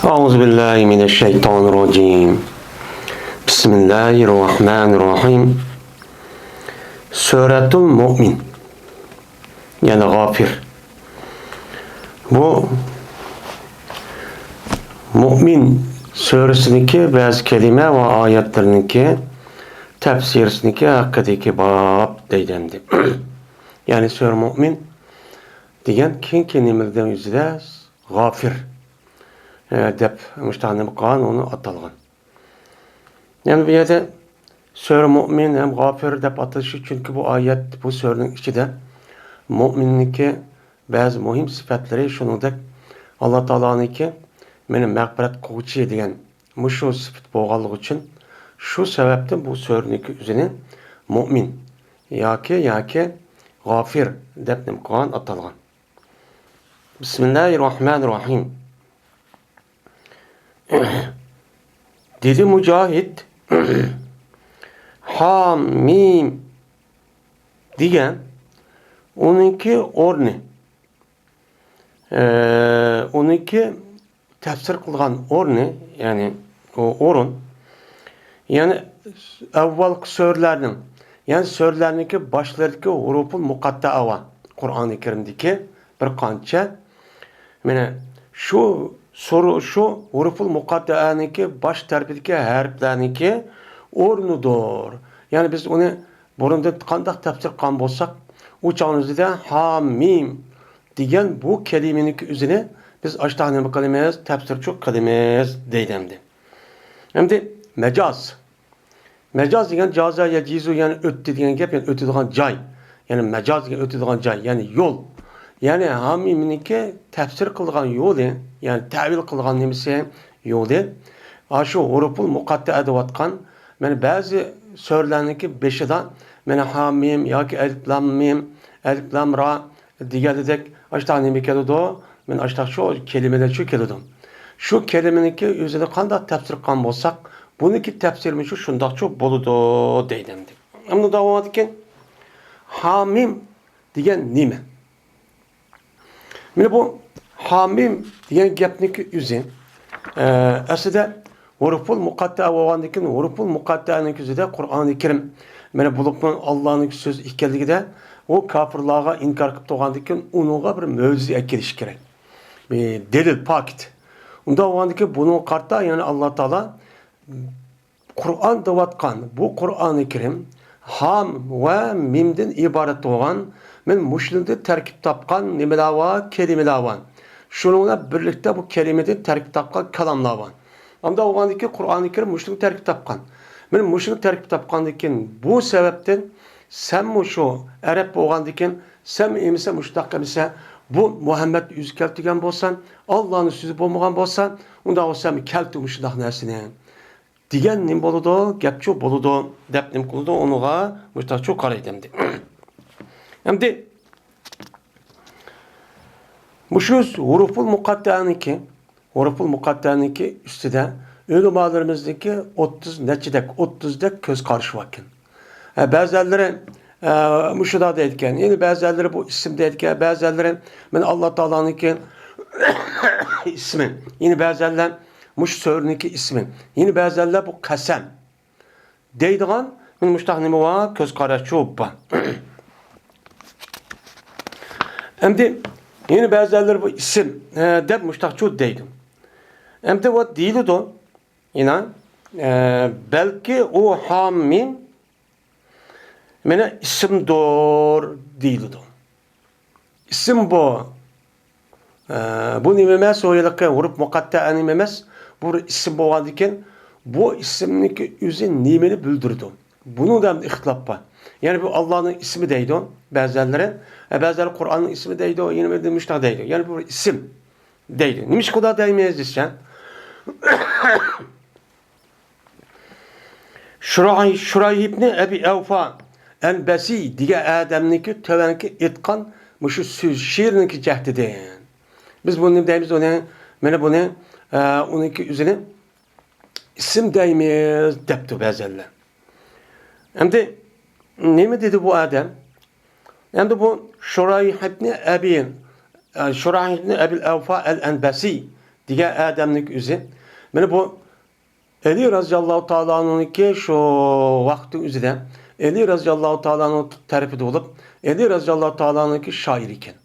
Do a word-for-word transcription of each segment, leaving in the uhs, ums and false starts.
أعوذ بالله من الشيطان الرجيم. بسم الله الرحمن الرحيم. سورة المؤمن. يەنى غافر. بۇ مۇئمىن سۈرىسىدىكى بەزى كەلىمە ۋە ئايەتلىرىنىڭكى تەپسىرىسىدىكى ھەققىدىكى باب دەيدۇ ئەمدى. يەنى سۈرە مۇئمىن دېگەن كېيىنكى نېمىلەردىن يۈزىدە غافىر، ئە، دەپ مۇشۇنداق نېمە قىلغان، ئۇنى ئاتالغان. يەنى بۇ يەردە سۈرە مۇئمىن ھەم غافىر دەپ ئاتىلىشى، چۈنكى بۇ ئايەت، بۇ سۈرىنىڭ ئىچىدە مۇئمىننىڭكى بەزى مۇھىم سۈپەتلىرى، شۇنىڭدەك ئاللا تائالانىڭكى مېنى مەغپىرەت قىلغۇچى دېگەن مۇشۇ سۈپەت بولغانلىقى ئۈچۈن، شۇ سەۋەبتىن بۇ سۈرىنىڭكى ئۆزىنى مۇئمىن ياكى، ياكى غافىر دەپ نېمە قىلغان، ئاتالغان. بىسمىللاھىرراھمانىرراھىم. دېدى مۇجاھىد، ھامىم دېگەن ئۇنىڭكى ئورنى، ئە، ئۇنىڭكى تەپسىر قىلغان ئورنى، يەنى ئۇ ئورۇن، يەنى ئەۋۋالقى سۈرىلەرنىڭ، يەنى سۈرىلەرنىڭكى باشلىرىدىكى ھۇرۇپۇل مۇقەتتەئە بار. قۇرئانى كەرىمدىكى بىر قانچە، مانا شۇ سۈرە، شۇ ھۇرۇپۇل مۇقەتتەئەنىڭكى باش تەرىپىدىكى ھەرپلەرنىڭكى ئورنىدۇر. يەنى بىز ئۇنى بۇرۇندىن قانداق تەپسىر قىلغان بولساق، ئۇ چاغنىڭ ئۆزىدە ھامىم دېگەن بۇ كەلىمىنىڭكى ئۆزىنى بىز ئاشتاق نېمە قىلىمىز؟ تەپسىرچۇ قىلىمىز دەيدۇ ئەمدى. ئەمدى مەجاز. مەجاز دېگەن جازا يەجىزۇ، يەنى ئۆتتى دېگەن گەپ، يەنى ئۆتىدىغان جاي. يەنى مەجاز دېگەن ئۆتىدىغان جاي، يەنى يول. يەنى ھامىمنىڭكى تەپسىر قىلغان يولى، يەنى تەۋىل قىلغان نېمىسى؟ يولى. ئاشۇ ھۇرۇپۇل مۇقەتتەئە دەۋاتقان، مانا بەزى سۈرىلەرنىڭكى بېشىدا مانا ھامىم ياكى ئەلىپلاممىم، ئەلىپلامرا دېگەندەك ئاشتاق نېمە كېلىدۇ؟ مانا ئاشتاق شۇ كەلىمىلەر شۇ كېلىدۇ. شۇ كەلىمىنىڭكى ئۆزىنى قانداق تەپسىر قىلغان بولساق، بۇنىڭكى تەپسىرىمۇ شۇ شۇنداقچۇ بولىدۇ دەيدۇ ئەمدى. ئەمدى داۋامىدىكى ھامىم دېگەن نېمە؟ مانا بۇ ھامىم دېگەن گەپنىڭكى ئۆزى، ئە، ئەسلىدە ھۇرۇپۇل مۇقەتتەئە بولغاندىن كېيىن، ھۇرۇپۇل مۇقەتتەئەنىڭ ئۆزىدە قۇرئانى كەرىم، مانا بولۇپمۇ ئاللانىڭ سۆزى ئىكەنلىكىدە، ئۇ كاپىرلارغا ئىنكار قىلىپ تۇرغاندىن كېيىن، ئۇنىڭغا بىر مۆجىزە ئەكېلىشى كېرەك. بىر دەلىل، پاكىت. ئۇنداق بولغاندىن كېيىن، بۇنىڭغا قارىتا، يەنى ئاللا تائالا قۇرئان دەۋاتقان بۇ قۇرئانى كەرىم ھام ۋە مىمدىن ئىبارەت بولغان، مانا مۇشۇنىڭدىن تەركىب تاپقان نېمىلەر بار؟ كەلىمىلەر بار. شۇنىڭ بىلەن بىرلىكتە بۇ كەلىمىدىن تەركىب تاپقان كالاملار بار. ئانداق بولغاندىن كېيىن قۇرئانى كەرىم مۇشۇنىڭدىن تەركىب تاپقان. مانا مۇشۇنىڭدىن تەركىب تاپقاندىن كېيىن بۇ سەۋەبتىن سەنمۇ شۇ ئەرەب بولغاندىن كېيىن سەنمۇ ئەمىسە مۇشۇنداق ئەمىسە، بۇ مۇھەممەد ئۆزى كەلتۈرگەن بولسا، ئاللانىڭ سۆزى بولمىغان بولسا، ئۇنداق بولسا سەنمۇ كەلتۈر مۇشۇنداق نەرسىنى. دېگەن نېمە بولىدۇ؟ گەپچۇ بولىدۇ، دەپ نېمە قىلىدۇ؟ ئۇنىڭغا مۇشتاقچۇ قارايدۇ ئەمدى. ئەمدى مۇشۇ ھۇرۇپۇل مۇقەتتەئەنىڭكى، ھۇرۇپۇل مۇقەتتەئەنىڭكى ئۈستىدە ئۆلىمالىرىمىزنىڭكى ئوتتۇز نەچچىدەك، ئوتتۇزدەك كۆز قارىشى باركەن. ھە، بەزەنلىرى، ئە، مۇشۇنداق دەيدىكەن، يەنە بەزەنلىرى بۇ ئىسىم دەيدىكەن، بەزەنلىرى مانا ئاللا تائالانىڭكى ئىسمى، يەنە بەزەنلەر مۇشۇ سۈرىنىڭكى ئىسمى. يەنە بەزەنلەر بۇ قەسەم دەيدىغان مانا مۇشتاق نېمە بار؟ كۆز قاراشچۇ بار. ئەمدى يەنە بەزەنلەر بۇ ئىسىم، ئە، دەپ مۇشتاقچۇ دەيدۇ. ئەمدى ۋە دېيىلىدۇ. يەنە، ئە، بەلكى ئۇ ھامىم مانا ئىسىمدۇر دېيىلىدۇ. ئىسىم بۇ. ئە، بۇ نېمە ئەمەس؟ ئۇ ھېلىقى ھۇرۇپ مۇقەتتەئە نېمە ئەمەس؟ بۇ بىر ئىسىم بولغاندىكىن، بۇ ئىسىمنىڭكى ئۆزى نېمىنى بىلدۈرىدۇ؟ بۇنىڭدا ھەم ئىختىلاپ بار. يەنى بۇ ئاللانىڭ ئىسمى دەيدۇ بەزەنلىرى. ئە، بەزەنلەر قۇرئاننىڭ ئىسمى دەيدۇ، يەنە بىرى مۇشۇنداق دەيدۇ. يەنى بۇ بىر ئىسىم دەيدۇ. نېمىشقا ئۇنداق دەيمىز دېسە، شۇراي-، شۇرايھ ئىبنى ئەبى ئەۋفا ئەنبەسى دېگەن ئادەمنىڭكى تۆۋەنكى ئېيتقان مۇشۇ سۆز، شېئىرنىڭكى جەھىتىدىن. بىز بۇنى نېمە دەيمىز؟ ئۇنى، مانا بۇنى، ئە، ئۇنىڭكى ئۆزىنى ئىسىم دەيمىز دەپتۇ بەزەنلەر. ئەمدى نېمە دېدى بۇ ئادەم؟ ئەمدى بۇ شۇرايھ ئىبنى ئەبى، ئە، شۇرايھ ئىبنى ئەبىل ئەۋفا ئەل ئەنبەسى دېگەن ئادەمنىڭ ئۆزى، مانا بۇ ئەلى رەزىياللاھۇ تائالا ئەنھۇنىڭكى شۇ ۋاقىتنىڭ ئۆزىدە ئەلى رەزىياللاھۇ تائالا ئەنھۇ تەرىپىدە بولۇپ، ئەلى رەزىياللاھۇ تائالا ئەنھۇنىڭكى شائىرى ئىكەن.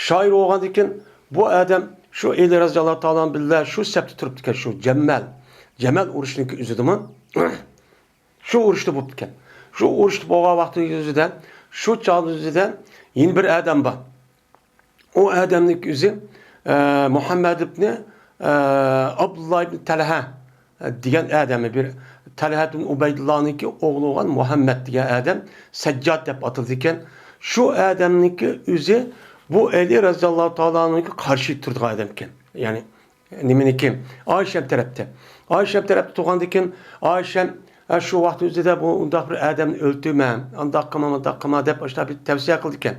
شائىر بولغاندىن كېيىن بۇ ئادەم شۇ ئەلى رەزىياللاھۇ تائالا ئەنھۇ بىلەن شۇ سەپتە تۇرۇپتىكەن، شۇ جەمەل، جەمەل ئۇرۇشىنىڭكى ئۆزىدىمۇ. شۇ ئۇرۇشتا بوپتىكەن. شۇ ئۇرۇشتا بولغان ۋاقتى يۈزىدە، شۇ چاغ يۈزىدە يەنە بىر ئادەم بار. ئۇ ئادەمنىڭ ئۆزى، ئە، مۇھەممەد ئىبنى، ئە، ئابدۇللا ئىبنى تەلھە دېگەن ئادەم، بىر تەلھە ئىبنى ئۇبەيدۇللانىڭكى ئوغلى بولغان مۇھەممەد دېگەن ئادەم سەججاد دەپ ئاتىلىدىكەن. شۇ ئادەمنىڭكى ئۆزى بۇ ئەلى رەزىياللاھۇ تائالا ئەنھۇگە قارشى تۇرىدىغان ئادەمكەن. يەنى نېمىنىكى؟ ئائىشەم تەرەپتە. ئائىشەم تەرەپتە تۇرغاندىكىن، ئائىشەم، «ھە، شۇ ۋاقىت ئۆزىدە بۇ ئۇنداق بىر ئادەمنى ئۆلتۈرمە، ئانداق قىلما، مۇنداق قىلما» دەپ ئاشۇنداق بىر تەۋسىيە قىلىدىكەن.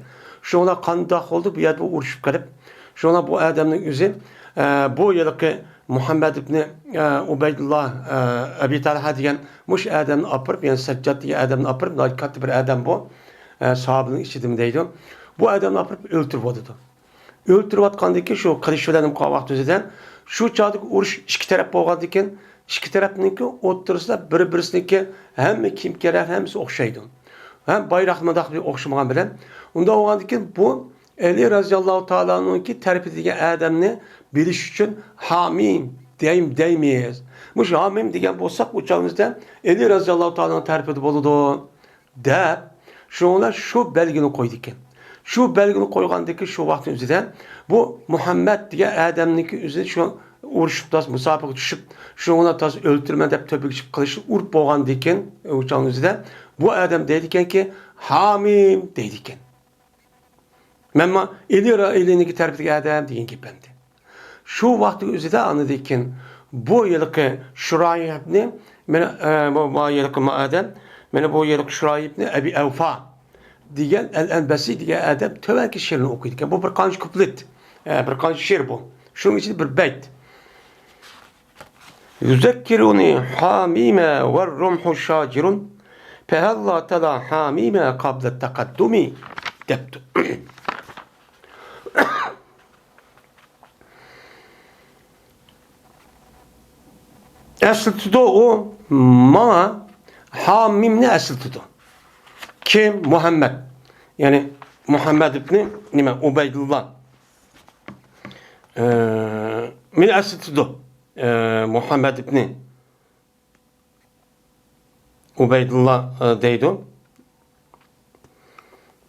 شۇڭا قانداق بولدى؟ بۇ يەردە بۇ ئۇرۇشۇپ قېلىپ، شۇڭا بۇ ئادەمنىڭ ئۆزى، ئە، بۇ ھېلىقى مۇھەممەد ئىبنى، ئە، ئۇبەيدۇللا، ئە، ئەبى تەلھە دېگەن مۇشۇ ئادەمنى ئاپىرىپ، يەنى سەججاد دېگەن ئادەمنى ئاپىرىپ، ناھايىتى كاتتا بىر ئادەم بۇ، ئە، ساھابىنىڭ ئىچىدىمۇ دەيدۇ. بۇ ئادەمنى ئاپىرىپ ئۆلتۈرۈۋاتىدۇ. ئۆلتۈرۈۋاتقاندىكىن شۇ قىلىش بىلەن نېمە قىلغان ۋاقتى ئۆزىدە، شۇ چاغدىكى ئۇرۇش ئىككى تەرەپ بولغاندىكىن، ئىككى تەرەپنىڭكى ئوتتۇرىسىدا بىر-بىرسىنىڭكى ھەممە كىيىم-كېچەك ھەممىسى ئوخشايدۇ. ھەم بايراق مۇنداق بىر ئوخشىمىغان بىلەن، ئۇنداق بولغاندىكىن بۇ ئەلى رەزىياللاھۇ تائالانىڭكى تەرىپىدىكى ئادەمنى بىلىش ئۈچۈن ھامىم دەيم-، دەيمىز. مۇشۇ ھامىم دېگەن بولساق، ئۇ چاغىمىزدا ئەلى رەزىياللاھۇ تائالانىڭ تەرىپىدە بولىدۇ. دەپ، شۇنىڭ بىلەن شۇ بەلگىنى قويىدىكەن. شۇ بەلگىنى قويغاندىكىن شۇ ۋاقىتنىڭ ئۆزىدە بۇ مۇھەممەد دېگەن ئادەمنىڭكى ئۆزى شۇ ئۇرۇشۇپ تاس مۇسابىقىگە چۈشۈپ، شۇنىڭ بىلەن تاس ئۆلتۈرىمەن دەپ تۆپىگە چىقىپ قىلىچنى ئۇرۇپ بولغاندىكىن، ئۇ چاغنىڭ ئۆزىدە بۇ ئادەم دەيدىكەنكى، ھامىم دەيدىكەن. مەنمۇ ئېلى را-، ئېلىنىڭكى تەرىپىدىكى ئادەم دېگەن گېپىمدى. شۇ ۋاقىتنىڭ ئۆزىدە ئاندىن كېيىن بۇ ھېلىقى شۇرايىبنى، مانا، ئە، بۇ، بۇ ھېلىقى ما ئادەم، مانا بۇ ھېلىقى شۇرايىبنى ئەبى ئەۋفا دېگەن، ئەل ئەنبەسى دېگەن ئادەم تۆۋەنكى شېئىرنى ئوقۇيدىكەن. بۇ بىر قانچە كۇپلېت، ئە، بىر قانچە شېئىر بۇ. شۇنىڭ ئىچىدە بىر بەيت. يذكرني حاميم والرمح شاجر، فهلا تلا حاميم قبل التقدم دەپتۇ. ئەسلىتىدۇ ئۇ ماڭا، ھامىمنى ئەسلىتىدۇ. كىم؟ مۇھەممەد. يەنى مۇھەممەد ئىبنى نېمە، ئۇبەيدۇللا. ئە، مېنى ئەسلىتىدۇ. ئە، مۇھەممەد ئىبنى ئۇبەيدۇللا، ئە، دەيدۇ.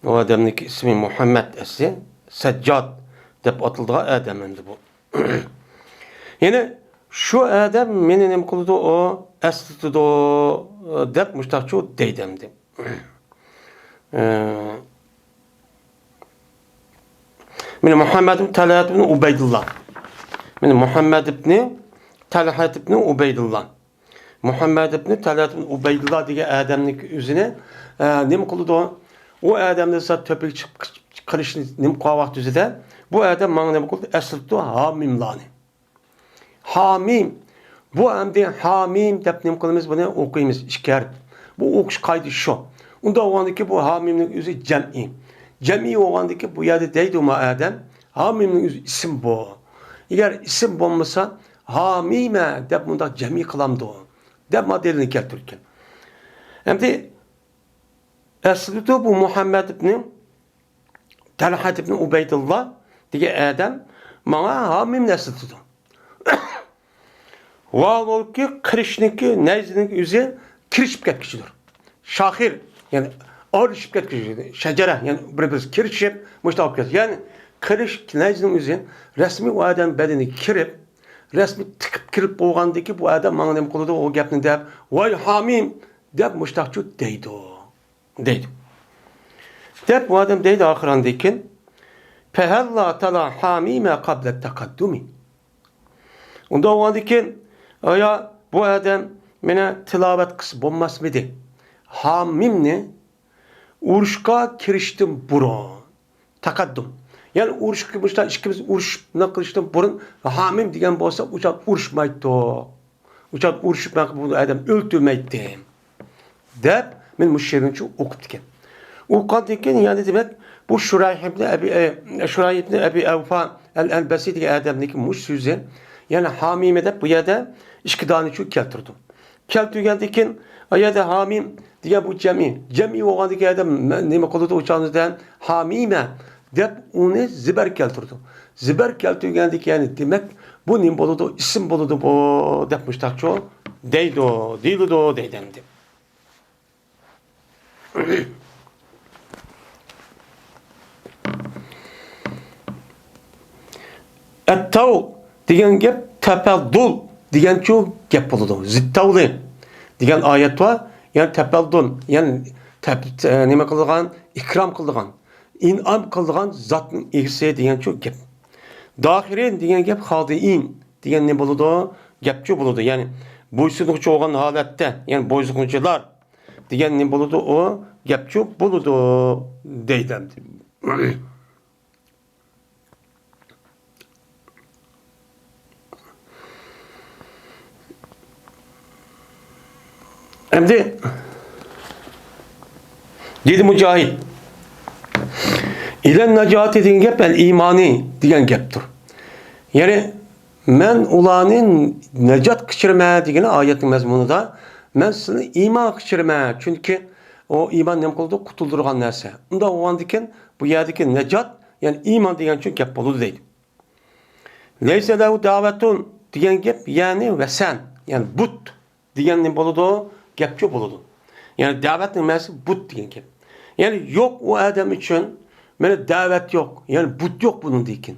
ئۇ ئادەمنىڭكى ئىسمى مۇھەممەد ئەسلى. سەججاد دەپ ئاتىلىدىغان ئادەم ئەمدى بۇ. يەنى شۇ ئادەم مېنى نېمە قىلىدۇ، ئۇ ئەسلىتىدۇ، دەپ مۇشتاقچۇ دەيدۇ ئەمدى. ئە، مانا مۇھەممەد ئىبن تەلھەت ئىبن ئۇبەيدۇللا. مانا مۇھەممەد ئىبن تەلھەت ئىبن ئۇبەيدۇللا. مۇھەممەد ئىبن تەلھەت ئىبن ئۇبەيدۇللا دېگەن ئادەمنىڭ ئۆزىنى، ئە، نېمە قىلىدۇ؟ ئۇ ئادەمنى سات تۆپىگە چىقىپ قىلىشنى نېمە قىلغان ۋاقتى ئۆزىدە، بۇ ئادەم ماڭا نېمە قىلدى؟ ئەسلىتىدۇ ھامىملارنى. ھامىم. بۇ ئەمدى ھامىم دەپ نېمە قىلىمىز؟ بۇنى ئوقۇيمىز، ئىككى ھەرپ. بۇ ئوقۇش قائىدىسى شۇ. ئۇنداق بولغاندىكىن بۇ ھامىمنىڭ ئۆزى جەمئىي. جەمئىي بولغاندىكىن بۇ يەردە دەيدۇ ما ئادەم، ھامىمنىڭ ئۆزى ئىسىم بۇ. ئەگەر ئىسىم بولمىسا، ھامىمە دەپ مۇنداق جەمئىي قىلامدۇ؟ دەپ ما دەلىلنى كەلتۈرگەن. ئەمدى ئەسلىدە بۇ مۇھەممەد ئىبنى تەلھەت ئىبنى ئۇبەيدۇللا دېگەن ئادەم ماڭا ھامىمنى ئەسلىتىدۇ. ۋاھالەنكى، قىلىچنىڭكى، نەيزىنىڭكى ئۆزى كىرىشىپ كەتكۈچىدۇر. شاخىر، يەنى ئارىلىشىپ كەتكۈچى، شەجەرە، يەنى بىر-بىرسى كىرىشىپ، مۇشۇنداق بولۇپ كەتتى. يەنى قىلىچ، نەيزىنىڭ ئۆزى رەسمىي ئۇ ئادەم بەدىنىگە كىرىپ، رەسمىي تىقىپ كىرىپ بولغاندىن كېيىن بۇ ئادەم ماڭا نېمە قىلىدۇ، ئۇ گەپنى دەپ، «ۋاي ھامىم!» دەپ مۇشۇنداقچۇ دەيدۇ. دەيدۇ. دەپ، ئۇ ئادەم دەيدۇ ئاخىرىندىكىن، «فهلا تلا حاميم قبل التقدم.» ئۇنداق بولغاندىكىن، ئايا، بۇ ئادەم مانا تىلاۋەت قىلسا بولماسمىدى؟ ھامىمنى ئۇرۇشقا كىرىشتىن بۇرۇن. تەقەددۇم. يەنى ئۇرۇشقا، مۇشۇنداق ئىككىمىز ئۇرۇشۇپ نېمە قىلىشتىن بۇرۇن ھامىم دېگەن بولسا، ئۇ چاغ ئۇرۇشمايتتۇق. ئۇ چاغ ئۇرۇشۇپ، مەن بۇ ئادەم ئۆلتۈرمەيتتىم. دەپ، مەن مۇشۇ شېئىرنى ئوقۇپتىكەن. ئوقۇغاندىن كېيىن، يەنى دېمەك، بۇ شۇرايھ ئىبنى ئەبى، ئە، شۇرايھ ئىبنى ئەبى ئەۋفا ئەل-ئەنبەسى دېگەن ئادەمنىڭكى مۇشۇ سۆزى، يەنى ھامىمە دەپ بۇ يەردە ئىككى دانە چۆ كەلتۈردى. كەلتۈرگەندىن كېيىن، ئۇ يەردە ھامىم دېگەن بۇ جەمئىي، جەمئىي بولغاندىكىن ئادەم نېمە قىلىدۇ ئۇ چاغدا؟ ھامىمە دەپ ئۇنى زىبەر كەلتۈردى. زىبەر كەلتۈرگەندىكىن، يەنى دېمەك، بۇ نېمە بولىدۇ؟ ئىسىم بولىدۇ بۇ، دەپ مۇشتاقچۇ دەيدۇ، دېيىلىدۇ دەيدۇ ئەمدى. ئەتتاۋ دېگەن گەپ تەپەددۇل دېگەنچۇ گەپ بولىدۇ. زىتتاۋلى دېگەن ئايەت بار. يەنى تەپەددۇل، يەنى تەپ-، تە-، نېمە قىلىدىغان، ئىكرام قىلىدىغان، ئىنئام قىلىدىغان زاتنىڭ ئىگىسى دېگەنچۇ گەپ. داخىرىن دېگەن گەپ خادىئىن دېگەن نېمە بولىدۇ؟ گەپچۇ بولىدۇ. يەنى بويسۇنغۇچى بولغان ھالەتتە، يەنى بويسۇنغۇچىلار دېگەن نېمە بولىدۇ؟ ئۇ گەپچۇ بولىدۇ دەيدۇ ئەمدى. ئەمدى دېدى مۇجاھىد، ئىلەن ناجاتى دېگەن گەپ ئەل ئىمانى دېگەن گەپتۇر. يەنى مەن ئۇلارنى نەجات قىچۇرىمەن دېگىنى ئايەتنىڭ مەزمۇنىدا، مەن سىلىنى ئىمانغا قىچۇرىمەن، چۈنكى ئۇ ئىمان نېمە قىلىدۇ؟ قۇتۇلدۇرىدىغان نەرسە. ئۇنداق بولغاندىكىن بۇ يەردىكى نەجات، يەنى ئىمان دېگەن چۈنكى گەپ بولىدۇ دەيدۇ. لەيسە لەھۇ دەۋەتۇن دېگەن گەپ، يەنى ۋەسەن، يەنى بۇت دېگەن نېمە بولىدۇ؟ گەپچۇ بولىدۇ. يەنى دەۋەتنىڭ مەنىسى بۇت دېگەن گەپ. يەنى يوق ئۇ ئادەم ئۈچۈن مانا دەۋەت يوق، يەنى بۇت يوق بۇنىڭدىكىن.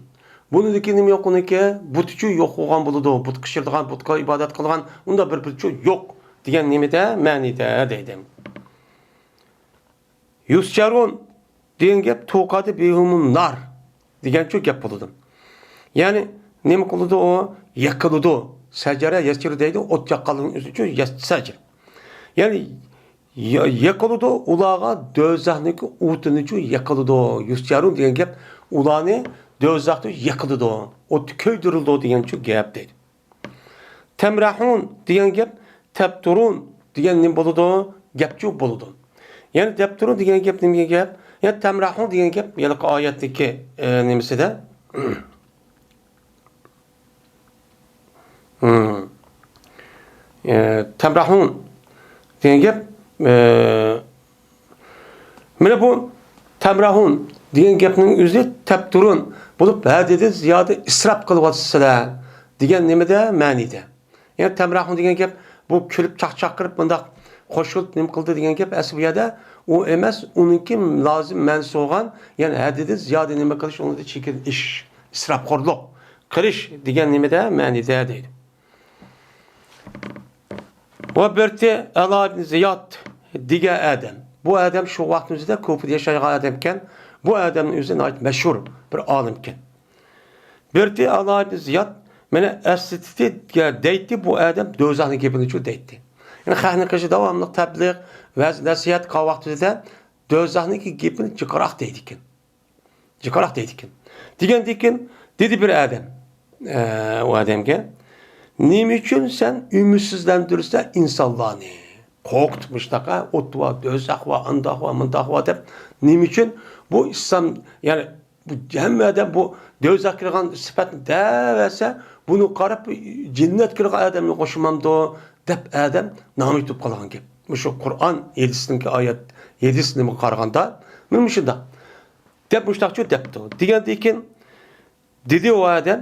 بۇنىڭدىكى نېمە يوق ئۇنىڭكى؟ بۇتىچۇ يوق بولغان بولىدۇ. بۇتقا ئىشلىتىدىغان، بۇتقا ئىبادەت قىلىدىغان ئۇنداق بىر بۇتچۇ يوق دېگەن نېمىدە؟ مەنىدە دەيدۇ. يۇسجەرۇن دېگەن گەپ توقادە بىھۇمۇن نار دېگەنچۇ گەپ بولىدۇ. يەنى نېمە قىلىدۇ ئۇ؟ يېقىلىدۇ. سەجەرە يەسجىرۇ دەيدۇ، ئوت ياققانلىقنىڭ ئۆزىچۇ يەس-، سەجىر. يەنى يا-، يېقىلىدۇ، ئۇلارغا دوزاخنىڭكى ئوتىنىچۇ يېقىلىدۇ. يۇسجەرۇن دېگەن گەپ ئۇلارنى دوزاختا يېقىلىدۇ، ئوتتا كۆيدۈرۈلىدۇ دېگەنچۇ گەپ دەيدۇ. تەمرەھۇن دېگەن گەپ تەپتۇرۇن دېگەن نېمە بولىدۇ؟ گەپچۇ بولىدۇ. يەنى تەپتۇرۇن دېگەن گەپ نېمە گەپ؟ يەنى تەمرەھۇن دېگەن گەپ ھېلىقى ئايەتتىكى، ئە، نېمىسىدە؟ ھىم. ئە، تەمرەھۇن دېگەن گەپ، ئە، مانا بۇ تەمرەھۇن دېگەن گەپنىڭ ئۆزى تەپتۇرۇن بولۇپ، ھەددىدىن زىيادە ئىسراپ قىلىۋاتىسىلەر دېگەن نېمىدە؟ مەنىدە. يەنى تەمرەھۇن دېگەن گەپ بۇ كۈلۈپ چاقچاق قىلىپ مۇنداق قوشۇلۇپ نېمە قىلدى دېگەن گەپ ئەسلى بۇ يەردە ئۇ ئەمەس، ئۇنىڭكى لازىم مەنىسى بولغان، يەنى ھەددىدىن زىيادە نېمە قىلىش، ئۇنىڭدا چېكىنىش، ئىسراپخورلۇق قىلىش دېگەن نېمىدە؟ مەنىدە دەيدۇ. ۋە بىرتى ئەلا ئىبن زىياد دېگەن ئادەم. بۇ ئادەم شۇ ۋاقىتنىڭ ئۆزىدە كۇفىدا ياشايدىغان ئادەمكەن. بۇ ئادەمنىڭ ئۆزى ناھايىتى مەشھۇر بىر ئالىمكەن. بىرتى ئەلا ئىبن زىياد مانا ئەسلىتتى دەيتتى، بۇ ئادەم دوزاخنىڭ گېپىنىچۇ دەيتتى. يەنى خەقنىڭ قېشىدا داۋاملىق تەبلىغ، ۋەز نەسىھەت قىلغان ۋاقتىدا دوزاخنىڭكى گېپىنى جىقراق دەيدىكەن. جىقراق دەيدىكەن. دېگەندىكىن، دېدى بىر ئادەم، ئە، ئۇ ئادەمگە، نېمە ئۈچۈن سەن ئۈمىدسىزلەندۈرىسەن ئىنسانلارنى؟ قورقۇتۇپ مۇشۇنداق، ئوت بار، دوزاخ بار، ئانداق بار، مۇنداق بار دەپ، نېمە ئۈچۈن بۇ ئىسلام، يەنى بۇ ھەممە ئادەم بۇ دوزاخ كىرغان سۈپەتنى دەۋەرسە، بۇنى قاراپ جەننەت كىرغان ئادەمنى قوشۇمامدۇ دەپ ئادەم نامى تۇتۇپ قالغان گەپ. مۇشۇ قۇرئان ھەدىسنىڭكى ئايەت، ھەدىس نېمىگە قارىغاندا، مانا مۇشۇنداق. دەپ مۇشتاقچۇ دەپتۇ. دېگەندىن كېيىن دېدى ئۇ ئادەم،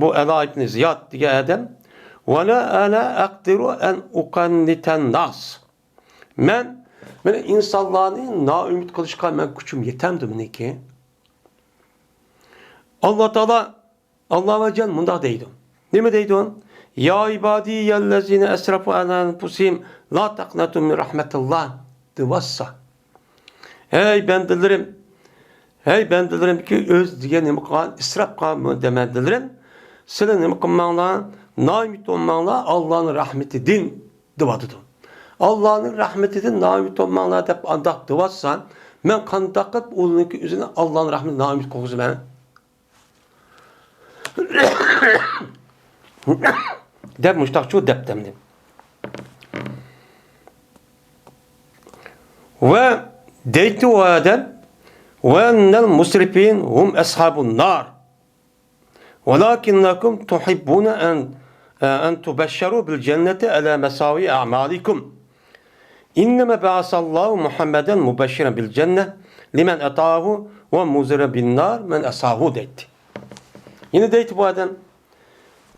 بۇ ئەلا ئىبنى زىياد دېگەن ئادەم، «ۋەلا ئەنا ئەقدىرۇ ئەن ئۇقەننىتەن ناس.» مەن، مەن ئىنسانلارنى نائۈمىد قىلىشقا مەن كۈچۈم يېتەمدۇ مېنىڭكى؟ ئاللا تائالا، ئاللا ۋە جان مۇنداق دەيدۇ. نېمە دەيدۇ؟ «يا ئىبادىيەللەزىنە ئەسرەفۇ ئەلا ئەنفۇسىھىم لا تەقنەتۇ مىن رەھمەتىللا» دېۋاتسا. ھەي بەندىلىرىم، ھەي بەندىلىرىمكى ئۆز دېگەن نېمە قىلغان، ئىسراپ قىلغان بەندىلىرىم، سىلەر نېمە قىلماڭلار، نائۈمىد بولماڭلار ئاللانىڭ رەھمىتىدىن دېۋاتىدۇ. ئاللانىڭ رەھمىتىدىن نائۈمىد بولماڭلار دەپ ئانداق دېۋاتسا، مەن قانداق قىلىپ ئۇلارنىڭكى ئۆزىنى ئاللانىڭ رەھمىتىدىن نائۈمىد قىلغۇزىمەن؟ دەپ مۇشتاقچۇ دەپتىمدى. ۋە دەيتتى ئۇ ئادەم، «ۋەئەننەل مۇسرىفىن ھۇم ئەسھابۇن نار.» ولكنكم تحبون أن، أن تبشروا بالجنة على مساوي أعمالكم. إنما بعث الله محمدا مبشرا بالجنة لمن أطاعه ومنذرا بالنار من عصاه دەيتتى. يەنە دەيتتى بۇ ئادەم،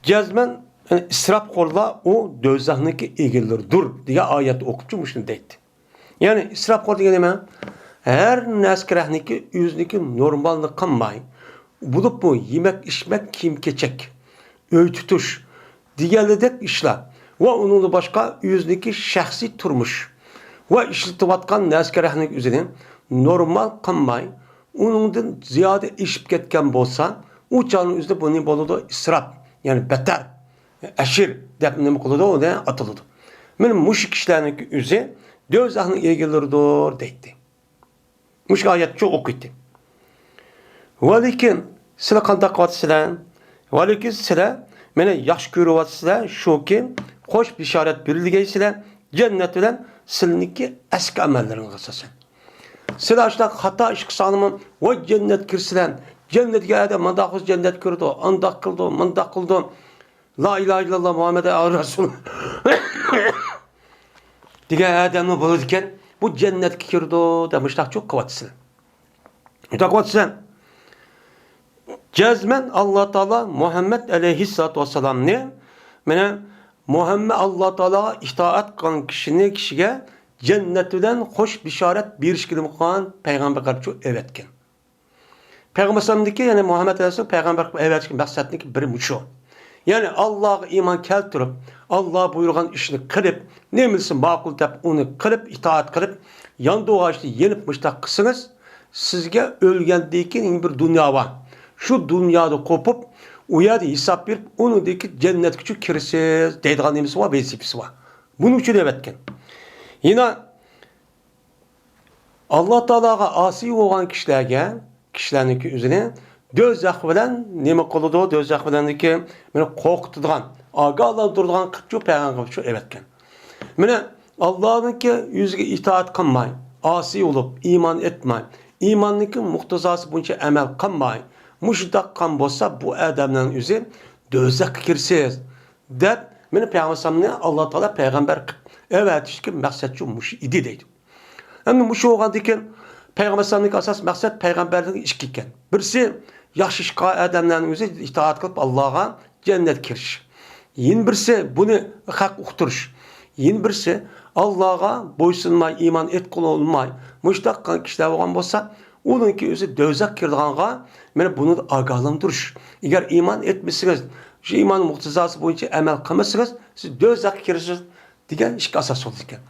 جەزمەن، يەنى ئىسراپخورلار ئۇ دوزاخنىڭكى ئىگىلىرىدۇر دېگەن ئايەتنى ئوقۇپچۇ مۇشۇنى دەيتتى. يەنى ئىسراپخور دېگەن نېمە؟ ھەر نەرسە كېرەكنىكى ئۆزىنىكى نورمالنى قىلماي، بولۇپمۇ يېمەك، ئىچمەك، كىيىم-كېچەك، ئۆي تۇتۇش دېگەنلىدەك ئىشلار ۋە ئۇنىڭدىن باشقا ئۆزىنىكى شەخسىي تۇرمۇش ۋە ئىشلىتىۋاتقان نەرسە كېرەكنىڭ ئۆزىنى نورمال قىلماي، ئۇنىڭدىن زىيادە ئېشىپ كەتكەن بولسا، ئۇ چاغنىڭ ئۆزىدە بۇ نېمە بولىدۇ؟ ئىسراپ، يەنى بەتەر، ئەشىر دەپ نېمە قىلىدۇ؟ ئۇنى ئاتىلىدۇ. مانا مۇشۇ كىشىلەرنىڭكى ئۆزى دوزاخنىڭ ئىگىلىرىدۇر دەيتتى. مۇشۇ ئايەتچۇ ئوقۇيتتى. ۋەلىكىن سىلەر قانداق قىلىۋاتىسىلەر؟ ۋەلىكىن سىلەر مېنى ياخشى كۆرۈۋاتىسىلەر، شۇكى، خوش بېشارەت بېرىلگەيسىلەر جەننەت بىلەن سىلىنىڭكى ئەسكى ئەمەللىرىڭىزغا ئاساسەن. سىلەر ئاشۇنداق خاتا ئىش قىلساڭلارمۇ، ۋاي جەننەتكە كىرسىلەر، جەننەتكە ئادەم مانداق قىلسا جەننەتكە كىرىدۇ، ئانداق قىلىدۇ، مانداق قىلىدۇ. لا ئىلاھە ئىللاللا مۇھەممەد رەسۇل دېگەن ئادەممۇ بولىدىكەن، بۇ جەننەتكە كىرىدۇ دەپ مۇشۇنداق چۇ قىلىۋاتىسىلەر. مۇنداق قىلىۋاتىسەن. جەزمەن ئاللا تائالا مۇھەممەد ئەلەيھىسسالاتۇ ۋەسسالامنى، مانا مۇھەممەد ئاللا تائالاغا ئىتائەت قىلغان كىشىنى، كىشىگە جەننەت بىلەن خوش بىشارەت بېرىشكە نېمە قىلغان؟ پەيغەمبەر قىلىپ شۇ ئەۋەتكەن. پەيغەمبەر ئەلەيھىسسالامنىكى، يەنى مۇھەممەد ئەلەيھىسسالام پەيغەمبەر قىلىپ ئەۋەتكەن مەقسەتنىڭكى بىرى مۇشۇ. يەنى ئاللاغا ئىمان كەلتۈرۈپ، ئاللا بۇيرۇغان ئىشنى قىلىپ، نېمىسى ماقۇل دەپ ئۇنى قىلىپ، ئىتائەت قىلىپ، ياندۇرغان ئىشنى يېنىپ مۇشۇنداق قىلسىڭىز، سىزگە ئۆلگەندىن كېيىن بىر دۇنيا بار. شۇ دۇنيادا قوپۇپ، ئۇ يەردە ھېساب بېرىپ، ئۇنىڭدىن كېيىن جەننەتكىچۇ كىرىسىز دەيدىغان نېمىسى بار، ۋەزىپىسى بار. بۇنىڭ ئۈچۈن ئەۋەتكەن. يەنە ئاللا تائالاغا ئاسىي بولغان كىشىلەرگە، كىشىلەرنىڭكى ئۆزىنى دوزاخ بىلەن نېمە قىلىدۇ؟ دوزاخ بىلەنكى مېنى قورقۇتىدىغان، ئاگاھلاندۇرىدىغان قىلىپچۇ پەيغەمبەر قىلىپچۇ ئەۋەتكەن. مانا ئاللانىڭكى ئۆزىگە ئىتائەت قىلماي، ئاسىي بولۇپ، ئىمان ئېيتماي، ئىماننىڭكى مۇقتىزاسى بويىچە ئەمەل قىلماي، مۇشۇنداق قىلغان بولسا، بۇ ئادەمنىڭ ئۆزى دوزاخقا كىرسىز، دەپ، مېنى پەيغەمبەر ئەلەيھىسسالامنى ئاللا تائالا پەيغەمبەر قىلىپ ئەۋەتىشتىكى مەقسەتچۇ مۇشۇ ئىدى دەيدۇ. ئەمدى مۇشۇ بولغاندىكىن، پەيغەمبەر ئەلەيھىسسالامنىڭكى ئاساس مەقسەت پەيغەمبەرلىكنىڭ ئىككى ئىكەن. بىرسى، ياخشى ئىشقا ئادەملەرنىڭ ئۆزى ئىتائەت قىلىپ، ئاللاغا جەننەتكە كىرىش. يەنە بىرسى، بۇنى خەق ئۇقتۇرۇش. يەنە بىرسى، ئاللاغا بويسۇنماي، ئىمان ئېيتقىلى بولماي، مۇشۇنداق قىلغان كىشىلەر بولغان بولسا، ئۇنىڭكى ئۆزى دوزاخقا كىرىدىغانغا، مانا بۇنى ئاگاھلاندۇرۇش. ئەگەر ئىمان ئېيتمىسىڭىز، شۇ ئىمان مۇقتىزاسى بويىچە ئەمەل قىلمىسىڭىز، سىز دوزاخقا كىرىسىز، دېگەن ئىككى ئاساس بولىدىكەن.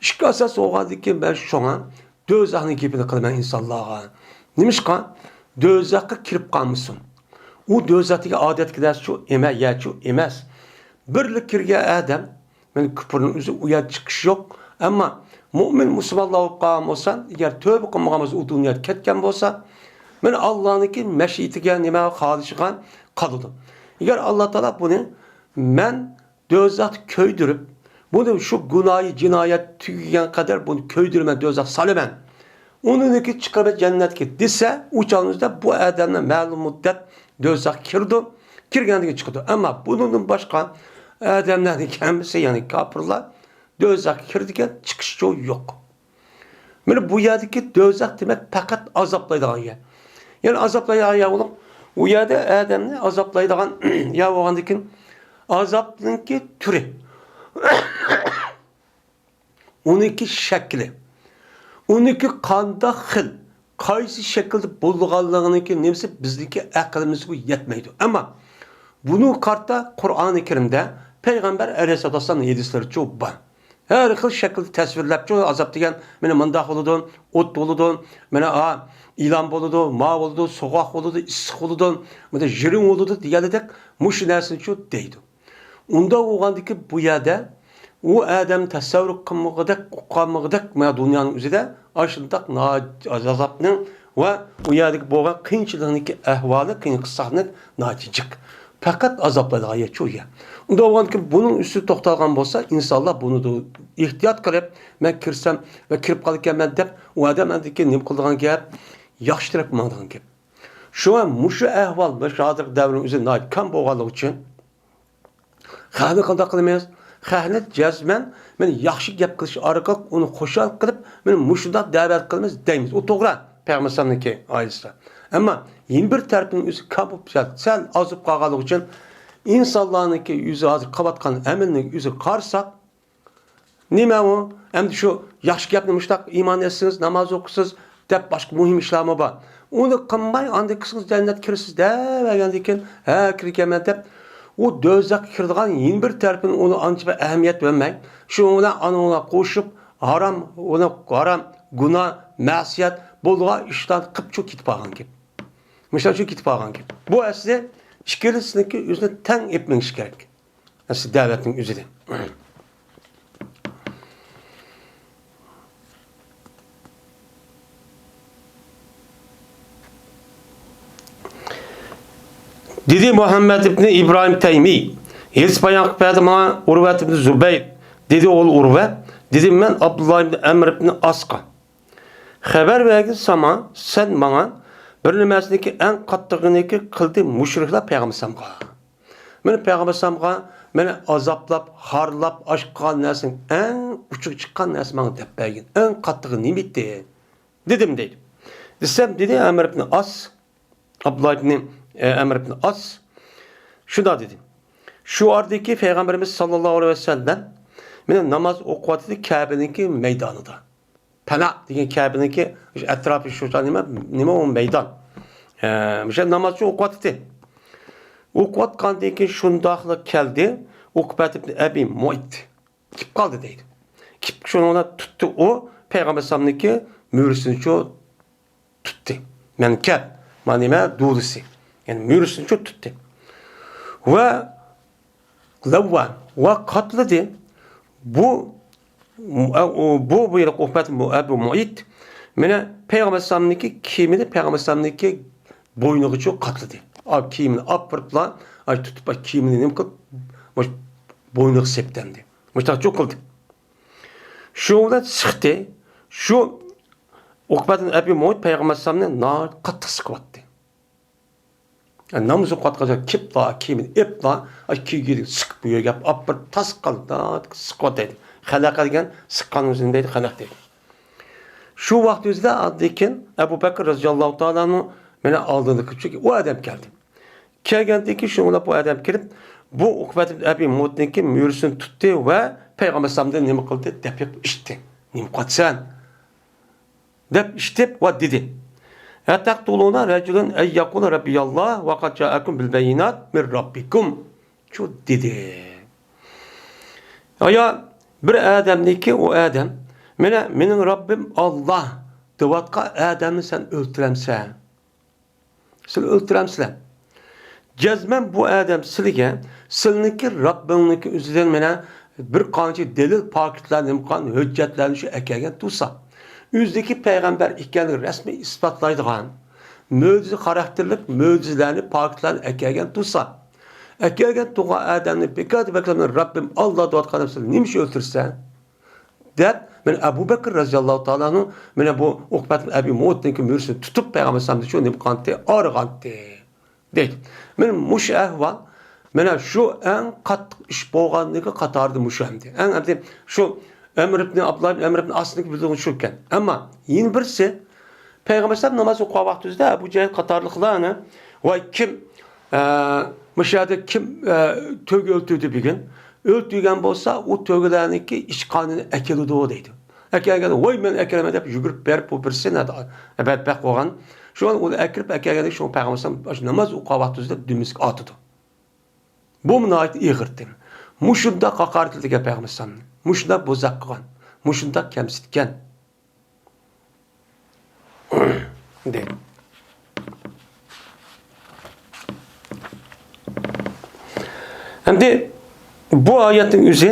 ئىككى ئاساس بولغاندىن كېيىن مەن شۇڭا دوزاخنىڭ گېپىنى قىلىمەن ئىنسانلارغا. نېمىشقا؟ دوزاخقا كىرىپ قالمىسۇن. ئۇ دوزاخ دېگەن ئادەتتىكى نەرسىچۇ ئەمە-، يەرچۇ ئەمەس. بىرلا كىرگەن ئادەم، مانا كۇپۇرنىڭ ئۆزى، ئۇ يەردە چىقىش يوق. ئەمما مۇئمىن مۇسۇلمانلار بولۇپ قالغان بولسا، ئەگەر تۆبە قىلمىغان بولسا، ئۇ دۇنيادا كەتكەن بولسا، مانا ئاللانىڭكى مەشىئىتىگە، نېمە، خاھىشىغا قالىدۇ. ئەگەر ئاللا تائالا بۇنى مەن دوزاختا كۆيدۈرۈپ، بۇنى شۇ گۇناھى جىنايەت تۈگىگەن قەدەر بۇنى كۆيدۈرىمەن، دوزاخ سالىمەن. ئۇنىڭدىن كېيىن چىقىرىمەن جەننەتكە دېسە، ئۇ چاغنىڭ ئۆزىدە بۇ ئادەمنى مەلۇم مۇددەت دوزاخقا كىرىدۇ، كىرگەندىن كېيىن چىقىدۇ. ئەمما بۇنىڭدىن باشقا ئادەملەرنىڭ ھەممىسى، يەنى كاپىرلار دوزاخقا كىرىدىكەن، چىقىشچۇ يوق. مانا بۇ يەردىكى دوزاخ دېمەك پەقەت ئازابلايدىغان يەر. يەنى ئازابلايدىغان يەر بولۇپ، ئۇ يەردە ئادەمنى ئازابلايدىغان يەر بولغاندىكىن، ئازابنىڭكى تۈرى، ئۇنىڭكى شەكلى، ئۇنىڭكى قانداق خىل، قايسى شەكىلدە بولىدىغانلىقىنىڭكى نېمىسى بىزنىڭكى ئەقلىمىزگە يەتمەيدۇ. ئەمما بۇنىڭغا قارىتا قۇرئانى كەرىمدە پەيغەمبەر ئەلەيھىسسالاتۇ ۋەسسالامنىڭ ھەدىسلىرىچۇ بار. ھەر خىل شەكىلدە تەسۋىرلەپچۇ، ئازاب دېگەن مانا مۇنداق بولىدۇ، ئوت بولىدۇ، مانا، ئا، ئىلان بولىدۇ، ما بولىدۇ، سوغۇق بولىدۇ، ئىسسىق بولىدۇ، مانا ژىرىڭ بولىدۇ دېگەنلىدەك مۇشۇ نەرسىنىچۇ دەيدۇ. ئۇنداق بولغاندىكى بۇ يەردە ئۇ ئادەم تەسەۋۋۇر قىلمىغۇدەك، ئۇقالمىغۇدەك، مانا دۇنيانىڭ ئۆزىدە ئاشۇنداق ناھايىتى ئازابنىڭ ۋە ئۇ يەردىكى بولغان قىيىنچىلىقنىڭكى ئەھۋالى، قىيىن قىسساقنىڭ ناھايىتى جىق. پەقەت ئازابلايدىغان يەر شۇ يەر. ئۇنداق بولغاندىكىن بۇنىڭ ئۈستىدە توختالغان بولسا، ئىنسانلار بۇنى ئېھتىيات قىلىپ، مەن كىرسەم ۋە كىرىپ قالىدىكەنمەن دەپ، ئۇ ئادەم ئاندىن كېيىن نېمە قىلىدىغان گەپ؟ ياخشى تەرەپكە ماڭىدىغان گەپ. شۇڭا مۇشۇ ئەھۋال، مۇشۇ ھازىرقى دەۋرنىڭ ئۆزى ناھايىتى كەم بولغانلىقى ئۈچۈن، خەقنى قانداق قىلىمىز؟ خەقنى جەزمەن مەن ياخشى گەپ قىلىش ئارقىلىق ئۇنى خۇشال قىلىپ، مەن مۇشۇنداق دەۋەت قىلىمىز دەيمىز. ئۇ توغرا، پەيغەمبەر ئەلەيھىسسالامنىڭكى ئائىلىسىدە. ئەمما يەنە بىر تەرىپىنىڭ ئۆزى كاپۇپ، سەل ئازىپ قالغانلىقى ئۈچۈن ئىنسانلارنىڭكى يۈزى ھازىر قىلىۋاتقان ئەمەلنىڭ ئۆزىگە قارىساق، نېمە ئۇ؟ ئەمدى شۇ ياخشى گەپنى مۇشۇنداق ئىمان ئېيتسىڭىز، ناماز ئوقۇسىز دەپ باشقا مۇھىم ئىشلارمۇ بار. ئۇنى قىلماي، ئاندىن كىرسىڭىز جەننەتكە كىرىسىز دەۋەرگەندىن كېيىن، ھە، كىرگەنمەن دەپ، ئۇ دوزاخقا كىرىدىغان يەنە بىر تەرىپىنى ئۇنى ئانچە بىر ئەھمىيەت بەرمەي، شۇنىڭ بىلەن ئانىڭغا قوشۇپ، ھارام، ئۇنى ھارام، گۇناھ، مەسىيەت بولىدىغان ئىشلارنى قىلىپ شۇ كېتىپ قالغان گەپ. مۇشۇنىڭ ئۈچۈن كېتىپ قالغان گەپ. بۇ ئەسلى ئىككىلىسىنىڭكى ئۆزىنى تەڭ ئېلىپ مېڭىشى كېرەك. ئەسلى دەۋەتنىڭ ئۆزىدە. دېدى مۇھەممەد ئىبنى ئىبراھىم تەيمى، ھېدىس بايان قىلىپ بەردى ماڭا ئۇرۋەت ئىبنى زۇبەير. دېدى ئوغلى ئۇرۋە، دېدىم مەن ئابدۇللا ئىبنى ئەمر ئىبنى ئاسقا. خەۋەر بەرگىن ساما، سەن ماڭا بىر نېمەسىنىكى ئەڭ قاتتىقىنىكى قىلدى مۇشرىكلار پەيغەمبەر ئەلەيھىسسالامغا. مانا پەيغەمبەر ئەلەيھىسسالامغا مانا ئازابلاپ، خارلاپ، ئاشقان نەرسىنىڭ ئەڭ ئۇچىغا چىققان نەرسە ماڭا دەپ بەرگىن. ئەڭ قاتتىقى نېمە ئىدى؟ دېدىم دەيدۇ. دېسەم، دېدى ئەمر ئىبنى ئاس، ئابدۇللا ئىبنى، ئە، ئەمر ئىبنى ئاس شۇنداق دېدى. شۇ ئارىدىكى پەيغەمبىرىمىز ساللاللاھۇ ئەلەيھى ۋەسەللەم مانا ناماز ئوقۇۋاتىدۇ كەبىنىڭكى مەيدانىدا. پەنا دېگەن كەبىنىڭكى ئەتراپى شۇ نېمە، نېمە ئۇ مەيدان. ئە، مۇشۇ نامازچى ئوقۇۋاتىدۇ. ئوقۇۋاتقاندىن كېيىن شۇنداقلا كەلدى. ئۇقبەت ئىبنى ئەبى مۇئەيت كېلىپ قالدى دەيدۇ. كېلىپ شۇنىڭ بىلەن تۇتتى ئۇ پەيغەمبەر ئەلەيھىسسالامنىڭكى مۈرىسىنى شۇ تۇتتى. مەنكەب، مانا نېمە، دۇدىسى. يەنى مۈرىسىنى شۇ تۇتتى. ۋە لەۋۋا، ۋە قاتلىدى. بۇ، بۇ، بۇ يەردە ئۇقبەت ئەبۇ مۇئەيت مانا پەيغەمبەر ئەلەيھىسسالامنىڭكى كىيىمىنى پەيغەمبەر ئەلەيھىسسالامنىڭكى بوينىغىچە قاتلىدى. ئا، كىيىمىنى ئاپىرىپلا، ئاي، تۇتۇپ، ئاي، كىيىمىنى نېمە قىلىپ، مۇش-، بوينىغا سەپتەمدى. مۇشۇنداق چوقۇلدى. شۇ بىلەن سىقتى. شۇ ئۇقبەتىن ئەبى مۇئەيت پەيغەمبەر ئەلەيھىسسالامنى ناھايىتى قاتتىق سىقىۋەتتى. نامىزى قاتقاندا كېپلا، كىيىمىنى ئېپلا، كىيگۈدەك سىقىپ، بۇ يەرگە ئاپىرىپ تاس قىلدى، سىقىۋاتىدۇ. خەنەقە دېگەن سىققان ئۆزىنى دەيدۇ، خەنەق دەيدۇ. شۇ ۋاقىت ئۆزىدە ئاندىن كېيىن ئەبۇ بەكرى رەزىياللاھۇ تائالا ئەنھۇ مېنىڭ ئالدىمدا كىرىپ، ئۇ ئادەم كەلدى. كەلگەندىن كېيىن شۇنىڭ بىلەن بۇ ئادەم كىرىپ، بۇ ئۇقبەت ئىبن ئەبى مۇئەيتنىڭكى مۈرىسىنى تۇتتى ۋە پەيغەمبەر ئەلەيھىسسالامدىن نېمە قىلدى؟ دەپ ئىشتى. نېمە قىلىۋاتىسەن؟ دەپ ئىشتىپ ۋە دېدى. ئەتەقتۇلۇنە رەجۇلەن ئەن يەقۇلە رەببىياللاھ ۋە قەد جائەكۇم بىل بەييىنات مىن رەببىكۇم. شۇ دېدى. ئايا بىر ئادەمنىكى ئۇ ئادەم، مانا مېنىڭ رەببىم ئاللاھ دەۋاتقان ئادەمنى سەن ئۆلتۈرەمسەن؟ سىلى ئۆلتۈرەمسىلەر؟ جەزمەن بۇ ئادەم سىلىگە، سىلىنىڭكى رەببىڭنىڭكى ئۆزىدىن مانا بىر قانچە دەلىل، پاكىتلارنى، نېمىقان ھۆججەتلەرنى شۇ ئەكەلگەن تۇرسا، ئۆزىدىكى پەيغەمبەر ئىكەنلىكىنى رەسمىي ئىسپاتلايدىغان، مۆجىزە خاراكتېرلىك مۆجىزىلەرنى، پاكىتلارنى ئەكەلگەن تۇرسا، ئەكەلگەن تۇرغان ئادەمنى بىكار بىكار مېنىڭ رەببىم ئاللاھ دەۋاتقان ئادەم سىلى نېمە ئۈچۈن ئۆلتۈرىسەن؟ دەپ، مانا ئەبۇ بەكرى رەزىياللاھۇ تائالا ئەنھۇ مانا بۇ ئۇقبەت ئەبى مۇئەيتنىڭكى مۈرىسىنى تۇتۇپ، پەيغەمبەر ئەلەيھىسسالامدىن شۇ نېمە قىلغانتى؟ ئايرىغانتى. دەيدۇ. مانا مۇشۇ ئەھۋال، مانا شۇ ئەڭ قاتتىق ئىش بولغانلىقى قاتارىدا مۇشۇ ئەمدى. ئەڭ ئەمدى شۇ ئەمر ئىبنى ئابدۇللا ئىبنى ئەمر ئىبنى ئاسنىڭكى بىلدۈرگىنى شۇ ئىكەن. ئەمما يەنە بىرسى، پەيغەمبەر ئەلەيھىسسالام ناماز ئوقۇغان ۋاقتىمىزدا ئەبۇ جەھىل قاتارلىقلارنى، ۋاي كىم، ئە، مۇشۇ يەردە كىم، ئە، تۆگە ئۆلتۈردى بۈگۈن؟ ئۆلتۈرگەن بولسا، ئۇ تۆگىلەرنىڭكى ئىچ قانىنى ئەكېلىدۇ دەيدۇ. ئەكەلگەندە، ۋاي مەن ئەكېلىمەن دەپ يۈگۈرۈپ بېرىپ، بۇ بىرسى نەدە بەتبەخت بولغان. شۇڭا ئۇنى ئەكىرىپ ئەكەلگەندە شۇ پەيغەمبەر ئەلەيھىسسالام ئاشۇ ناماز ئوقۇغان ۋاقتىمىزدا دۈمبىسىگە ئاتىدۇ. بۇمۇ ناھايىتى ئېغىرتى. مۇشۇنداق ھاقارەتلىگەن پەيغەمبەر ئەلەيھىسسالامنى. مۇشۇنداق بوزەك قىلغان. مۇشۇنداق كەمسىتكەن. دەيدۇ. ئەمدى بۇ ئايەتنىڭ ئۆزى،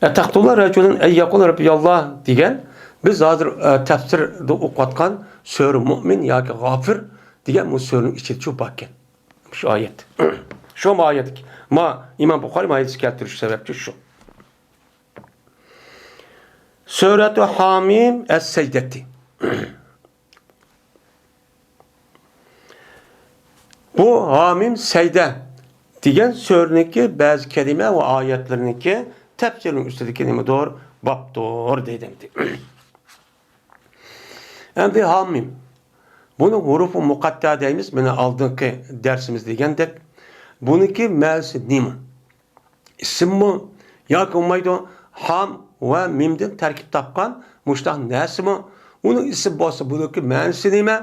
ئەتەقتۇللا رەجۇلەن ئەن يەقۇلە رەببىياللاھ دېگەن، بىز ھازىر، ئە، تەپسىردە ئوقۇۋاتقان سۈرە مۇئمىن ياكى غافىر دېگەن بۇ سۈرىنىڭ ئىچىدە شۇ باركەن. شۇ ئايەت. شۇ ئايەت. ما ئىمام بۇخارى ما ھەدىس كەلتۈرۈش سەۋەبچى شۇ. سۈرەتۇ ھامىم ئەس-سەجدەتى. بۇ ھامىم سەجدە دېگەن سۈرىنىڭكى بەزى كەلىمە ۋە ئايەتلىرىنىڭكى تەپسىرىنىڭ ئۈستىدىكى نېمىدۇر؟ بابتۇر دەيدۇ. ئەمدى ھامىم. بۇنى ھۇرۇفى مۇقەتتە دەيمىز. مانا ئالدىنقى دەرسىمىز دېگەندەك. بۇنىڭكى مەنىسى نېمە؟ ئىسىممۇ ياكى بولمايدۇ، ھام ۋە مىمدىن تەركىب تاپقان مۇشتاق نەرسىمۇ؟ ئۇنىڭ ئىسمى بولسا بۇنىڭكى مەنىسى نېمە؟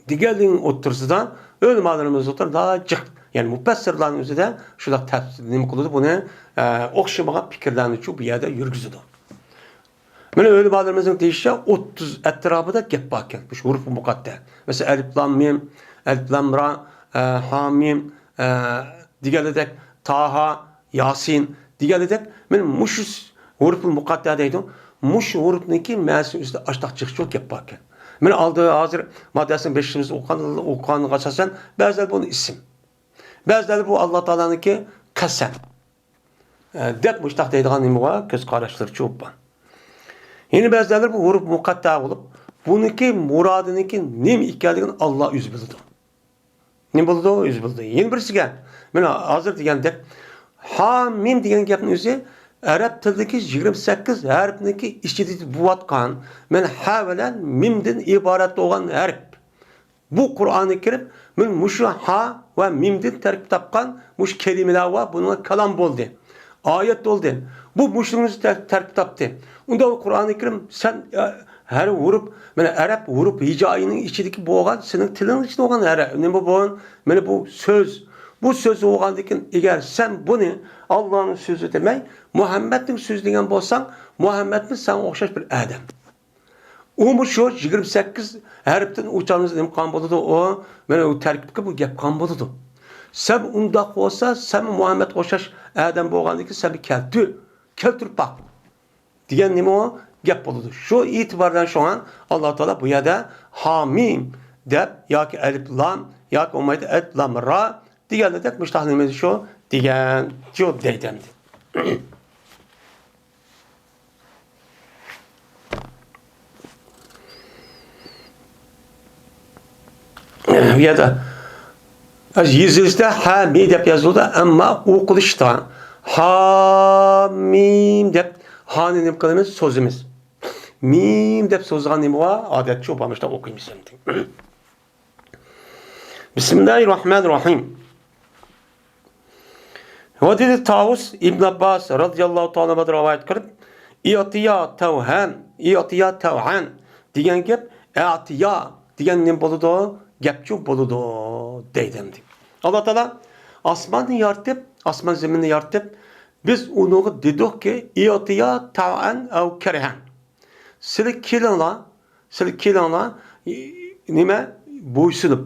دېگەنلىكنىڭ ئوتتۇرىسىدا ئۆلىمالىرىمىز ئوتتۇرىدا جىق، يەنى مۇپەسسىرلارنىڭ ئۆزىدە شۇنداق تەپسىر نېمە قىلىدۇ، بۇنى، ئە، ئوخشىمىغان پىكىرلەرنىچۇ بۇ يەردە يۈرگۈزىدۇ. مانا ئۆلىمالىرىمىزنىڭ دېيىشىچە، ئوتتۇز ئەتراپىدا گەپ باركەن، مۇشۇ ھۇرۇپى مۇقەتتە. مەسىلەن، ئەلىپ لام مىم، ئەلىپ لام را، ئە، ھامىم، ئە، دېگەنلىدەك، تاھا، ياسىن دېگەنلىدەك، مانا مۇشۇ ھۇرۇپى مۇقەتتە دەيدۇ. مۇشۇ ھۇرۇپنىڭكى مەنىسى ئۈستىدە ئاشتاق جىقچۇ گەپ باركەن. مانا ئالدى ھازىر ما دەرسنىڭ بېشىمىزدا ئوقۇغان، ئوقۇغانغا ئاساسەن، بەزىلەر بۇنى ئىسىم، بەزىلەر بۇ ئاللا تائالانىڭكى قەسەم، ئە، دەپ مۇشتاق دەيدىغان نېمە بار؟ كۆز قاراشلىرىچۇ بار. يەنە بەزىلەر بۇ ھۇرۇپ مۇقەتتا بولۇپ، بۇنىڭكى مۇرادىنىڭكى نېمە ئىكەنلىكىنى ئاللا ئۆزى بىلىدۇ. نېمە بولىدۇ؟ ئۆزى بىلىدۇ. يەنە بىرسىگە، مانا ھازىر دېگەندەك، ھامىم دېگەن گەپنىڭ ئۆزى ئەرەب تىلىدىكى يىگىرمە سەككىز ھەرپنىڭكى ئىچىدە بولۇۋاتقان، مانا ھە بىلەن مىمدىن ئىبارەت بولغان ھەرپ. بۇ قۇرئانى كەرىم، مانا مۇشۇ ھا ۋە مىمدىن تەركىب تاپقان مۇشۇ كەلىمىلەر ۋە بۇنىڭ كالام بولدى. ئايەت بولدى. بۇ مۇشۇنىڭ تەر-، تەركىب تاپتى. ئۇندا ئۇ قۇرئانى كەرىم، سەن، ئە، ھەر ھۇرۇپ، مانا ئەرەب ھۇرۇپ ھىجائىينىڭ ئىچىدىكى بولغان، سېنىڭ تىلىڭ ئىچىدە بولغان ھەرە-، نېمە بۇ؟ مانا بۇ سۆز. بۇ سۆز بولغاندىكىن، ئەگەر سەن بۇنى ئاللانىڭ سۆزى دېمەي، مۇھەممەدنىڭ سۆزى دېگەن بولساڭ، مۇھەممەدمۇ ساڭا ئوخشاش بىر ئادەم. ئۇمۇ شۇ يىگىرمە سەككىز ھەرپتىن ئۇچالمىسا نېمە قىلغان بولىدۇ ئۇ؟ مانا ئۇ تەركىبكە بۇ گەپ قىلغان بولىدۇ. سەن ئۇنداق بولسا، سەن مۇھەممەدقە ئوخشاش ئادەم بولغاندىكىن سەن بىر كەلتۈر، كەلتۈرۈپ باق دېگەن نېمە ئۇ؟ گەپ بولىدۇ. شۇ ئېتىبار بىلەن شۇڭا ئاللا تائالا بۇ يەردە ھامىم دەپ ياكى ئەلىپ لام ياكى بولمايدۇ ئەلىپ لام را دېگەنلىدەك مۇشتاق نېمە شۇ دېگەن شۇ دەيدۇ ئەمدى. بۇ يەردە يېزىلىشتا ھە مى دەپ يازىلىدۇ، ئەمما ئوقۇلۇشتا ھا مىم دەپ ھانى نېمە قىلىمىز؟ سوزىمىز. مىم دەپ سوزغان نېمە بار؟ ئادەتچە بۇ مۇشۇنداق ئوقۇيمىز ئەمدى. بىسمىللاھىرراھمانىرراھىم. ۋە دېدى تاۋۇس ئىبن ئابباس رازىياللاھۇ تائالا ئەنھۇدىن رىۋايەت قىلىپ، ئىئتىيا تەۋھەن، ئىئتىيا تەۋھەن دېگەن گەپ، ئەتىيا دېگەن نېمە بولىدۇ؟ گەپچۇ بولىدۇ دەيدۇ ئەمدى. ئاللا تائالا ئاسماننى يارىتىپ، ئاسمان زېمىننى يارىتىپ، بىز ئۇنىڭغا دېدۇقكى، ئىئتىيا تەۋھەن ئەۋ كەرھەن. سىلى كېلىڭلار، سىلى كېلىڭلار، نېمە، بويسۇنۇپ،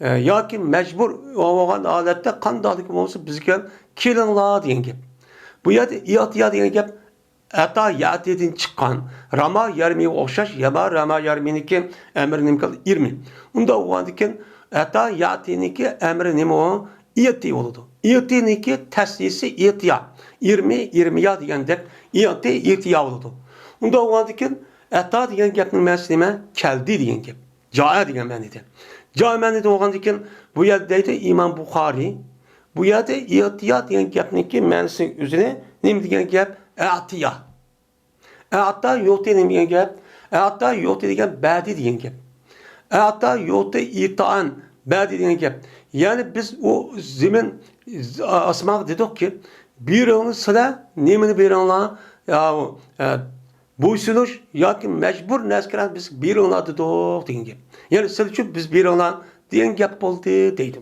ئە، ياكى مەجبۇر بولغان ھالەتتە قانداقلىقى بولسا بىزگە كېلىڭلار دېگەن گەپ. بۇ يەردە ئىئتىيا دېگەن گەپ ئەتا يەتىدىن چىققان، راما يەرمىگە ئوخشاش، يەما راما يەرمىنىڭكى ئەمرى نېمە قىلدى؟ ئىرمى. ئۇنداق بولغاندىكىن ئەتا يەتىنىڭكى ئەمرى نېمە ئۇ؟ ئىئتى بولىدۇ. ئىئتىنىڭكى تەسنىيىسى ئىئتىيا. ئىرمى، ئىرمىيا دېگەندەك ئىئتى، ئىئتىيا بولىدۇ. ئۇنداق بولغاندىكىن ئەتا دېگەن گەپنىڭ مەنىسى نېمە؟ كەلدى دېگەن گەپ. جائە دېگەن مەنىدە. جائە مەنىدە بولغاندىكىن بۇ يەردە دەيدۇ ئىمام بۇخارىي، بۇ يەردە ئىئتىيا دېگەن گەپنىڭكى مەنىسى ئۆزىنى نېمە دېگەن گەپ؟ ئەتىيا. ئەتا يۇتى نېمە دېگەن گەپ؟ ئەتا يۇتى دېگەن بەدى دېگەن گەپ. ئەتا يۇتى ئىتائەن بەدى دېگەن گەپ. يەنى بىز ئۇ زېمىن، ئاسمانغا دېدۇقكى، بېرىڭلار سىلەر، نېمىنى بېرىڭلار؟ يا، ئە، بويسۇنۇش ياكى مەجبۇر نەرسىلەرنى بىز بېرىڭلار دېدۇق دېگەن گەپ. يەنى سىلەرچۇ بىز بېرىڭلار دېگەن گەپ بولدى دەيدۇ.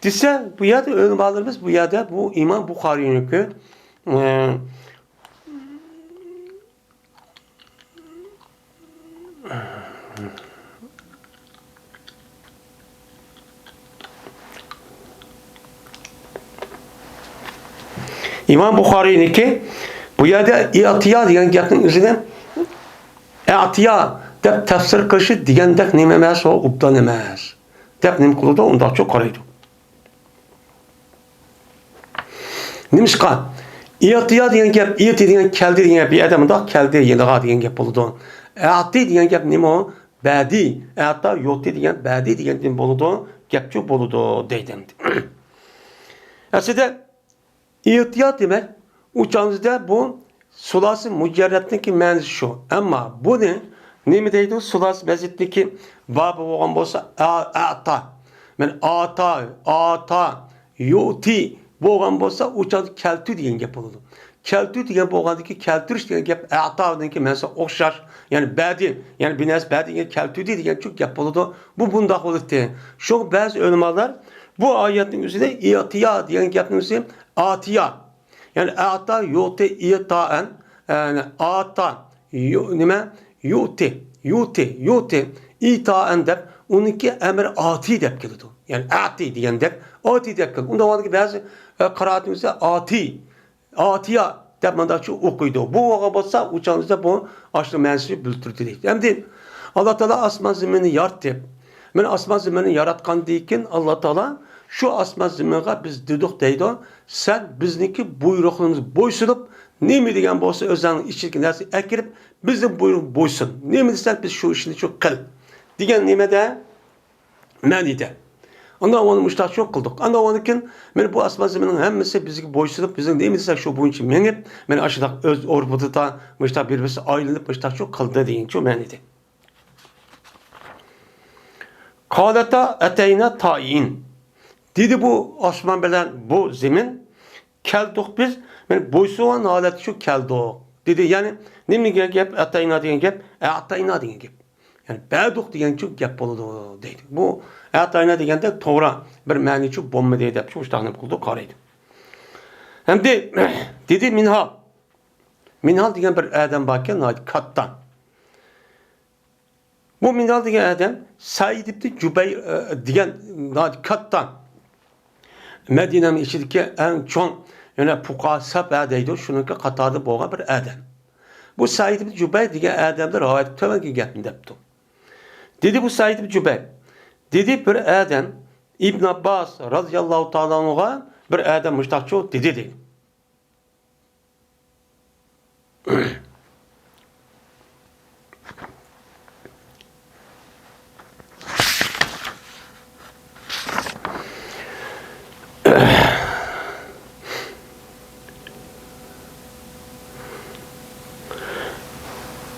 دېسە، بۇ يەردە ئۆلىمالىرىمىز بۇ يەردە بۇ ئىمام بۇخارىينىڭكى، ئە، ئىمام بۇخارىينىڭكى بۇ يەردە ئىئتىيا دېگەن گەپنىڭ ئۆزىنى ئەتىيا دەپ تەپسىر قىلىشى دېگەندەك نېمە ئەمەس، ئۇ ئوبدان ئەمەس دەپ نېمە قىلىدۇ، ئۇنداقچۇ قارايدۇ. نېمىشقا؟ ئىئتىيا دېگەن گەپ، ئىئتى دېگەن كەلدى دېگەن گەپ، بۇ يەردە مۇنداق كەلدى يېنىغا دېگەن گەپ بولىدۇ. ئەتى دېگەن گەپ نېمە ئۇ؟ بەدى، ئەتا يۇتى دېگەن بەدى دېگەندىن بولىدۇ. گەپچۇ بولىدۇ دەيدۇ ئەمدى. ئەسلىدە ئېتىيا دېمەك، ئۇ چاغدا بۇ سۇلاسى مۇجەررەتنىڭكى مەنىسى شۇ. ئەمما بۇنى نېمە دەيدۇ؟ سۇلاسى مەزىدتىكى بابى بولغان بولسا، ئا-، ئەتا. مەن ئاتا، ئاتا، يۇتى بولغان بولسا، ئۇ چاغدا كەلتۈ دېگەن گەپ بولىدۇ. كەلتۈ دېگەن بولغاندىكى، كەلتۈرۈش دېگەن گەپ ئەتانىڭكى مەنىسىگە ئوخشاش. يەنى بەدى، يەنى بىر نەرسە بەدى دېگەن كەلتۈردى دېگەنچۇ گەپ بولىدۇ. بۇ بۇنداق بولۇپتۇ. شۇڭا بەزى ئۆلىمالار بۇ ئايەتنىڭ ئۆزىدە ئېتىيا دېگەن گەپنىڭ ئۆزى ئاتىيا. يەنى ئەتا يۇتى ئېتائەن، يەنى ئاتا يۇ-، نېمە؟ يۇتى، يۇتى، يۇتى ئېتائەن دەپ، ئۇنىڭكى ئەمرى ئاتى دەپ كېلىدۇ. يەنى ئەتى دېگەندەك، ئاتى دەپ كېلىدۇ. ئۇنداق بولغاندىكى بەزى، ئە، قىرائەتىمىزدە ئاتى، ئاتىيا دەپ مۇنداقچە ئوقۇيدۇ. بۇ بولغان بولسا، ئۇ چاغدا بۇ ئاشۇ مەنىسىنى بىلدۈرىدۇ. ئەمدى ئاللا تائالا ئاسمان زېمىننى يارىتىپ، مانا ئاسمان زېمىننى ياراتقاندىن كېيىن ئاللا تائالا شۇ ئاسمان زېمىنغا بىز دېدۇق دەيدۇ، سەن بىزنىڭكى بۇيرۇقلىرىمىزغا بويسۇنۇپ، نېمە دېگەن بولسا ئۆزۈڭنىڭ ئىچىدىكى نەرسىنى ئەكىرىپ، بىزنىڭ بۇيرۇقىمىزغا بويسۇن. نېمە دېسەڭ بىز شۇ ئىشنى شۇ قىل دېگەن نېمىدە؟ مەنىدە. ئاندىن ئۇنى مۇشتاقچۇ قىلدۇق. ئاندىن ئۇنىڭدىن كېيىن مانا بۇ ئاسمان زېمىننىڭ ھەممىسى بىزگە بويسۇنۇپ، بىزنىڭ نېمە دېسەك شۇ بويىچە مېڭىپ، مانا ئاشۇنداق ئۆز ئوربىتىدا مۇشتاق بىر-بىرسى ئايلىنىپ مۇشتاقچۇ قىلدى دېگەنچۇ مەنىدە. قالتا ئەتەينا تائىئىن. دېدى بۇ ئاسمان بىلەن بۇ زېمىن، كەلدۇق بىز، مانا بويسۇنغان ھالەتتە شۇ كەلدۇق. دېدى، يەنى نېمە دېگەن گەپ؟ ئەتەينا دېگەن گەپ، ئەتەينا دېگەن گەپ. يەنى بەردۇق دېگەنچۇ گەپ بولىدۇ دەيدۇ. بۇ ئەتەينا دېگەندە توغرا بىر مەنىچۇ بولمىدى دەپ شۇ مۇشتاقنى قىلىدۇ، قارايدۇ. ئەمدى دېدى مىنھال. مىنھال دېگەن بىر ئادەم باركەن، ناھايىتى كاتتا. بۇ مىنھال دېگەن ئادەم سەئىد ئىبنى جۇبەير، ئە، دېگەن ناھايىتى كاتتا مەدىنەنىڭ ئىچىدىكى ئەڭ چوڭ، يەنە پۇقاھا سەبئە دەيدۇ، شۇنىڭكى قاتارىدا بولغان بىر ئادەم. بۇ سەئىد ئىبنى جۇبەير دېگەن ئادەمدىن رىۋايەت تۆۋەنكى گەپنى دەپتۇ. دېدى بۇ سەئىد ئىبنى جۇبەير. دېدى بىر ئادەم ئىبن ئابباس رازىياللاھۇ تائالا ئەنھۇغا بىر ئادەم مۇشتاقچۇ دېدى دەيدۇ.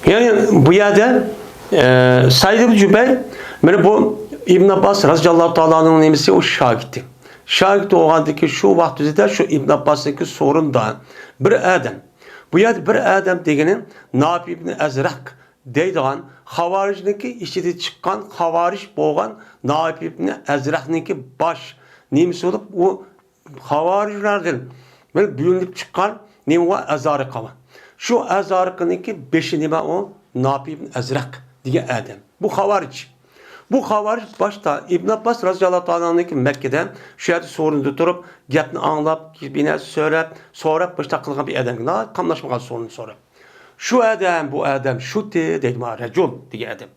يەنى بۇ يەردە، ئە، سەئىد ئىبن جۇبەير، مانا بۇ ئىبن ئابباس رازىياللاھۇ تائالا ئەنھۇنىڭ نېمىسى، ئۇ شاگىرتى. شاگىرت بولغاندىكى شۇ ۋاقىت ئۆزىدە شۇ ئىبن ئابباسنىڭكى سورۇنىدا بىر ئادەم. بۇ يەردە بىر ئادەم دېگىنى ناپىھ ئىبن ئەزرەق دەيدىغان خاۋارىجنىڭكى ئىچىدىن چىققان خاۋارىج بولغان ناپىھ ئىبن ئەزرەقنىڭكى باش نېمىسى بولۇپ، ئۇ خاۋارىجلاردىن بىر بۆلۈنۈپ چىققان نېمە بار؟ ئەزارىقا بار. شۇ ئەزارىقىنىڭكى بېشى نېمە ئۇ؟ ناپىھ ئىبن ئەزرەق دېگەن ئادەم. بۇ خاۋارىج. بۇ خاۋارىج باشتا ئىبن ئابباس رازىياللاھۇ تائالا ئەنھۇ مەككىدە شۇ يەردە سورۇندا تۇرۇپ، گەپنى ئاڭلاپ، بىر نەرسە سۆرەپ، سوراپ، مۇشۇنداق قىلغان بىر ئادەمگە، ناھايىتى قاملاشمىغان سورۇندا سوراپ. شۇ ئادەم، بۇ ئادەم، شۇتى دەيدۇ، مانا رەجۇل دېگەن ئادەم.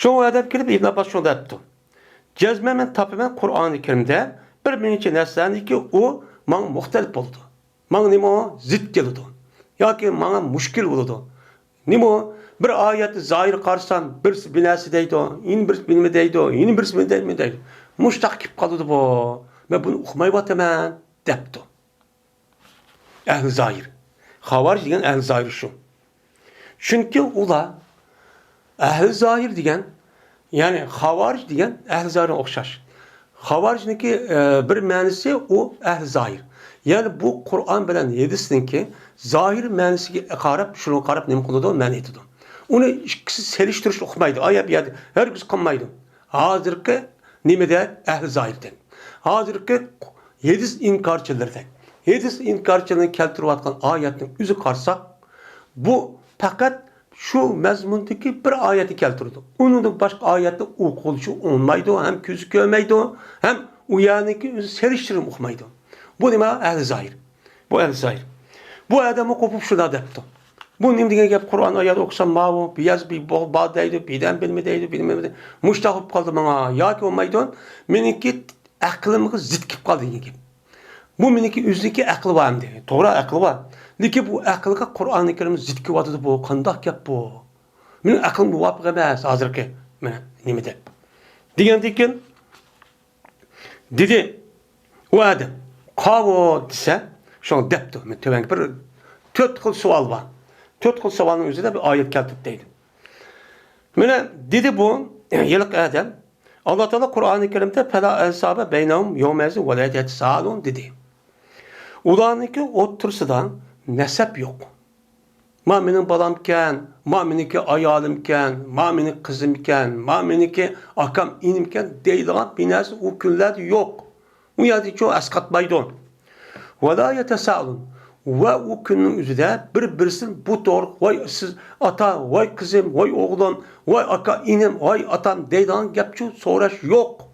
شۇ ئادەم كېلىپ ئىبن ئابباس شۇنداق دەپتۇ. جەزمەن مەن تاپىمەن قۇرئانى كەرىمدە بىر نەچچە نەرسىلەرنىكى ئۇ ماڭا مۇختەلىپ بولىدۇ. ماڭا نېمە ئۇ؟ زىت كېلىدۇ. ياكى ماڭا مۇشكىل بولىدۇ. نېمە ئۇ؟ بىر ئايەتنى زاھىر قارىسام، بىرسى بىر نەرسە دەيدۇ، يەنە بىرسى بىر نېمە دەيدۇ، يەنە بىرسى بىر نېمە دەيدۇ. مۇشتاق كېلىپ قالىدۇ بۇ. مەن بۇنى ئۇقمايۋاتىمەن، دەپتۇ. ئەھلى زاھىر. خاۋارىج دېگەن ئەھلى زاھىر شۇ. چۈنكى ئۇلار ئەھلى زاھىر دېگەن، يەنى خاۋارىج دېگەن ئەھلى زاھىرغا ئوخشاش. خاۋارىجنىڭكى، ئە، بىر مەنىسى ئۇ ئەھلى زاھىر. يەنى بۇ قۇرئان بىلەن ھەدىسنىڭكى زاھىر مەنىسىگە قاراپ، شۇنىڭغا قاراپ نېمە قىلىدۇ؟ مەنە ئېيتىدۇ. ئۇنى ئىككىسى سېلىشتۇرۇش ئۇقمايدۇ. ئايەت بۇ يەردە ھەرگىز قىلمايدۇ. ھازىرقى نېمىدەك؟ ئەھلى زاھىردەك. ھازىرقى ھەدىس ئىنكارچىلىرىدەك. ھەدىس ئىنكارچىلىرىنىڭ كەلتۈرۈۋاتقان ئايەتنىڭ ئۆزىگە قارىساق، بۇ پەقەت شۇ مەزمۇندىكى بىر ئايەتنى كەلتۈرىدۇ. ئۇنىڭدىن باشقا ئايەتنى ئوقۇغىلى ئۇنىمايدۇ، ھەم كۆزى كۆرمەيدۇ، ھەم ئۇ يەرنىڭكى ئۆزى سېلىشتۇرۇپ ئۇقمايدۇ. بۇ نېمە؟ ئەھلى زاھىر. بۇ ئەھلى زاھىر. بۇ ئادەممۇ قوپۇپ شۇنداق دەپتۇ. بۇ نېمە دېگەن گەپ؟ قۇرئان ئايەت ئوقۇسام ماۋۇ، بىر يەر بار دەيدۇ، بىردەم بىلمە دەيدۇ، بىلمە دەيدۇ. مۇشتاق بولۇپ قالدى ماڭا. ياكى بولمايدۇ، مېنىڭكى ئەقلىمگە زىت كېلىپ قالدى دېگەن گەپ. بۇ مېنىڭكى ئۆزىنىڭكى ئەقلى بار ئەمدى. توغرا ئەقلى بار. لېكىن بۇ ئەقىلگە قۇرئانى كەرىم زىت كېلىۋاتىدۇ بۇ. قانداق گەپ بۇ؟ مېنىڭ ئەقلىم مۇۋاپىق ئەمەس ھازىرقى مانا نېمىدە. دېگەندىن كېيىن دېدى ئۇ ئادەم. قاۋۇ دېسە، شۇڭا دەپتۇ. مەن تۆۋەنكى بىر تۆت خىل سوئال بار. تۆت خىل سوئالنىڭ ئۆزىدە بىر ئايەت كەلتۈردى دەيدۇ. مانا دېدى بۇ ھېلىقى ئادەم. ئاللا تائالا قۇرئانى كەرىمدە «فلا أنساب بينهم يومئذ ولا يتساءلون» دېدى. ئۇلارنىڭكى ئوتتۇرىسىدا نەسەب يوق. ما مېنىڭ بالامكەن، ما مېنىڭكى ئايالىمكەن، ما مېنىڭ قىزىمكەن، ما مېنىڭكى ئاكام ئىنىمكەن دەيدىغان بىر نەرسە ئۇ كۈنلەردە يوق. ئۇ يەردىچۇ ئەسقاتمايدۇ. «ولا يتساءلون». ۋە ئۇ كۈننىڭ ئۆزىدە بىر-بىرسىدىن بۇ توغرا، «ۋاي سىز ئاتا، ۋاي قىزىم، ۋاي ئوغلۇم، ۋاي ئاكا ئىنىم، ۋاي ئاتام» دەيدىغان گەپچۇ سوراش يوق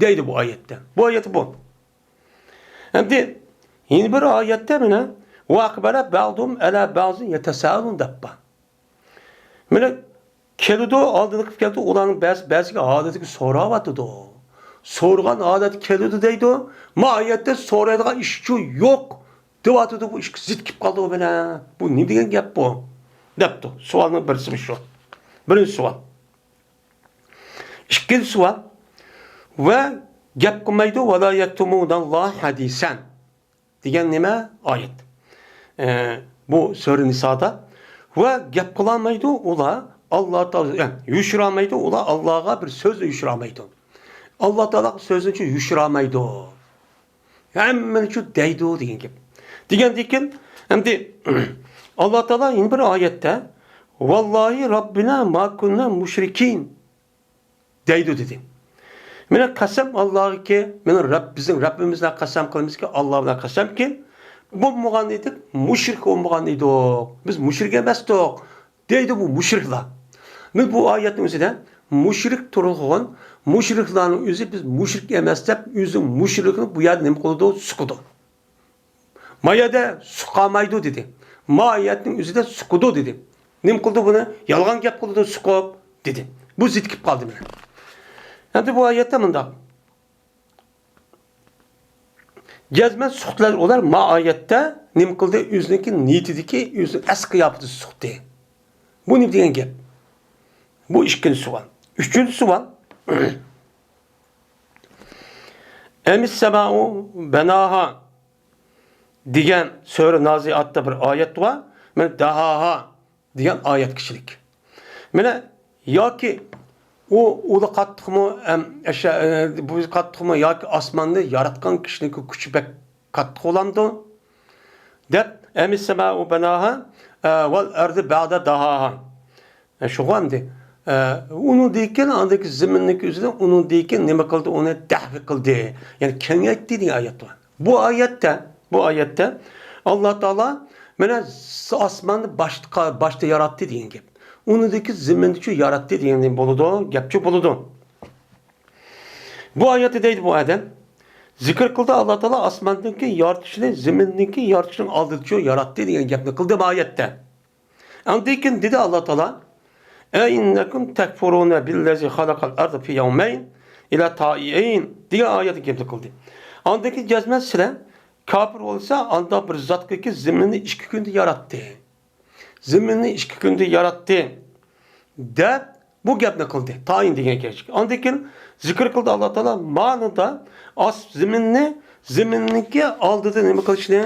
دەيدۇ بۇ ئايەتتە. بۇ ئايەت بۇ. ئەمدى يەنە بىر ئايەتتە مانا «وأقبل بعضهم على بعض يتساءلون» دەپ بار. مانا كېلىدۇ، ئالدىنقى كېلىدۇ، ئۇلارنىڭ بەزى بەزىگە ھالىتىگە سوراۋاتىدۇ. سورىغان ھالەت كېلىدۇ دەيدۇ. ما ئايەتتە سورايدىغان ئىشچۇ يوق دەۋاتىدۇ. بۇ ئىككى زىت كېلىپ قالدى بۇ بىلەن. بۇ نېمە دېگەن گەپ بۇ؟ دەپتۇ. سوئالنىڭ بىرسى شۇ. بىرىنچى سوئال. ئىككىنچى سوئال. ۋە گەپ قىلمايدۇ. «ولا يكتمون الله حديثا» دېگەن نېمە؟ ئايەت. ئە، بۇ سۈرە نىسادا. ۋە گەپ قىلالمايدۇ ئۇلار ئاللا تائالا، يەنى يوشۇرالمايدۇ ئۇلار ئاللاغا بىر سۆزنى يوشۇرالمايدۇ. ئاللا تائالاغا سۆزنىچۇ يوشۇرالمايدۇ. ھەممىنىچۇ دەيدۇ دېگەن گەپ. دېگەندىن كېيىن ئەمدى ئاللا تائالا يەنە بىر ئايەتتە «والله ربنا ما كنا مشركين» دەيدۇ دېدى. مانا قەسەم ئاللاغىكى، مېنىڭ رەب، بىزنىڭ رەببىمىز بىلەن قەسەم قىلىمىزكى، ئاللا بىلەن قەسەمكى، بولمىغان ئىدۇق، مۇشرىك بولمىغان ئىدۇق، بىز مۇشرىك ئەمەستۇق دەيدۇ بۇ مۇشرىكلار. مانا بۇ ئايەتنىڭ ئۆزىدە مۇشرىك تۇرغۇزغان، مۇشرىكلارنىڭ ئۆزى بىز مۇشرىك ئەمەس دەپ، ئۆزىنىڭ مۇشرىكلىقىنى بۇ يەردە نېمە قىلىدۇ؟ سۇقىدۇ. ما يەردە سۇقالمايدۇ دېدى. ما ئايەتنىڭ ئۆزىدە سۇقىدۇ دېدى. نېمە قىلدى بۇنى؟ يالغان گەپ قىلىدۇ، سۇقۇپ دېدى. بۇ زىت كېلىپ قالدى مانا. ئەمدى بۇ ئايەتتە مۇنداق. جەزمەن سۇقتىلار ئۇلار ما ئايەتتە نېمە قىلدى؟ ئۆزىنىڭكى نىيىتىدىكى ئۆزىنىڭ ئەس قىياپىتىدە سۇقتى. بۇ نېمە دېگەن گەپ؟ بۇ ئىككىنچى سوئال. ئۈچىنچى سوئال. ئەمىس سەمائۇ بەناھا دېگەن سۈرە نازىئاتتا بىر ئايەت بار. مانا دەھاھا دېگەن ئايەت كىشىلىك. مانا ياكى ئۇ ئۇلا قاتتىقمۇ، ئەم، ئەشە-، ئە، بۇ قاتتىقمۇ ياكى ئاسماننى ياراتقان كىشىنىڭكى كۈچى بەك قاتتىق بولامدۇ؟ دەپ، ئەمىس سەمائۇ بەناھا، ئە، ۋەل ئەردى بەئدە دەھاھا. ئە، شۇغا ئەمدى، ئە، ئۇنىڭدىن كېيىن ئاندىكى زېمىننىڭكى ئۆزىنى ئۇنىڭدىن كېيىن نېمە قىلدى؟ ئۇنى دەھۋى قىلدى. يەنى كېڭەيتتى دېگەن ئايەت بار. بۇ ئايەتتە، بۇ ئايەتتە ئاللا تائالا مانا ئاسماننى باشتا، باشتا ياراتتى دېگەن گەپ. ئۇنىڭدىن كېيىن زېمىننىچۇ ياراتتى دېگەن نېمە بولىدۇ؟ گەپچۇ بولىدۇ. بۇ ئايەتتە دەيدۇ بۇ ئادەم، زىكىر قىلدى ئاللا تائالا ئاسماندىكى يارىتىشنى، زېمىننىڭكى يارىتىشنىڭ ئالدىدىچۇ ياراتتى دېگەن گەپنى قىلدى بۇ ئايەتتە. ئاندىن كېيىن دېدى ئاللا تائالا، «ئەئىننەكۇم تەكفۇرۇنە بىللەزى خەلەقەل ئەرزە فى يەۋمەين ئىلە تائىئەين» دېگەن ئايەتنى گەپنى قىلدى. ئاندىن كېيىن جەزمەن سىلەر كاپىر بولسا، ئانداق بىر زاتقىكى زېمىننى ئىككى كۈندە ياراتتى. زېمىننى ئىككى كۈندە ياراتتى دەپ بۇ گەپنى قىلدى. تائىئەين دېگەن گەپ. ئاندىن كېيىن زىكىر قىلدى ئاللا تائالا مانىدا ئاس-، زېمىننى، زېمىننىڭكى ئالدىدا نېمە قىلىشنى،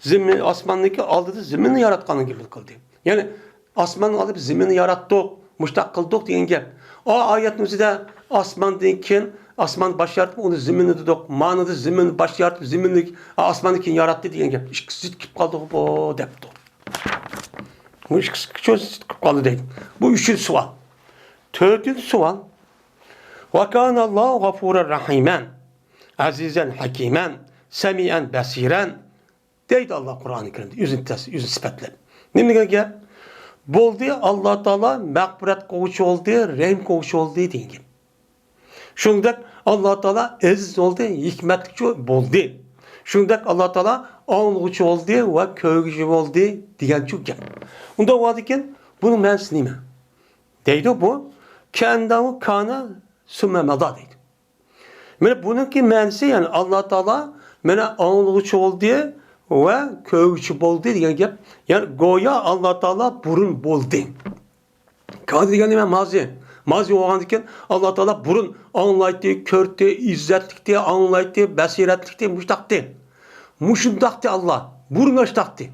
زېمىن، ئاسماننىڭكى ئالدىدا زېمىننى ياراتقاننى گەپنى قىلدى. يەنى ئاسماننىڭ ئالدىدا بىز زېمىننى ياراتتۇق، مۇشتاق قىلدۇق دېگەن گەپ. ئا ئايەتنىڭ ئۆزىدە ئاسماندىن كېيىن، ئاسمان باش يارىتىپ، ئۇنى زېمىننى دېدۇق. مانىدا زېمىن باش يارىتىپ، زېمىننى، ئاسماننى كېيىن ياراتتى دېگەن گەپ. ئىككىسى زىت كېلىپ قالدىغۇ بۇ دەپتۇ. بۇ ئىككىسى چوز كېلىپ قالدى دەيدۇ. بۇ ئۈچىنچى سوئال. تۆتىنچى سوئال. «ۋەكانەللاھۇ غەفۇرەن رەھىمەن، ئەزىزەن ھەكىمەن، سەمىئەن بەسىرەن» دەيدۇ ئاللا قۇرئانى كەرىمدە ئۆزىنى تەس-، ئۆزىنى سۈپەتلەپ. نېمە دېگەن گەپ؟ بولدى، ئاللا تائالا مەغپىرەت قىلغۇچى بولدى، رەھىم قىلغۇچى بولدى دېگەن گەپ. شۇنىڭدەك ئاللا تائالا ئەزىز بولدى، ھېكمەتلىكچۇ بولدى. شۇنىڭدەك ئاللا تائالا ئاڭلىغۇچى بولدى ۋە كۆرگۈچى بولدى دېگەنچۇ گەپ. ئۇنداق بولغاندىكىن بۇنىڭ مەنىسى نېمە؟ دەيدۇ بۇ، كەئەننەھۇ كانە سۇممە مەزا دەيدۇ. مانا بۇنىڭكى مەنىسى، يەنى ئاللا تائالا مانا ئاڭلىغۇچى بولدى ۋە كۆرگۈچى بولدى دېگەن گەپ. يەنى گويا ئاللا تائالا بۇرۇن بولدى. كانە دېگەن نېمە؟ مازى. مازى بولغاندىكىن، ئاللا تائالا بۇرۇن ئاڭلايتتى، كۆرتتى، ئىززەتلىكتى، ئاڭلايتتى، بەسىرەتلىكتى، مۇشتاقتى. مۇشۇنداقتى ئاللا. بۇرۇن ئاشتاقتى.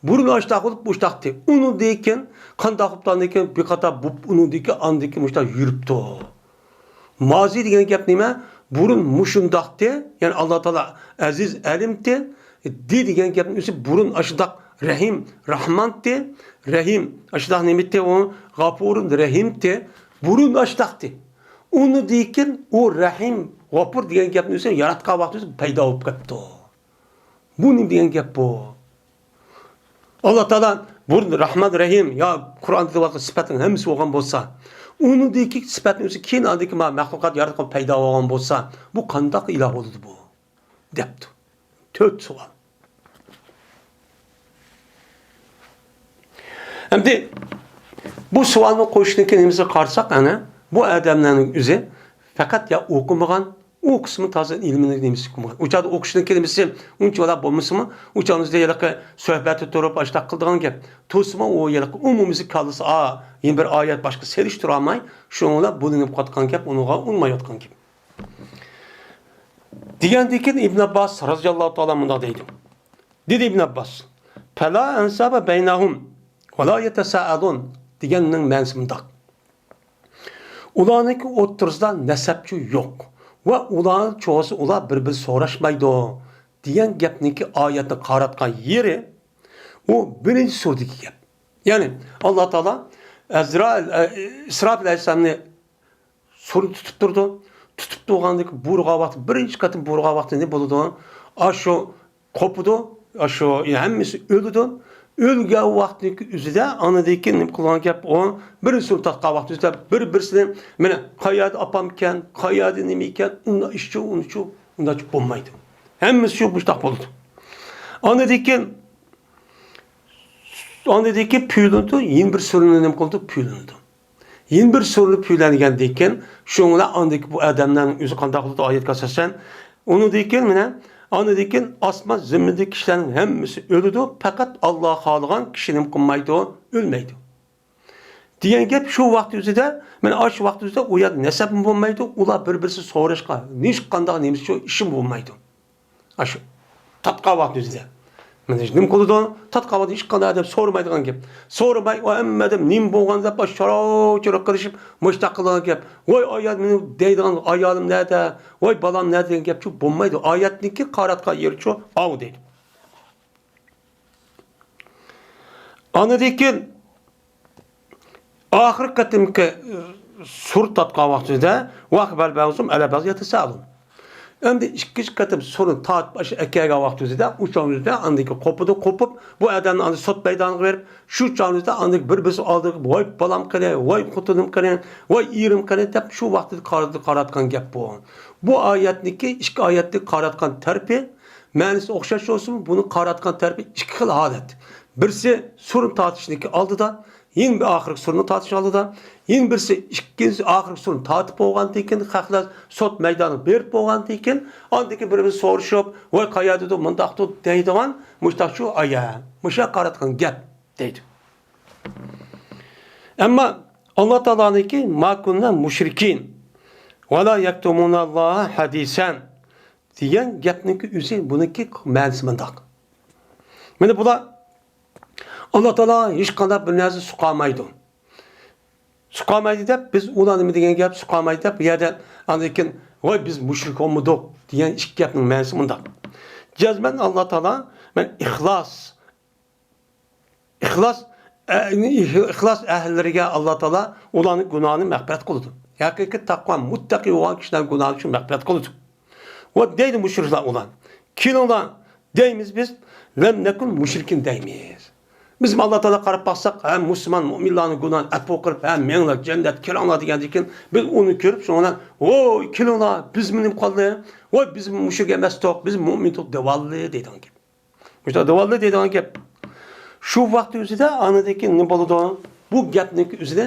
بۇرۇن ئاشتاق بولۇپ مۇشتاقتى. ئۇنىڭدىن كېيىن قانداق بوپتۇ ئاندىن كېيىن بىر قاتار بوپ، ئۇنىڭدىن كېيىن ئاندىن كېيىن مۇشتاق يۈرۈپتۇ. مازى دېگەن گەپ نېمە؟ بۇرۇن مۇشۇنداقتى. يەنى ئاللا تائالا ئەزىز ئەلىمتى. دى دېگەن گەپنىڭ ئۆزى بۇرۇن ئاشۇنداق رەھىم، راھمانتى. رەھىم، ئاشۇنداق نېمىتى ئۇ؟ غاپۇرۇن رەھىمتى. بۇرۇن ئاشۇنداقتى. ئۇنىڭدىن كېيىن ئۇ رەھىم، غاپۇر دېگەن گەپنىڭ ئۆزى ياراتقان ۋاقتى ئۆزى پەيدا بولۇپ كەپتۇ. بۇ نېمە دېگەن گەپ بۇ؟ ئاللا تائالا بۇرۇن راھمان، رەھىم، يا قۇرئاندا دەۋاتقان سۈپەتنىڭ ھەممىسى بولغان بولسا، ئۇنىڭدىكى سۈپەتنىڭ ئۆزى كېيىن ئاندىكى ما مەخلۇقات ياراتقان پەيدا بولغان بولسا، بۇ قانداق ئىلاھ بولىدۇ بۇ؟ دەپتۇ. تۆت سوئال. ئەمدى بۇ سوئالنى قويۇشنىڭكى نېمىسىگە قارىساق، ئەنە بۇ ئادەملەرنىڭ ئۆزى پەقەت يا ئوقۇمىغان، ئوقۇسىمۇ تازا ئىلمىنى نېمىسى قىلمىغان. ئۇ چاغدا ئوقۇشنىڭكى نېمىسى ئۇنچىۋالا بولمىسىمۇ، ئۇ چاغدا يەنە سۆھبەتتە تۇرۇپ ئاشتاق قىلىدىغان گەپ. تۇرسىمۇ ئۇ يەنە ئومۇمىي كاللىسى، ئا، يەنە بىر ئايەت باشقا سېلىشتۇرالماي، شۇنىڭ بىلەن بۇ نېمە قىلىۋاتقان گەپ، ئۇنىڭغا ئۇنىمايۋاتقان گەپ. دېگەندىن كېيىن ئىبن ئابباس رازىياللاھۇ تائالا مۇنداق دەيدۇ. دېدى ئىبن ئابباس، «پەلا ئەنسابە بەينەھۇم ۋەلا يەتەسائەلۇن» دېگەننىڭ مەنىسى مۇنداق. ئۇلارنىڭكى ئوتتۇرىسىدا نەسەبچۇ يوق ۋە ئۇلار چوغىسى ئۇلار بىر-بىرى سوراشمايدۇ دېگەن گەپنىڭكى ئايەتنى قاراتقان يېرى ئۇ بىرىنچى سۈرىدىكى گەپ. يەنى ئاللا تائالا ئەزرائىل، ئە، ئىسراپىل ئەلەيھىسسالامنى سۇنى تۇتۇپ تۇرىدۇ. تۇتۇپ تۇرغاندىكى بۇرغان ۋاقتى، بىرىنچى قېتىم بۇرغان ۋاقتى نېمە بولىدۇ؟ ئاشۇ قوپىدۇ، ئاشۇ ھەممىسى ئۆلىدۇ. ئۆلگەن ۋاقتىدىكى ئۆزىدە ئاندىن كېيىن نېمە قىلغان گەپ ئۇ؟ بىرىنچى سۇنى تارتقان ۋاقتى ئۆزىدە بىر-بىرسىنى، مانا، قايەردە ئاپامكەن، قايەردە نېمە ئىكەن، ئۇنداق ئىشچۇ، ئۇنچۇ، ئۇنداقچۇ بولمايدۇ. ھەممىسى شۇ مۇشتاق بولىدۇ. ئاندىن كېيىن، ئاندىن كېيىن پۈۋلىنىدۇ، يەنە بىر سۈرىنى نېمە قىلىدۇ؟ پۈۋلىنىدۇ. يەنە بىر سۈرىنى پۈۋلەنگەندىن كېيىن، شۇنىڭ بىلەن ئاندىكى بۇ ئادەملەرنىڭ ئۆزى قانداق بولىدۇ؟ ئايەتكە ئاساسەن، ئۇنىڭدىن كېيىن مانا، ئاندىن كېيىن ئاسمان زېمىندىكى كىشىلەرنىڭ ھەممىسى ئۆلىدۇ، پەقەت ئاللا خالىغان كىشى نېمە قىلمايدۇ؟ ئۆلمەيدۇ. دېگەن گەپ شۇ ۋاقىت ئۆزىدە، مانا ئاشۇ ۋاقىت ئۆزىدە ئۇ يەردە نەسەبمۇ بولمايدۇ، ئۇلار بىر-بىرسى سوراشقا، ھېچقانداق نېمىسى يوق، ئىشمۇ بولمايدۇ. ئاشۇ تارتقان ۋاقىت ئۆزىدە. مانا نېمە قىلىدۇ؟ تارتقان ۋاقىت ھېچقانداق ئادەم سورىمايدىغان گەپ. سورىماي، ئۇ ھەممە ئادەم نېمە بولغان دەپ، شاراۋ-چۇرۇق قىلىشىپ، مۇشتاق قىلىدىغان گەپ. ۋاي ئايال مېنى دەيدىغان، ئايالىم نەدە؟ ۋاي بالام نەدە دېگەن گەپچۇ بولمايدۇ. ئايەتنىڭكى قاراتقان يېرىچۇ ئاۋۇ دەيدۇ. ئاندىن كېيىن ئاخىرقى قېتىمقى، ئى، سۇر تارتقان ۋاقتىدا، ۋاقىبەل بەزۇم ئەلە بەزى يەتەسەئەلۇن. ئەمدى ئىككىنچى قېتىم سۇرنى تارتىپ، ئاشۇ ئەكەلگەن ۋاقتىدا، ئۇ چاغدا ئاندىكى قوپىدۇ، قوپۇپ، بۇ ئادەمنى ئاندىن سوت مەيدانىغا بېرىپ، شۇ چاغدا ئاندىكى بىر-بىرسى ئالدىغا، ۋاي بالام قېنى، ۋاي خوتۇنۇم قېنى، ۋاي ئېرىم قېنى دەپ، شۇ ۋاقتىدا قارىتىپ، قاراتقان گەپ بۇ. بۇ ئايەتنىكى، ئىككى ئايەتنى قاراتقان تەرىپى، مەنىسى ئوخشاش بولسىمۇ، بۇنى قاراتقان تەرىپى ئىككى خىل ھالەت. بىرسى سۇرنى تارتىشنىڭكى ئالدىدا، يەنە بىر ئاخىرقى سۇرنى تارتىش ئالدىدا، يەنە بىرسى ئىككىنچى ئاخىرقى سۇرنى تارتىپ بولغاندىن كېيىن، خەقلەر سوت مەيدانىغا بېرىپ بولغاندىن كېيىن، ئاندىن كېيىن بىر-بىرى سورىشىپ، ۋاي قايەردىدۇ، مۇنداقتۇ دەيدىغان مۇشتاق شۇ ئايە، مۇشۇ قاراتقان گەپ دەيدۇ. ئەمما ئاللا تائالانىڭكى ما كۇننا مۇشرىكىن ۋە لا يەكتۇمۇناللاھە ھەدىسەن دېگەن گەپنىڭكى ئۆزى، بۇنىڭكى مەنىسى مۇنداق. مانا بۇلار ئاللا تائالا ھېچقانداق بىر نەرسە سۇقالمايدۇ. سۇقالمايدۇ دەپ بىز ئۇلار نېمە دېگەن گەپ سۇقالمايدۇ دەپ بۇ يەردە ئاندىن كېيىن ۋاي بىز مۇشرىك بولمىدۇق دېگەن ئىككى گەپنىڭ مەنىسى مۇنداق. جەزمەن ئاللا تائالا مانا ئىخلاس، ئىخلاس، ئە، ئىخلاس ئەھلىلىرىگە ئاللا تائالا ئۇلارنىڭ گۇناھىنى مەغپىرەت قىلىدۇ. ھەقىقىي تەقۋا، مۇتتەقى بولغان كىشىلەرنىڭ گۇناھىنى شۇ مەغپىرەت قىلىدۇ. ۋە دەيدۇ مۇشرىكلار ئۇلار. كېلىڭلار، دەيمىز بىز، لەم نەكۇن مۇشرىكىن دەيمىز. بىز ئاللا تائالا قاراپ باقساق، ھە، مۇسۇلمان مۇئمىنلارنىڭ گۇناھىنى ئەپۇ قىلىپ، ھە، مېڭىڭلار، جەننەتكە كىرىڭلار دېگەندىن كېيىن، بىز ئۇنى كۆرۈپ، شۇنىڭ بىلەن، ۋوي، كېلىڭلار، بىزمۇ نېمە قالدى؟ ۋوي، بىزمۇ مۇشرىك ئەمەستۇق، بىز مۇئمىنتۇق دەۋاللى دەيدىغان گەپ. مۇشۇنداق دەۋاللى دەيدىغان گەپ. شۇ ۋاقىت ئۆزىدە ئاندىن كېيىن نېمە بولىدۇ؟ بۇ گەپنىڭ ئۆزىدە،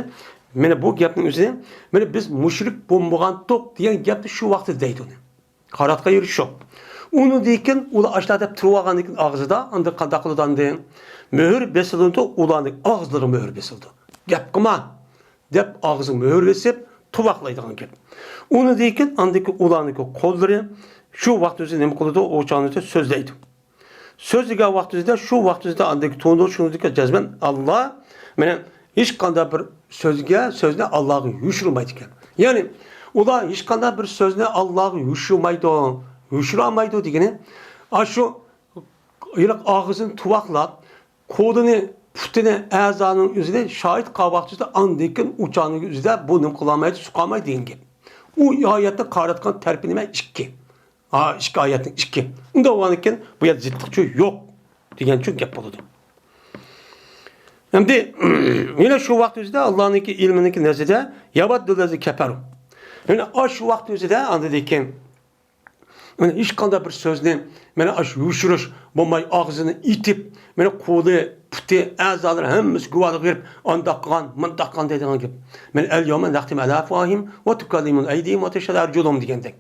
مانا بۇ گەپنىڭ ئۆزىدە، مانا بىز مۇشرىك بولمىغانتۇق دېگەن گەپنى شۇ ۋاقىتتا دەيدۇ. قاراتقان يېرى شۇ. ئۇنىڭدىن كېيىن ئۇلار ئاشۇنداق دەپ تۇرۇۋالغاندىن كېيىن ئاغزىدا، ئاندىن قانداق قىلىدۇ ئاندىن؟ مۆھۈر بېسىلىدۇ، ئۇلارنىڭ ئاغزىلىرىغا مۆھۈر بېسىلىدۇ. گەپ قىلما. دەپ ئاغزىغا مۆھۈر بېسىپ، تۇۋاقلايدىغان گەپ. ئۇنىڭدىن كېيىن ئاندىكى ئۇلارنىڭكى قوللىرى شۇ ۋاقىت ئۆزى نېمە قىلىدۇ؟ ئۇ چاغنىڭ ئۆزىدە سۆزلەيدۇ. سۆزلىگەن ۋاقىت ئۆزىدە، شۇ ۋاقىت ئۆزىدە ئاندىكى تۇرىدۇ، شۇنىڭدىكى جەزمەن ئاللا، مانا، ھېچقانداق بىر سۆزگە، سۆزنى ئاللاغا يوشۇرمايدىكەن. يەنى ئۇلار ھېچقانداق بىر سۆزنى ئاللاغا يوشۇرمايدۇ، يوشۇرالمايدۇ دېگىنى، ئاشۇ ھېلىقى ئاغزىنى تۇۋاقلاپ، قولىنى، پۇتىنى، ئەزانىڭ ئۆزىنى شاھىت قىلغان ۋاقتىدا ئاندىن كېيىن ئۇ چاغنىڭ ئۆزىدە بۇ نېمە قىلالمايدۇ، سۇقالمايدۇ دېگەن گەپ. ئۇ ئايەتنى قاراتقان تەرىپى نېمە؟ ئىككى. ھا، ئىككى ئايەتنىڭ ئىككى. ئۇنداق بولغاندىكىن بۇ يەردە زىتلىقچۇ يوق دېگەنچۇ گەپ بولىدۇ. ئەمدى يەنە شۇ ۋاقىت ئۆزىدە ئاللانىڭكى ئىلمىنىڭكى نەزىرىدە يەۋەددۇللەزى كەپەرۇ. يەنە ئاشۇ ۋاقىت ئۆزىدە ئاندىن كېيىن مانا ھېچقانداق بىر سۆزنى، مانا ئاشۇ يوشۇرۇش بولماي، ئاغزىنى ئېتىپ، مانا قولى، پۇتى، ئەزالىرى ھەممىسى گۇۋاھلىق بېرىپ، ئانداق قىلغان، مۇنداق قىلغان دەيدىغان گەپ. مانا ئەل يەۋمە نەختىمۇ ئەلا ئەفۋاھىم ۋە تۇكەللىمۇنە ئەيدىھىم ۋە تەشھەدۇ ئەرجۇلۇھۇم دېگەندەك.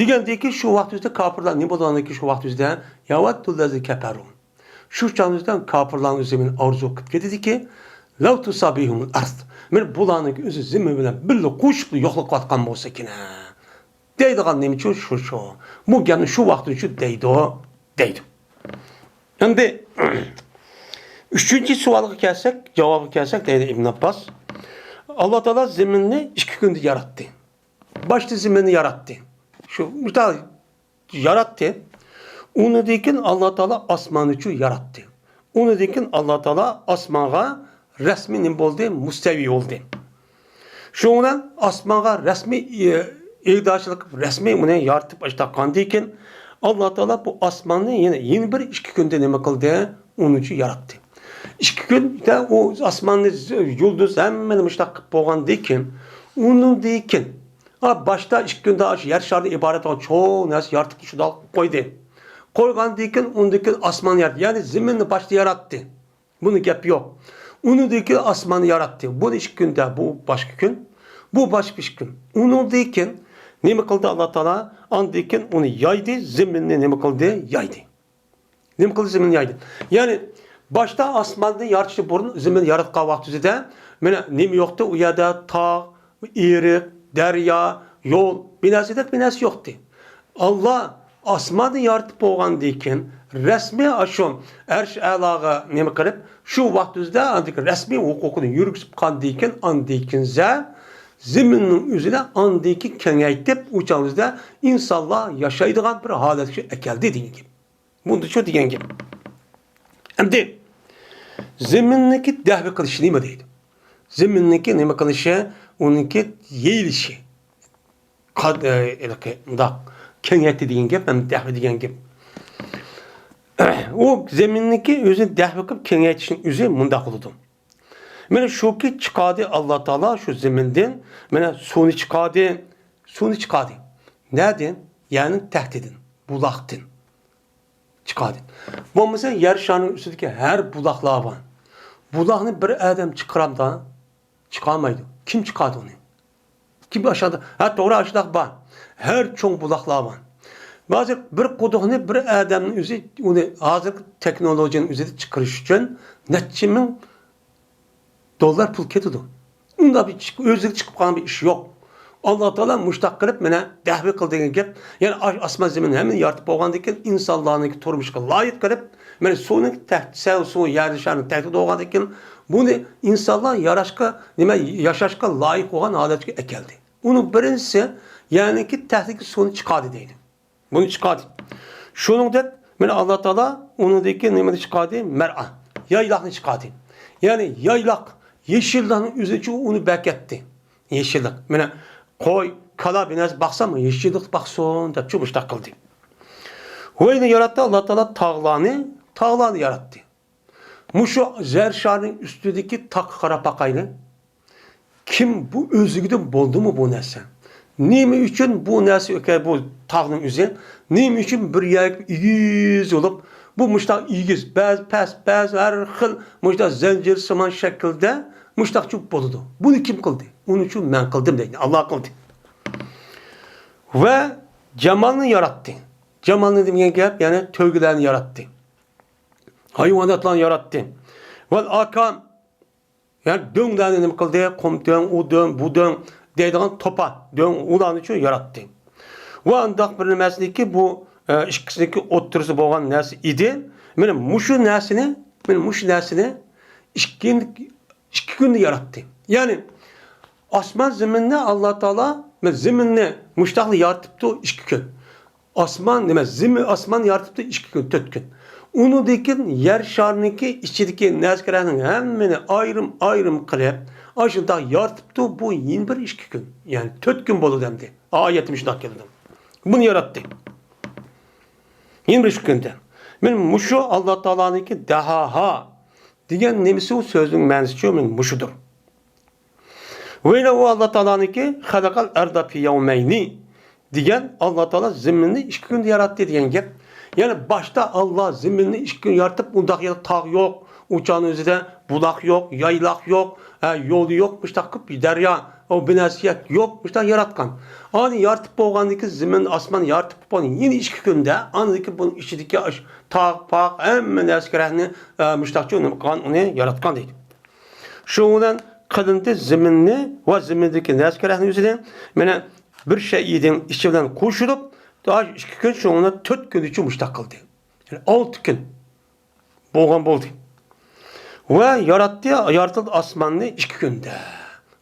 دېگەندىكى شۇ ۋاقىت ئۆزىدە كاپىرلار نېمە بولىدىغاندىكى شۇ ۋاقىت ئۆزىدە يەۋەددۇللەزى كەپەرۇ. شۇ چاغنىڭ ئۆزىدە كاپىرلارنىڭ ئۆزى مانا ئارزۇ قىلىپ كېتىدىكى، لەۋ تۇساۋىھىمۇل ئەرز. مانا بۇلارنىڭكى ئۆزى زېمىن بىلەن بىللە قوشۇپلا يوقلۇققا پاتقان بولسا كېنە. دەيدىغان نېمىچۇ شۇ، شۇ. بۇ گەپنى شۇ ۋاقىتتىچۇ دەيدۇ، دەيدۇ. ئەمدى ئۈچىنچى سوئالغا كەلسەك، جاۋابىغا كەلسەك، دەيدۇ ئىبن ئابباس، ئاللا تائالا زېمىننى ئىككى كۈندە ياراتتى. باشتا زېمىننى ياراتتى. شۇ مۇشۇنداق ياراتتى. ئۇنىڭدىن كېيىن ئاللا تائالا ئاسماننىچۇ ياراتتى. ئۇنىڭدىن كېيىن ئاللا تائالا ئاسمانغا رەسمىي نېمە بولدى؟ مۇستەۋى بولدى. شۇنىڭ بىلەن ئاسمانغا رەسمىي، ئى، ئىگىدارچىلىق قىلىپ، رەسمىي ئۇنى يارىتىپ ئاشتاققاندىن كېيىن، ئاللا تائالا بۇ ئاسماننى يەنە، يەنە بىر ئىككى كۈندە نېمە قىلدى؟ ئۇنىچۇ ياراتتى. ئىككى كۈندە ئۇ ئاسماننى، يۇلدۇز، ھەممىنى مۇشۇنداق قىلىپ بولغاندىن كېيىن، ئۇنىڭدىن كېيىن، ھا، باشتا ئىككى كۈندە شۇ يەر شارىدىن ئىبارەت بولغان چوڭ نەرسە يارىتىپ شۇنداق قويدى. قويغاندىن كېيىن، ئۇندىن كېيىن ئاسمان ياراتتى. يەنى زېمىننى باشتا ياراتتى. بۇنى گەپ يوق. ئۇنىڭدىن كېيىن ئاسماننى ياراتتى. بۇنى ئىككى كۈندە، بۇ باشقا كۈن، بۇ باشقا ئىككى كۈن. ئۇنىڭدىن كېيىن نېمە قىلدى ئاللا تائالا؟ ئاندىن كېيىن ئۇنى يايدى، زېمىننى نېمە قىلدى؟ يايدى. نېمە قىلدى؟ زېمىننى يايدى. يەنى باشتا ئاسماننى يارىتىشتىن بۇرۇن زېمىننى ياراتقان ۋاقتىدا مانا نېمە يوقتى؟ ئۇ يەردە تاغ، ئېرىق، دەريا، يول، بىر نەرسە دەپ بىر نەرسە يوقتى. ئاللا ئاسماننى يارىتىپ بولغاندىن كېيىن، رەسمىي ئاشۇ ئەرش ئەلاغا نېمە قىلىپ، شۇ ۋاقتىدا ئاندىكى رەسمىي ھوقۇقىنى يۈرگۈزۈپ قالغاندىن كېيىن، ئاندىن كېيىن زە-، زېمىننىڭ ئۆزىنى ئاندىن كېيىن كېڭەيتىپ، ئۇ چاغدا ئىنسانلار ياشايدىغان بىر ھالەتكە ئەكەلدى دېگەن گەپ. بۇندىچۇ دېگەن گەپ. ئەمدى زېمىننىڭكى دەھۋە قىلىشى نېمە دەيدۇ؟ زېمىننىڭكى نېمە قىلىشى؟ ئۇنىڭكى يېيىلىشى. قاد-، ئە، ھېلىقى مۇنداق كېڭەيتتى دېگەن گەپ ھەم دەھۋە دېگەن گەپ. ئۇ زېمىننىڭكى ئۆزىنى دەھۋە قىلىپ كېڭەيتىشنىڭ ئۆزى مۇنداق بولىدۇ. مانا شۇكى چىقاردى ئاللا تائالا شۇ زېمىندىن، مانا سۇنى چىقاردى، سۇنى چىقاردى. نەدىن؟ يەنى تەختىدىن، بۇلاقتىن چىقاردى. بولمىسا يەر شارىنىڭ ئۈستىدىكى ھەر بۇلاقلار بار. بۇلاقنى بىر ئادەم چىقىرامدا؟ چىقارمايدۇ. كىم چىقاردى ئۇنى؟ كىم ئاشادا؟ ھە، توغرا، ئاشۇنداق بار. ھەر چوڭ بۇلاقلار بار. ھازىر بىر قۇدۇقنى بىر ئادەمنىڭ ئۆزى، ئۇنى ھازىرقى تېخنولوگىيەنىڭ ئۆزىدە چىقىرىش ئۈچۈن نەچچە مىڭ دوللار پۇل كېتىدۇ. ئۇنداق بىر چىق-، ئۆزلۈكى چىقىپ قالغان بىر ئىش يوق. ئاللا تائالا مۇشتاق قىلىپ، مانا، دەھۋە قىل دېگەن گەپ. يەنى ئاش-، ئاسمان زېمىننى ھەممىنى يارىتىپ بولغاندىن كېيىن، ئىنسانلارنىڭكى تۇرمۇشىغا لايىق قىلىپ، مانا، سۇنىڭ تەھدىت، سەۋ-، سۇ، يەر شارىنىڭ تەھدىتى بولغاندىن كېيىن، بۇنى ئىنسانلار ياراشقا، نېمە، ياشاشقا لايىق بولغان ھالەتكە ئەكەلدى. ئۇنىڭ بىرىنچىسى، يەنىكى تەھدىتكە سۇنى چىقاردى دەيدۇ. بۇنى چىقاردى. شۇنىڭدەك، مانا، ئاللا تائالا ئۇنىڭدىكى نېمىنى چىقاردى؟ مەرئا. يايلاقنى چىقاردى. يەنى يايلاق، يېشىللىقنىڭ ئۆزىچۇ ئۇنى بەكەتتى. يېشىللىق. مانا، قوي، كالا بىر نەرسە باقسام، يېشىللىق باقسۇن دەپچۇ مۇشتاق قىلدى. ۋەينى ياراتتى، ئاللا تائالا تاغلارنى، تاغلارنى ياراتتى. مۇشۇ يەر شارىنىڭ ئۈستىدىكى تاغقا قاراپ باقايلى. كىم بۇ ئۆزلۈكىدىن بولدىمۇ بۇ نەرسە؟ نېمە ئۈچۈن بۇ نەرسە، ئۆكە، بۇ تاغنىڭ ئۆزى نېمە ئۈچۈن بىر يەرگە ئېگىز بولۇپ، بۇ مۇشتاق ئېگىز، بەزى پەس، بەزى ھەر خىل مۇشتاق زەنجىرسىمان شەكىلدە مۇشتاقچۇ بولىدۇ؟ بۇنى كىم قىلدى؟ ئۇنى شۇ مەن قىلدىم دەيدۇ. ئاللا قىلدى. ۋە جامالنى ياراتتى. جامالنى دېگەن گەپ، يەنى تۆگىلەرنى ياراتتى. ھايۋاناتلارنى ياراتتى. ۋەل ئاكام، يەنى دۆڭلەرنى نېمە قىلدى؟ قۇم دۆڭ، ئۇ دۆڭ، بۇ دۆڭ دەيدىغان توپا دۆڭ، ئۇلارنىچۇ ياراتتى. ۋە ئانداق بىر نېمەسىنىكى بۇ، ئە، ئىككىسىنىڭكى ئوتتۇرىسى بولغان نەرسە ئىدى. مانا مۇشۇ نەرسىنى، مانا مۇشۇ نەرسىنى ئىككى، ئىككى كۈندە ياراتتى. يەنى ئاسمان زېمىننى ئاللا تائالا، مانا زېمىننى مۇشتاقلا يارىتىپتۇ ئىككى كۈن. ئاسمان نېمە؟ زېمىن، ئاسمان يارىتىپتۇ ئىككى كۈن، تۆت كۈن. ئۇنىڭدىن كېيىن يەر شارىنىڭكى ئىچىدىكى نەرسىلەرنىڭ ھەممىنى ئايرىم-ئايرىم قىلىپ، ئاشۇنداق يارىتىپتۇ، بۇ يەنە بىر ئىككى كۈن. يەنى تۆت كۈن بولىدۇ ئەمدى. ئايەتتە مۇشۇنداق كېلىدۇ. بۇنى ياراتتى. يەنە بىر ئىككى كۈندە. مانا مۇشۇ ئاللا تائالانىڭكى دەھاھا دېگەن نېمىسى، ئۇ سۆزنىڭ مەنىسىچۇ مانا مۇشۇدۇر. ۋە يەنە ئۇ ئاللا تائالانىڭكى خەلەقەل ئەرزە فى يەۋمەينى دېگەن، ئاللا تائالا زېمىننى ئىككى كۈندە ياراتتى دېگەن گەپ. يەنى باشتا ئاللا زېمىننى ئىككى كۈن يارىتىپ، ئۇنداق يەردە تاغ يوق، ئۇ چاغنىڭ ئۆزىدە بۇلاق يوق، يايلاق يوق، ھە، يول يوق، مۇشتاق قىلىپ دەريا، ئۇ بىر نەرسە يوق، مۇشتاق ياراتقان. ئانى يارىتىپ بولغاندىن كېيىن زېمىن، ئاسمان يارىتىپ بولغان يەنە ئىككى كۈندە، ئاندىن كېيىن بۇنىڭ ئىچىدىكى ئاش-، تاغ، پاغ، ھەممە نەرسە كېرەكنى، ئە، مۇشتاقچۇ نېمە قىلغان، ئۇنى ياراتقان دەيدۇ. شۇنىڭ بىلەن قىلىندى زېمىننى ۋە زېمىندىكى نەرسە كېرەكنى ئۆزىنى، مانا بىر شەيئىدىن ئىچى بىلەن قوشۇلۇپ، ئىككى كۈن، شۇنىڭ بىلەن تۆت كۈننىچۇ مۇشتاق قىلدى. يەنى ئالتە كۈن بولغان بولدى. ۋە ياراتتى، يارىتىلدى ئاسماننى ئىككى كۈندە.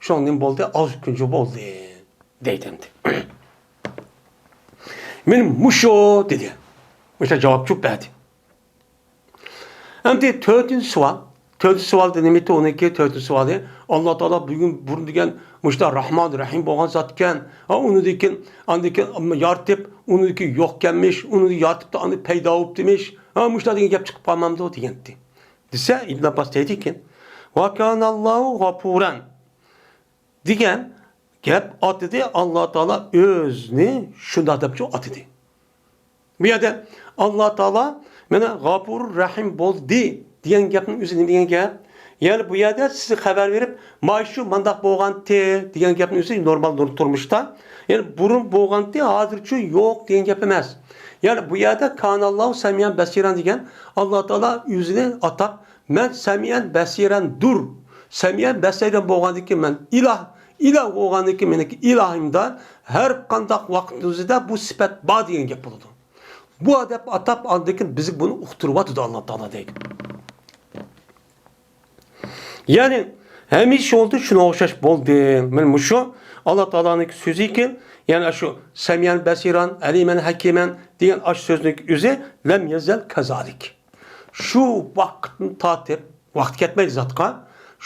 شۇنىڭ نېمە بولدى؟ ئالتە كۈنچۇ بولدى دەيدۇ ئەمدى. مانا مۇشۇ دېدى. مۇشۇ جاۋاب چۈشۈپ بەردى. ئەمدى تۆتىنچى سوئال. تۆتىنچى سوئالدا نېمە ئىدى ئۇنىڭكى؟ تۆتىنچى سوئالى، ئاللا تائالا بۈگۈن بۇرۇن دېگەن مۇشۇنداق راھمان، رەھىم بولغان زات ئىكەن. ھە، ئۇنىڭدىن كېيىن، ئاندىن كېيىن يارىتىپ، ئۇنىڭدىن كېيىن يوق ئىكەنمىش، ئۇنى يارىتىپتۇ، ئاندىن پەيدا بوپتىمىش. ھە، مۇشۇنداق دېگەن گەپ چىقىپ قالمامدۇ دېگەنتى. دېسە، ئىبن ئابباس دەيدىكەن، ۋە كانەللاھۇ غەپۇرەن دېگەن گەپ ئاتىدى، ئاللا تائالا ئۆزىنى شۇنداق دەپچۇ ئاتىدى. بۇ يەردە ئاللا تائالا مانا غەپۇر رەھىم بولدى دېگەن گەپنىڭ ئۆزى نېمە دېگەن گەپ؟ يەنى بۇ يەردە سىزگە خەۋەر بېرىپ، مانا شۇ مانداق بولغانتى دېگەن گەپنىڭ ئۆزى نورمال نۇر-، تۇرمۇشتا. يەنى بۇرۇن بولغانتى، ھازىرچۇ يوق دېگەن گەپ ئەمەس. يەنى بۇ يەردە كانەللاھۇ سەمىئەن بەسىرەن دېگەن، ئاللا تائالا ئۆزىنى ئاتاپ، مەن سەمىئەن بەسىرەندۇر. سەمىئەن بەسىرەن بولغاندىن كېيىن مەن ئىلاھ، ئىلاھ بولغاندىن كېيىن مېنىڭكى ئىلاھىمدا ھەر قانداق ۋاقىت ئۆزىدە بۇ سۈپەت بار دېگەن گەپ بولىدۇ. بۇ دەپ ئاتاپ، ئاندىن كېيىن بىزگە بۇنى ئۇقتۇرۇۋاتىدۇ ئاللا تائالا دەيدۇ. يەنى ھەمىشە بولدى، شۇنىڭغا ئوخشاش بولدى. مانا مۇشۇ ئاللا تائالانىڭكى سۆزى ئىكەن. يەنى شۇ سەمىئەن بەسىرەن، ئەلىمەن ھەكىمەن دېگەن ئاشۇ سۆزنىڭ ئۆزى لەم يەزەل كەزالىك. شۇ ۋاقىتتىن تارتىپ، ۋاقىت كەتمەيدۇ زاتقا،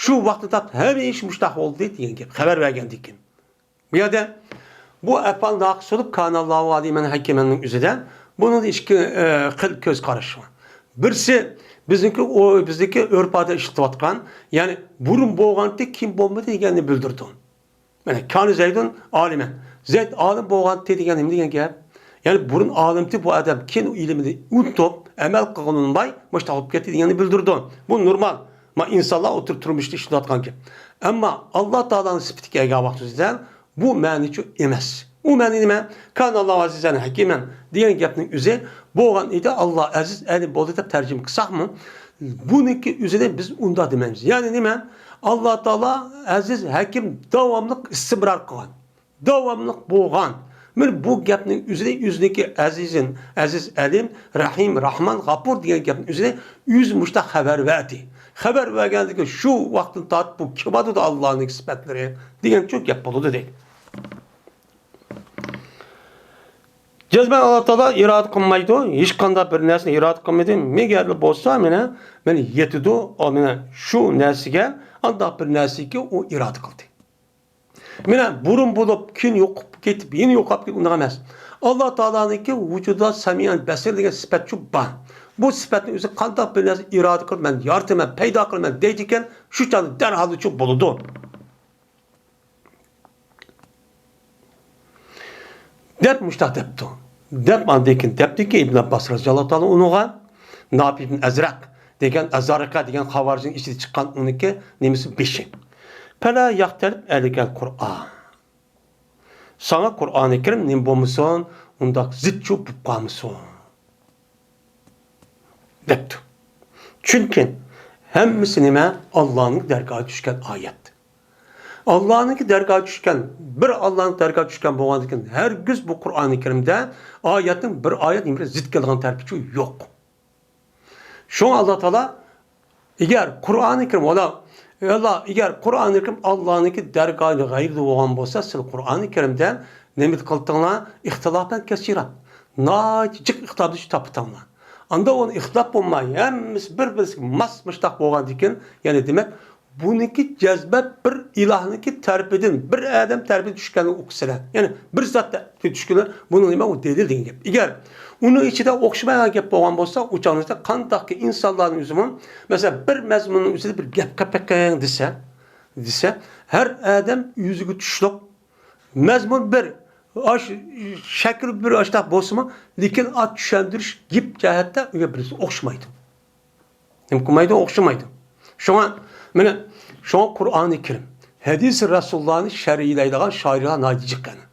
شۇ ۋاقىتتىن تارتىپ ھەمىشە مۇشۇنداق بولدى دېگەن گەپ، خەۋەر بەرگەندىن كېيىن. بۇ يەردە بۇ ئەپئال ناقىسى بولۇپ، كانەللاھۇ ئەلىمەن ھەكىمەننىڭ ئۆزىدە بۇنىڭدا ئىككى، ئە، خىل كۆز قاراش بار. بىرسى بىزنىڭكى، ئۇ، بىزنىڭكى ئۆرپ-ئادەت ئىشلىتىۋاتقان، يەنى بۇرۇن بولغانتى، كېيىن بولمىدى دېگەننى بىلدۈرىدۇ. مانا، كانە زەيدۇن ئالىمەن. زەيد ئالىم بولغانتى دېگەن نېمە دېگەن گەپ؟ يەنى بۇرۇن ئالىمتى بۇ ئادەم، كېيىن ئۇ ئىلمىنى ئۇنتۇپ، ئەمەل قىلغىلى ئۇنىماي، مۇشۇنداق بولۇپ كەتتى دېگەننى بىلدۈرىدۇ. بۇ نورمال. ما، ئىنسانلار ئوتتۇرا تۇرمۇشتا ئىشلىتىۋاتقان گەپ. ئەمما ئاللا تائالانىڭ سۈپىتىگە كەلگەن ۋاقتىمىزدا بۇ مەنىچۇ ئەمەس. ئۇ مەنى نېمە؟ كانەللاھۇ ئەزىزەن ھەكىمەن دېگەن گەپنىڭ ئۆزى بولغان ئىدى، ئاللا ئەزىز، ئەلىم بولدى دەپ تەرجىمە قىلساقمۇ، بۇنىڭكى ئۆزىنى بىز ئۇنداق دېمەيمىز. يەنى نېمە؟ ئاللا تائالا ئەزىز، ھەكىم، داۋاملىق ئىستىمرار قىلغان. داۋاملىق بولغان. مانا بۇ گەپنىڭ ئۆزىنى، ئۆزىنىڭكى ئەزىزىن، ئەزىز، ئەلىم، رەھىم، راھمان، غاپۇر دېگەن گەپنىڭ ئۆزىنى ئۆزى مۇشۇنداق خەۋەر بەردى. خەۋەر بەرگەندىكىن شۇ ۋاقىتتىن تارتىپ بۇ كېلىۋاتىدۇ ئاللانىڭ سۈپەتلىرى دېگەنچۇ گەپ بولىدۇ دەيدۇ. جەزمەن ئاللا تائالا ئىرادە قىلمايدۇ، ھېچقانداق بىر نەرسىنى ئىرادە قىلمىدى. مەگەرلا بولسا مانا، مانا يېتىدۇ، ئۇ مانا شۇ نەرسىگە، ئانداق بىر نەرسىگە ئۇ ئىرادە قىلدى. مانا بۇرۇن بولۇپ، كېيىن يوقاپ كېتىپ، يەنە يوقاپ كېتىپ، ئۇنداق ئەمەس. ئاللا تائالانىڭكى ۋۇجۇدىدا سەمىئەن بەسىر دېگەن سۈپەتچۇ بار. بۇ سۈپەتنىڭ ئۆزى قانداق بىر نەرسە ئىرادە قىلىپ، مەن يارىتىمەن، پەيدا قىلىمەن دەيدىكەن، شۇ چاغدا دەرھالچۇ بولىدۇ. دەپ مۇشتاق دەپتۇ. دەپ ئاندىن كېيىن دەپتىكى ئىبن ئابباس رەزىياللاھۇ تائالا ئۇنىڭغا ناپىھ ئىبن ئەزرەق دېگەن، ئەزارىقە دېگەن خاۋارىجنىڭ ئىچىدە چىققان ئۇنىڭكى نېمىسى، بېشى. پەلا يەختەلىپ ئەلىكەل قۇرئان. ساڭا قۇرئانى كەرىم نېمە بولمىسۇن، ئۇنداق زىتچۇ بولۇپ قالمىسۇن. دەپتۇ. چۈنكى ھەممىسى نېمە؟ ئاللانىڭ دەرگاھىغا چۈشكەن ئايەت. ئاللانىڭكى دەرگاھىغا چۈشكەن، بىر ئاللانىڭ دەرگاھىغا چۈشكەن بولغاندىكىن، ھەرگىز بۇ قۇرئانى كەرىمدە ئايەتنىڭ بىر ئايەت نېمە زىت كېلىدىغان تەرىپى يوق. شۇڭا ئاللا تائالا، ئەگەر قۇرئانى كەرىم، ئاللا، ئاللا، ئەگەر قۇرئانى كەرىم ئاللانىڭكى دەرگاھى غەيرىدە بولغان بولسا، سىلەر قۇرئانى كەرىمدە نېمە قىلدىڭلار؟ ئىختىلاپەن كەسىرا. ناھايىتى جىق ئىختىلاپنى تاپتىڭلار. ئاندا ئۇنى ئىختىلاپ بولماي، ھەممىسى بىر-بىرسىگە ماس مۇشتاق بولغاندىكىن، يەنى دېمەك، بۇنىڭكى جەزمەن بىر ئىلاھنىڭكى تەرىپىدىن، بىر ئادەم تەرىپىدىن چۈشكەنلىكى ئۇ كىشىلەر. يەنى بىر زات تەرىپىدىن چۈشكىنى، بۇنىڭ نېمە ئۇ دەلىل دېگەن گەپ. ئەگەر ئۇنىڭ ئىچىدە ئوخشىمايدىغان گەپ بولغان بولسا، ئۇ چاغدا قانداقكى ئىنسانلارنىڭ ئۆزىمۇ، مەسىلەن، بىر مەزمۇننىڭ ئۆزىدە بىر گەپ قىلىپ بېقىڭ دېسە، دېسە، ھەر ئادەم ئۆزىگە تۇشلۇق، مەزمۇن بىر، ئاش-، شەكىل بىر ئاشتاق بولسىمۇ، لېكىن ئات چۈشەندۈرۈش گەپ جەھەتتە ئۆگەپ بىرسى ئوخشىمايدۇ. نېمە قىلمايدۇ؟ ئوخشىمايدۇ. شۇڭا، مانا، شۇڭا قۇرئانى كەرىم، ھەدىسى رەسۇلۇللانى شەرھلەيدىغان شائىرلار ناھايىتى جىق قېنى.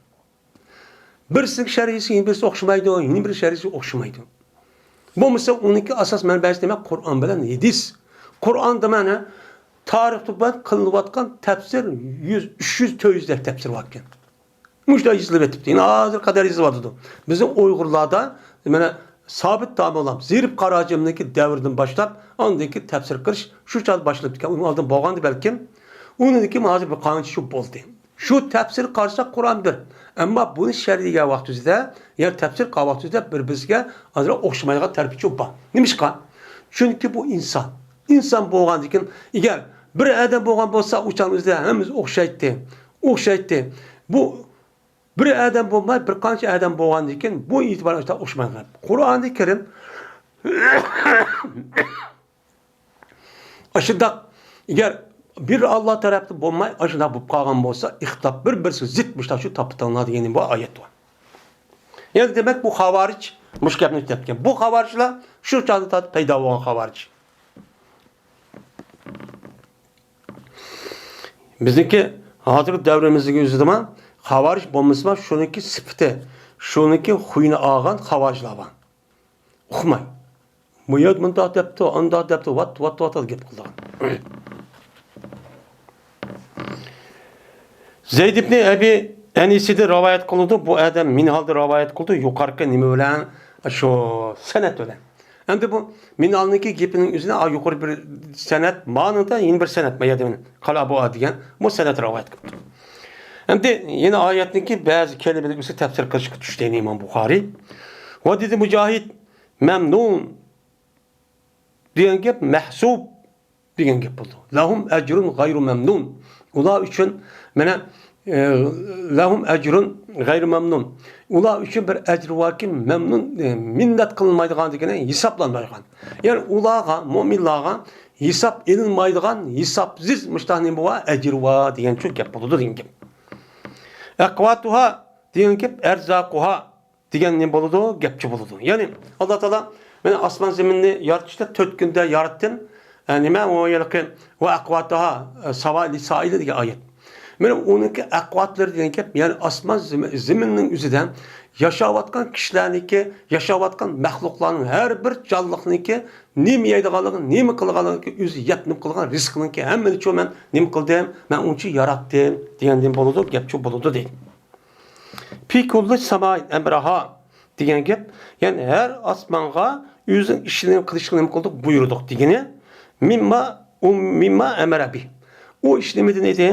بىرسىنىڭ شەرھىسى يەنە بىرسى ئوخشىمايدۇ، يەنە بىر شەرھىسى ئوخشىمايدۇ. بولمىسا ئۇنىڭكى ئاساس مەنبەسى نېمە؟ قۇرئان بىلەن ھەدىس. قۇرئان دېمەنە تارىختا بار قىلىنىۋاتقان تەپسىر يۈز، ئۈچ يۈز، تۆت يۈز دەپ تەپسىر باركەن. مۇشۇنداق يېزىلىپ ئېتىپتۇ. يەنە ھازىر قەدەر يېزىلىۋاتىدۇ. بىزنىڭ ئۇيغۇرلاردا، مانا، سابىت داموللام، زېرىپ قاراجىمنىڭكى دەۋرىدىن باشلاپ، ئاندىن كېيىن تەپسىر قىلىش شۇ چاغدا باشلىنىپتىكەن. ئۇنىڭ ئالدىن بولغانىدى بەلكىم. ئۇنىڭدىن كېيىن ھازىر بىر قانچە يىل بولدى. شۇ تەپسىر قارىساق، قۇرئان بىر. ئەمما بۇنى شەرھلىگەن ۋاقتىمىزدا، يەنى تەپسىر قىلغان ۋاقتىمىزدا بىر-بىرسىگە ئازراق ئوخشىمايدىغان تەرىپى بار. نېمىشقا؟ چۈنكى بۇ ئىنسان. ئىنسان بولغاندىن كېيىن، ئەگەر بىر ئادەم بولغان بولسا، ئۇ چاغدا ھەممىمىز ئوخشايتتى. ئوخشايتتى. بۇ بىر ئادەم بولماي، بىر قانچە ئادەم بولغاندىن كېيىن، بۇ ئېتىبار ئوخشىمايدىغان. قۇرئانى كەرىم ئاشۇنداق، ئەگەر بىر ئاللا تەرەپتىن بولماي، ئاشۇنداق بولۇپ قالغان بولسا، ئىختىلاپ بىر-بىرسىگە زىت مۇشتاق شۇ تاپىتىڭلار دېگەن بۇ ئايەت بار. يەنى دېمەك، بۇ خاۋارىج مۇشۇ گەپنى ئىشلەتكەن. بۇ خاۋارىجلار شۇ چاغدىن تارتىپ پەيدا بولغان خاۋارىج. بىزنىڭكى ھازىرقى دەۋرىمىزدىكى ئۆزىدىما خاۋارىج بولمىسىما، شۇنىڭكى سۈپىتى، شۇنىڭكى خۇيىنى ئالغان خاۋارىجلار بار. ئۇقماي. بۇ يەردە مۇنداق دەپتۇ، ئانداق دەپتۇ، ۋات، ۋات، ۋات گەپ قىلىدىغان. زەيد ئىبنى ئەبى ئەنىسىدىن رىۋايەت قىلىدۇ. بۇ ئادەم مىنھالدا رىۋايەت قىلىدۇ. يۇقىرىقى نېمە بىلەن؟ شۇ سەنەت بىلەن. ئەمدى بۇ مىنھالنىڭكى گېپىنىڭ ئۆزىنى، ئا، يۇقىرى بىر سەنەت، مانىدا يەنە بىر سەنەت، ما يەردە مانا قالابۇئا دېگەن بۇ سەنەت رىۋايەت قىلىپتۇ. ئەمدى يەنە ئايەتنىڭكى بەزى كەلىمىلىرى ئۈستىگە تەپسىر قىلىشقا چۈشتى ئىمام بۇخارىي. ۋە دېدى مۇجاھىد، مەمنۇن دېگەن گەپ مەھسۇب دېگەن گەپ بولىدۇ. لەھۇم ئەجرۇن غەيرۇ مەمنۇن. ئۇلار ئۈچۈن، مانا، ئە، لەھۇم ئەجرۇن غەيرۇ مەمنۇن. ئۇلار ئۈچۈن بىر ئەجىر باركى، مەمنۇن، ئە، مىننەت قىلىنمايدىغان دېگىنى ھېسابلانمايدىغان. يەنى ئۇلارغا، مۆمىنلارغا ھېساب ئېلىنمايدىغان، ھېسابسىز مۇشتاق نېمە بار؟ ئەجىر بار دېگەن شۇ گەپ بولىدۇ دېگەن گەپ. ئەقۋاتۇھا دېگەن گەپ ئەرزاقۇھا دېگەن نېمە بولىدۇ؟ گەپچە بولىدۇ. يەنى، ئاللا تائالا، مەن ئاسمان زېمىننى يارىتىشتا تۆت كۈندە ياراتتىم. ئە، نېمە ئۇ ھېلىقى، ۋە ئەقۋاتىھا، ئە، ساۋا لىسائىلى دېگەن ئايەت. مانا ئۇنىڭكى ئەقۋاتلىرى دېگەن گەپ، يەنى ئاسمان زېمىن-، زېمىننىڭ ئۆزىدە ياشاۋاتقان كىشىلەرنىڭكى، ياشاۋاتقان مەخلۇقلارنىڭ ھەر بىر جانلىقنىڭكى نېمە يەيدىغانلىقى، نېمە قىلىدىغانلىقى، ئۆزى يەپ نېمە قىلغان رىزقىنىڭكى ھەممىنى شۇ مەن نېمە قىلدىم؟ مەن ئۇنچە ياراتتىم دېگەندىن بولىدۇ، گەپچە بولىدۇ دەيدۇ. في كل سماء أمرها دېگەن گەپ، يەنى ھەر ئاسمانغا ئۆزىنىڭ ئىشىنى قىلىشقا نېمە قىلدۇق؟ بۇيرۇدۇق دېگىنى. مما، مما أمر به. ئۇ ئىش نېمىدىن ئىدى؟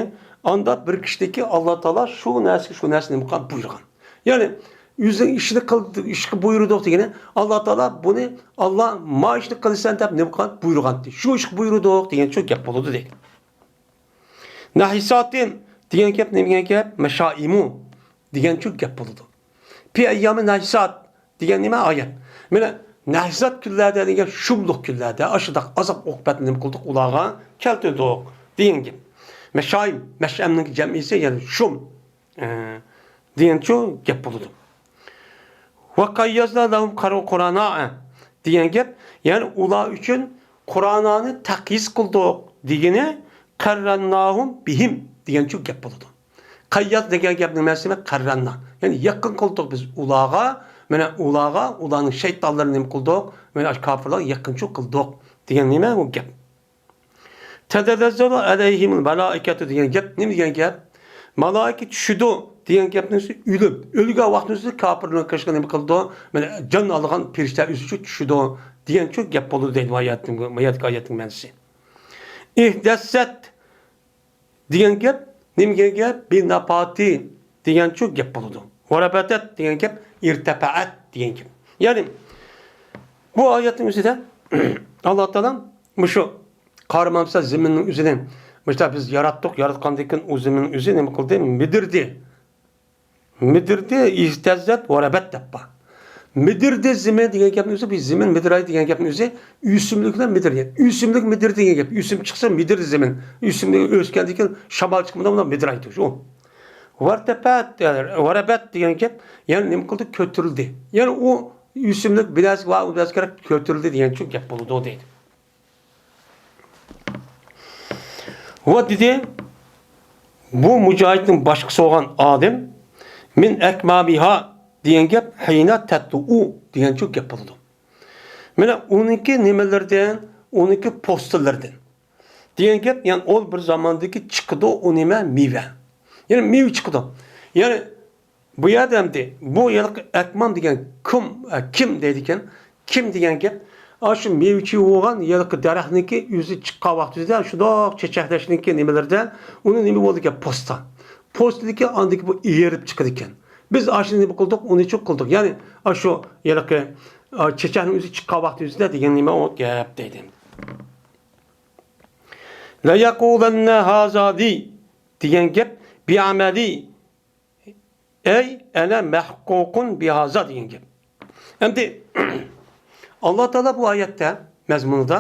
ئاندا بىر كىشىدىكى ئاللا تائالا شۇ نەرسىگە شۇ نەرسىنى نېمە قىلغان؟ بۇيرۇغان. يەنى ئۆزىنىڭ ئىشىنى قىل-، ئىشقا بۇيرۇدۇق دېگىنى، ئاللا تائالا بۇنى، ئاللا ما ئىشنى قىلىسەن دەپ نېمە قىلغان؟ بۇيرۇغانتى. شۇ ئىشقا بۇيرۇدۇق دېگەن شۇ گەپ بولىدۇ دەيدۇ. ناھىساتىن دېگەن گەپ نېمە دېگەن گەپ؟ مەشائىمۇ دېگەن شۇ گەپ بولىدۇ. في أيام ناحسات دېگەن نېمە؟ ئايەت. مانا ناھسات كۈنلەردە دېگەن شۇملۇق كۈنلەردە ئاشۇنداق ئازاب ئوقۇبەتنى نېمە قىلدۇق؟ ئۇلارغا كەلتۈردۇق دېگەن گەپ. مەشائىم، مەشئەمنىڭ جەمئىسى، يەنى شۇم، ئە، دېگەن شۇ گەپ بولىدۇ. وقيضنا لهم قر-، قرناء دېگەن گەپ، يەنى ئۇلار ئۈچۈن قۇرانانى تەقيىز قىلدۇق دېگىنى، قرناهم بهم دېگەن شۇ گەپ بولىدۇ. قەيياز دېگەن گەپنىڭ مەنىسى قەررەننا. يەنى يېقىن قىلدۇق بىز ئۇلارغا، مانا ئۇلارغا، ئۇلارنىڭ شەيتانلىرىنى نېمە قىلدۇق؟ مانا ئاشۇ كاپىرلارغا يېقىنچۇ قىلدۇق دېگەن نېمە ئۇ گەپ. تەتەنەززەلۇ ئەلەيھىمۇل مەلائىكەتۇ دېگەن گەپ نېمە دېگەن گەپ؟ مەلائىكە چۈشىدۇ دېگەن گەپنىڭ ئۆزى ئۆلۈپ، ئۆلگەن ۋاقتىمىزدا كاپىرلارنىڭ قېشىغا نېمە قىلىدۇ؟ مانا جان ئالغان پەرىشتە ئۆزىچۇ چۈشىدۇ دېگەنچۇ گەپ بولىدۇ دەيدۇ ئايەتنىڭ، ئايەتنىڭ مەنىسى. ئىھتەززەت دېگەن گەپ نېمە دېگەن گەپ؟ بىناپاتى دېگەنچۇ گەپ بولىدۇ. ۋارەبەتەت دېگەن گەپ ئىرتەپەئەت دېگەن گەپ. يەنى بۇ ئايەتنىڭ ئۆزىدە ئاللا تائالا مۇشۇ قارىمامسا زېمىننىڭ ئۆزىنى مۇشۇنداق بىز ياراتتۇق، ياراتقاندىن كېيىن ئۇ زېمىننىڭ ئۆزى نېمە قىلدى؟ مىدىردى. مىدىردى، ئىھتەززەت ۋارەبەت دەپ بار. مىدىردى زېمىن دېگەن گەپنىڭ ئۆزى، بىز زېمىن مىدىرايدى دېگەن گەپنىڭ ئۆزى، ئۆسۈملۈكلەر مىدىرىدى. ئۆسۈملۈك مىدىردى دېگەن گەپ. ئۆسۈم چىقسا مىدىردى زېمىن. ئۆسۈملۈك ئۆسكەندىن كېيىن شامال چىققاندا ئۇلار مىدىرايدۇ. شۇ. ۋارتەپەت، ۋارەبەت دېگەن گەپ، يەنى نېمە قىلدى؟ كۆتۈرۈلدى. يەنى ئۇ ئۆسۈملۈك بىناسى ۋە ئۇ بىناسى كېرەك كۆتۈرۈلدى دېگەنچۇ گەپ بولىدۇ دەيدۇ. ۋە دېدى، بۇ مۇجاھىدنىڭ باشقىسى بولغان ئادەم، مىن ئەكمامىھا دېگەن گەپ، ھىنا تەتلۇئۇ دېگەنچۇ گەپ بولىدۇ. مانا ئۇنىڭكى نېمىلىرىدىن، ئۇنىڭكى پوستىلىرىدىن دېگەن گەپ، يەنى ئۇ بىر زاماندىكى چىقىدۇ، ئۇ نېمە؟ مېۋە. يەنى مېۋە چىقىدۇ. يەنى بۇ يەردە ئەمدى بۇ ھېلىقى ئەكمام دېگەن كىم، ئە، كىم دەيدىكەن؟ كىم دېگەن گەپ، ئاشۇ مېۋىچى بولغان ھېلىقى دەرەخنىڭكى ئۆزى چىققان ۋاقتىدا شۇنداق چېچەكلەشنىڭكى نېمىلىرىدە ئۇنىڭ نېمە بولىدىكەن؟ پوستى. پوستىدىكى ئاندىكى بۇ ئېرىپ چىقىدىكەن. بىز ئاشۇنى نېمە قىلدۇق؟ ئۇنى چۇ قىلدۇق. يەنى ئاشۇ ھېلىقى، ئا، چېچەكنىڭ ئۆزى چىققان ۋاقتى ئۆزىدە دېگەن نېمە ئۇ گەپ دەيدۇ. لەيەقۇلەننە ھازا لى دېگەن گەپ بىئەمەلى ئەي ئەنە مەھقۇقۇن بىھازا دېگەن گەپ. ئەمدى ئاللا تائالا بۇ ئايەتتە مەزمۇنىدا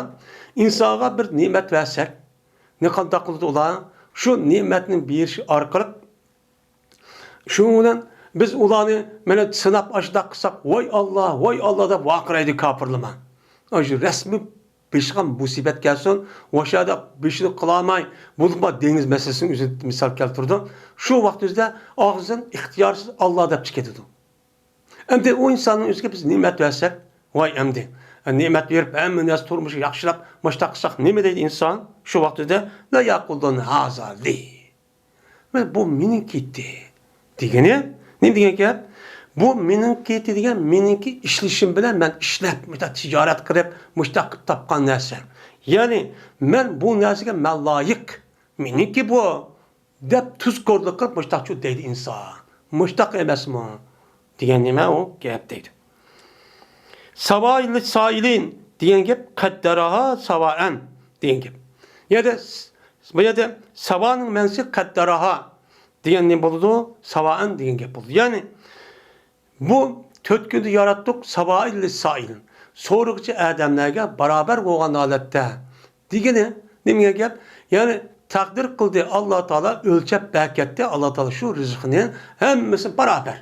ئىنسانغا بىر نېمەت بەرسەك، نېقانداق قىلىدۇ ئۇلار؟ شۇ نېمەتنى بېرىش ئارقىلىق، شۇنىڭ بىلەن بىز ئۇلارنى مانا سىناپ ئاشۇنداق قىلساق، ۋاي ئاللا، ۋاي ئاللا دەپ ۋارقىرايدۇ كاپىرلىرىمۇ. ئاشۇ رەسمىي بېشىغا مۇسىبەت كەلسۇن، ئوشۇ يەردە بېشىنى قىلالماي، بولۇپمۇ دېڭىز مەسىلىسىنى ئۆزى مىسال كەلتۈرىدۇ. شۇ ۋاقتىمىزدا ئاغزىدىن ئىختىيارسىز ئاللا دەپ چىقىۋېتىدۇ. ئەمدى ئۇ ئىنساننىڭ ئۆزىگە بىز نېمەت بەرسەك، ۋاي ئەمدى، نېمەت بېرىپ، ھەممە نەرسە تۇرمۇشى ياخشىلاپ، مۇشۇنداق قىلساق نېمە دەيدۇ ئىنسان؟ شۇ ۋاقتىدا، لا يەقۇلۇن ھازا لى. مانا بۇ مېنىڭكى ئىدى دېگىنى نېمە دېگەن گەپ؟ بۇ مېنىڭكى ئىدى دېگەن، مېنىڭكى ئىشلىشىم بىلەن مەن ئىشلەپ، مۇشۇنداق تىجارەت قىلىپ، مۇشۇنداق قىلىپ تاپقان نەرسە. يەنى مەن بۇ نەرسىگە مەن لايىق، مېنىڭكى بۇ دەپ تۇزكورلۇق قىلىپ مۇشۇنداقچۇ دەيدۇ ئىنسان. مۇشۇنداق ئەمەسمۇ؟ دېگەن نېمە ئۇ گەپ دەيدۇ. ساۋائىل سائىلىن دېگەن گەپ قەددەرەھا ساۋائەن دېگەن گەپ. يەنى بۇ يەردە ساۋانىڭ مەنىسى قەددەرەھا دېگەن نېمە بولىدۇ؟ ساۋائەن دېگەن گەپ بولىدۇ. يەنى بۇ تۆت كۈندە ياراتتۇق ساۋائىل سائىلىن. سورىغۇچى ئادەملەرگە باراۋەر بولغان ھالەتتە دېگىنى نېمىگە گەپ؟ يەنى تەقدىر قىلدى ئاللا تائالا، ئۆلچەپ بەركەتتى ئاللا تائالا شۇ رىزقىنى ھەممىسى باراۋەر.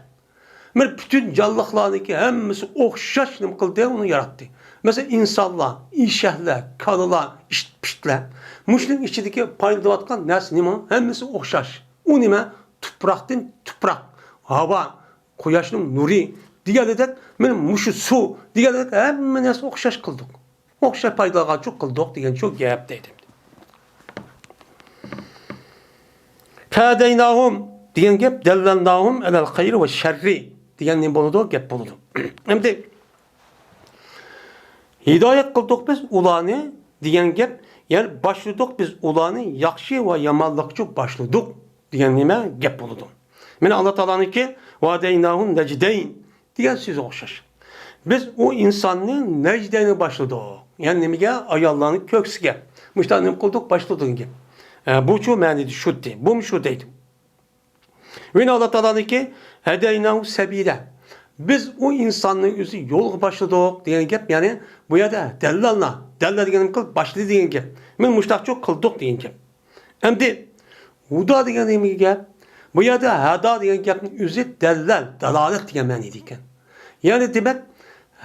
بىر پۈتۈن جانلىقلارنىڭكى ھەممىسى ئوخشاش نېمە قىلدى، ئۇنى ياراتتى. مەسىلەن، ئىنسانلار، ئېشەكلەر، كالىلار، ئىت-پىتلەر. مۇشۇنىڭ ئىچىدىكى پايدىلىنىۋاتقان نەرسە نېمە؟ ھەممىسى ئوخشاش. ئۇ نېمە؟ تۇپراقتىن تۇپراق، ھاۋا، قۇياشنىڭ نۇرى دېگەندەك، مانا مۇشۇ سۇ دېگەندەك، ھەممە نەرسە ئوخشاش قىلدۇق. ئوخشاش پايدىلانغانچۇ قىلدۇق دېگەنچۇ گەپ دەيدۇ. فەدەيناھۇم دېگەن گەپ، دەللەلناھۇم ئەلەل خەيرى ۋە شەررى دېگەن نېمە بولىدۇ؟ گەپ بولىدۇ. ئەمدى ھىدايەت قىلدۇق بىز ئۇلارنى دېگەن گەپ، يەنى باشلىدۇق بىز ئۇلارنى ياخشى ۋە يامانلىقچۇ باشلىدۇق دېگەن نېمە گەپ بولىدۇ. مانا ئاللا تائالانىڭكى ۋەھەدەيناھۇن نەجدەين دېگەن سۆزى ئوخشاش. بىز ئۇ ئىنساننى نەجدەينگە باشلىدۇق. يەنى نېمىگە؟ ئاياللارنىڭ كۆكسىگە. مۇشۇنداق نېمە قىلدۇق؟ باشلىدۇق دېگەن گەپ. ئە، بۇچۇ مەنىدە شۇدى. بۇمۇ شۇ دەيدۇ. ۋە ئاللا تائالانىڭكى ھەدەيناھۇ سەبىلە. بىز ئۇ ئىنساننى ئۆزى يولغا باشلىدۇق دېگەن گەپ، يەنى بۇ يەردە دەللەلنا، دەللە دېگەن نېمە قىلىپ؟ باشلىدى دېگەن گەپ. مانا مۇشۇنداقچۇ قىلدۇق دېگەن گەپ. ئەمدى ھۇدا دېگەن نېمە گەپ؟ بۇ يەردە ھەدا دېگەن گەپنىڭ ئۆزى دەللەل، دالالەت دېگەن مەنىدە ئىكەن. يەنى دېمەك،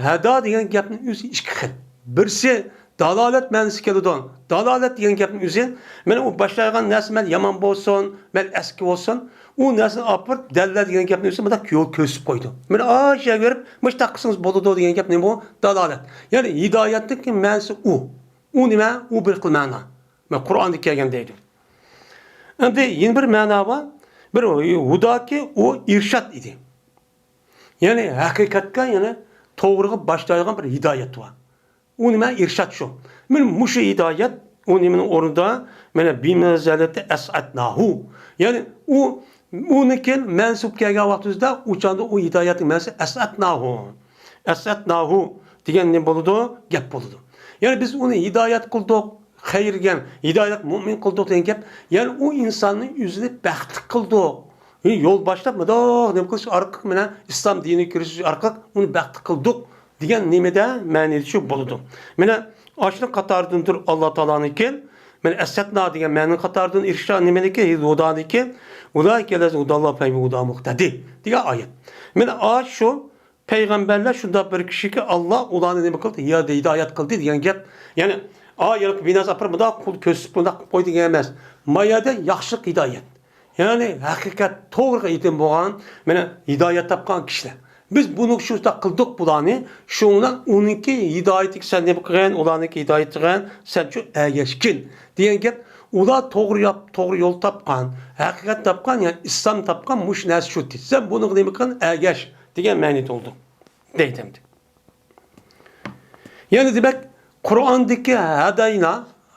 ھەدا دېگەن گەپنىڭ ئۆزى ئىككى خىل. بىرسى دالالەت مەنىسى كېلىدۇ. دالالەت دېگەن گەپنىڭ ئۆزى، مانا ئۇ باشلايدىغان نەرسە مەن يامان بولسۇن، مەن ئەسكى بولسۇن، ئۇ نەرسىنى ئاپىرىپ دەللە دېگەن گەپنىڭ ئۆزى مۇنداق يول كۆرسىتىپ قويىدۇ. مانا ئاشۇ يەرگە بېرىپ مۇشۇنداق قىلسىڭىز بولىدۇ دېگەن گەپ نېمە بۇ؟ دالالەت. يەنى ھىدايەتنىڭكى مەنىسى ئۇ. ئۇ نېمە؟ ئۇ بىر خىل مەنا. مانا قۇرئاندا كەلگەن دەيدۇ. ئەمدى يەنە بىر مەنا بار. بىر ھۇداكى ئۇ ئىرشاد ئىدى. يەنى ھەقىقەتكە، يەنى توغرىغا باشلايدىغان بىر ھىدايەت بار. ئۇ نېمە؟ ئىرشاد شۇ. مانا مۇشۇ ھىدايەت، ئۇ نېمىنىڭ ئورنىدا، مانا بىمەنزىلەتى ئەسئەدناھۇ. يەنى ئۇ، ئۇنىڭكى مەنسۇب كەلگەن ۋاقتىمىزدا، ئۇ چاغدا ئۇ ھىدايەتنىڭ مەنىسى ئەسئەدناھۇ. ئەسئەدناھۇ دېگەن نېمە بولىدۇ؟ گەپ بولىدۇ. يەنى بىز ئۇنى ھىدايەت قىلدۇق، خەير دېگەن، ھىدايەت مۇئمىن قىلدۇق دېگەن گەپ. يەنى ئۇ ئىنساننى ئۆزىنى بەختلىك قىلدۇق. يول باشلاپ مۇنداق نېمە قىلىش ئارقىلىق، مانا ئىسلام دىنىگە كىرىش ئارقىلىق ئۇنى بەختلىك قىلدۇق دېگەن نېمىدە مەنىدە شۇ بولىدۇ. مانا ئاشۇنىڭ قاتارىدىندۇر ئاللا تائالانىڭكى، مانا ئەسئەدنا دېگەن مەنىنىڭ قاتارىدىن ئىرشا نېمىنىڭكى، ھۇدانىڭكى، ئۇلائىكە لەزىنە ھۇداللا فەبىھۇم مۇقتەدى دېگەن ئايەت. مانا ئاشۇ پەيغەمبەرلەر شۇنداق بىر كىشىكى، ئاللا ئۇلارنى نېمە قىلدى؟ يا ھىدايەت قىلدى دېگەن گەپ. يەنى ئا يەرگە بىناسى ئاپىرىپ، مۇنداق قول كۆرسىتىپ، مۇنداق قىلىپ قوي دېگەن ئەمەس. ما يەردە ياخشىلىق ھىدايەت. يەنى ھەقىقەت توغرىغا يېتىم بولغان، مانا ھىدايەت تاپقان كىشىلەر. بىز بۇنى شۇنداق قىلدۇق بۇلارنى، شۇنىڭ بىلەن ئۇنىڭكى ھىدايىتىگە سەن نېمە قىلغىن، ئۇلارنىڭكى ھىدايىتىگە سەن شۇ ئەگەشكىن دېگەن گەپ. ئۇلار توغرا ياپ-، توغرا يول تاپقان، ھەقىقەت تاپقان، يەنى ئىسلام تاپقان، مۇشۇ نەرسە شۇ. سەن بۇنىڭغا نېمە قىلغىن؟ ئەگەش دېگەن مەنىدە بولىدۇ. دەيدۇ ئەمدى. يەنى دېمەك، قۇرئاندىكى ھەدەينا،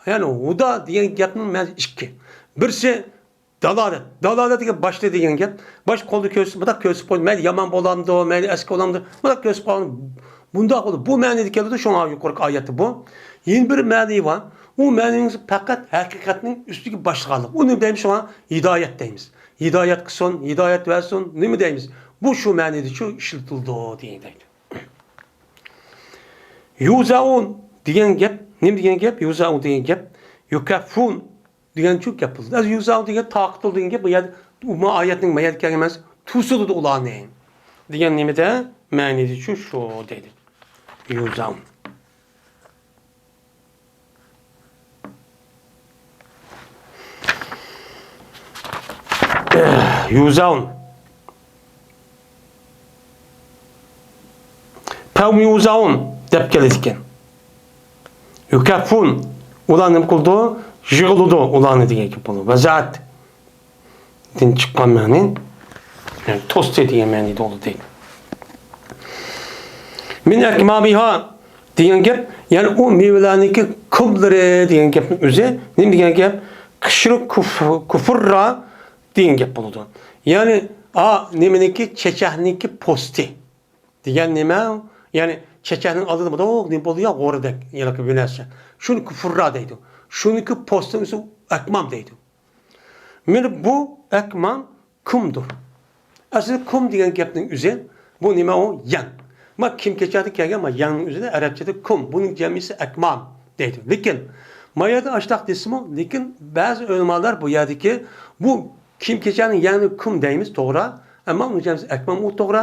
يەنى ھۇدا دېگەن گەپنىڭ مەنىسى ئىككى. بىرسى دالالەت. دالالەت دېگەن باشتا دېگەن گەپ. باش قولدا كۆرسىتىپ، مۇنداق كۆرسىتىپ قويدى. مەيلى يامان بولامدۇ، مەيلى ئەسكى بولامدۇ، مۇنداق كۆرسىتىپ قويغان. بۇنداق بولدى. بۇ مەنىدە كېلىدۇ، شۇڭا يۇقىرىقى ئايەتتە بۇ. يەنە بىر مەنى بار. ئۇ مەنىنىڭ پەقەت ھەقىقەتنىڭ ئۈستىگە باشلىغانلىق. ئۇنى دەيمىز شۇڭا ھىدايەت دەيمىز. ھىدايەت قىلسۇن، ھىدايەت بەرسۇن، نېمە دەيمىز؟ بۇ شۇ مەنىدە شۇ ئىشلىتىلىدۇ دېگەن دەيدۇ. يۇزەئۇن دېگەن گەپ، نېمە دېگەن گەپ؟ يۇزەئۇن دېگەن گەپ، يۇكەففۇن دېگەنچۇ گەپ بولىدۇ. ئەز يۇزەئۇن دېگەن تارقىتىلىدۇ دېگەن گەپ، بۇ يەردە، ئۇ ما ئايەتنىڭ ما يەردە كەلگەن ئەمەس، توسۇلىدۇ ئۇلارنى دېگەن نېمىدە؟ مەنىدىچۇ شۇ دەيدۇ. يۇزەئۇن. يۇزەئۇن. پەھۇم يۇزەئۇن دەپ كېلىدىكەن. يۇكەففۇن. ئۇلار نېمە قىلىدۇ؟ يىغلىدۇ ئۇلارنى دېگەن گەپ بولىدۇ. ۋەزەئەت. دىن چىققان مەنى، يەنى توستى دېگەن مەنىدە بولىدۇ دەيدۇ. مىن ئەكمامىھا دېگەن گەپ، يەنى ئۇ مېۋىلەرنىڭكى كۇملىرى دېگەن گەپنىڭ ئۆزى نېمە دېگەن گەپ؟ قىشرۇ كۇف-، كۇفۇررا دېگەن گەپ بولىدۇ. يەنى ئا نېمىنىڭكى، چېچەكنىڭكى پوستى دېگەن نېمە؟ يەنى چېچەكنىڭ ئالدىدا بولىدۇ، نېمە بولىدۇ يا، غورىدەك، ياكى بىر نەرسە. شۇنى كۇفۇررا دەيدۇ. شۇنىڭكى پوستىنىڭ ئۈستىگە ئەكمام دەيدۇ. مانا بۇ ئەكمام كۇمدۇر. ئەسلى كۇم دېگەن گەپنىڭ ئۆزى، بۇ نېمە ئۇ؟ يەڭ. ما كىم كېچەدە كەلگەن، ما يەڭنىڭ ئۆزىنى ئەرەبچىدە كۇم، بۇنىڭ جەمئىسى ئەكمام دەيدۇ. لېكىن ما يەردە ئاشتاق دېسىمۇ، لېكىن بەزى ئۆلىمالار بۇ يەردىكى بۇ كىم كېچەنىڭ يەڭنى كۇم دەيمىز، توغرا. ئەمما ئۇنىڭ جەمئىسى ئەكمام، ئۇ توغرا.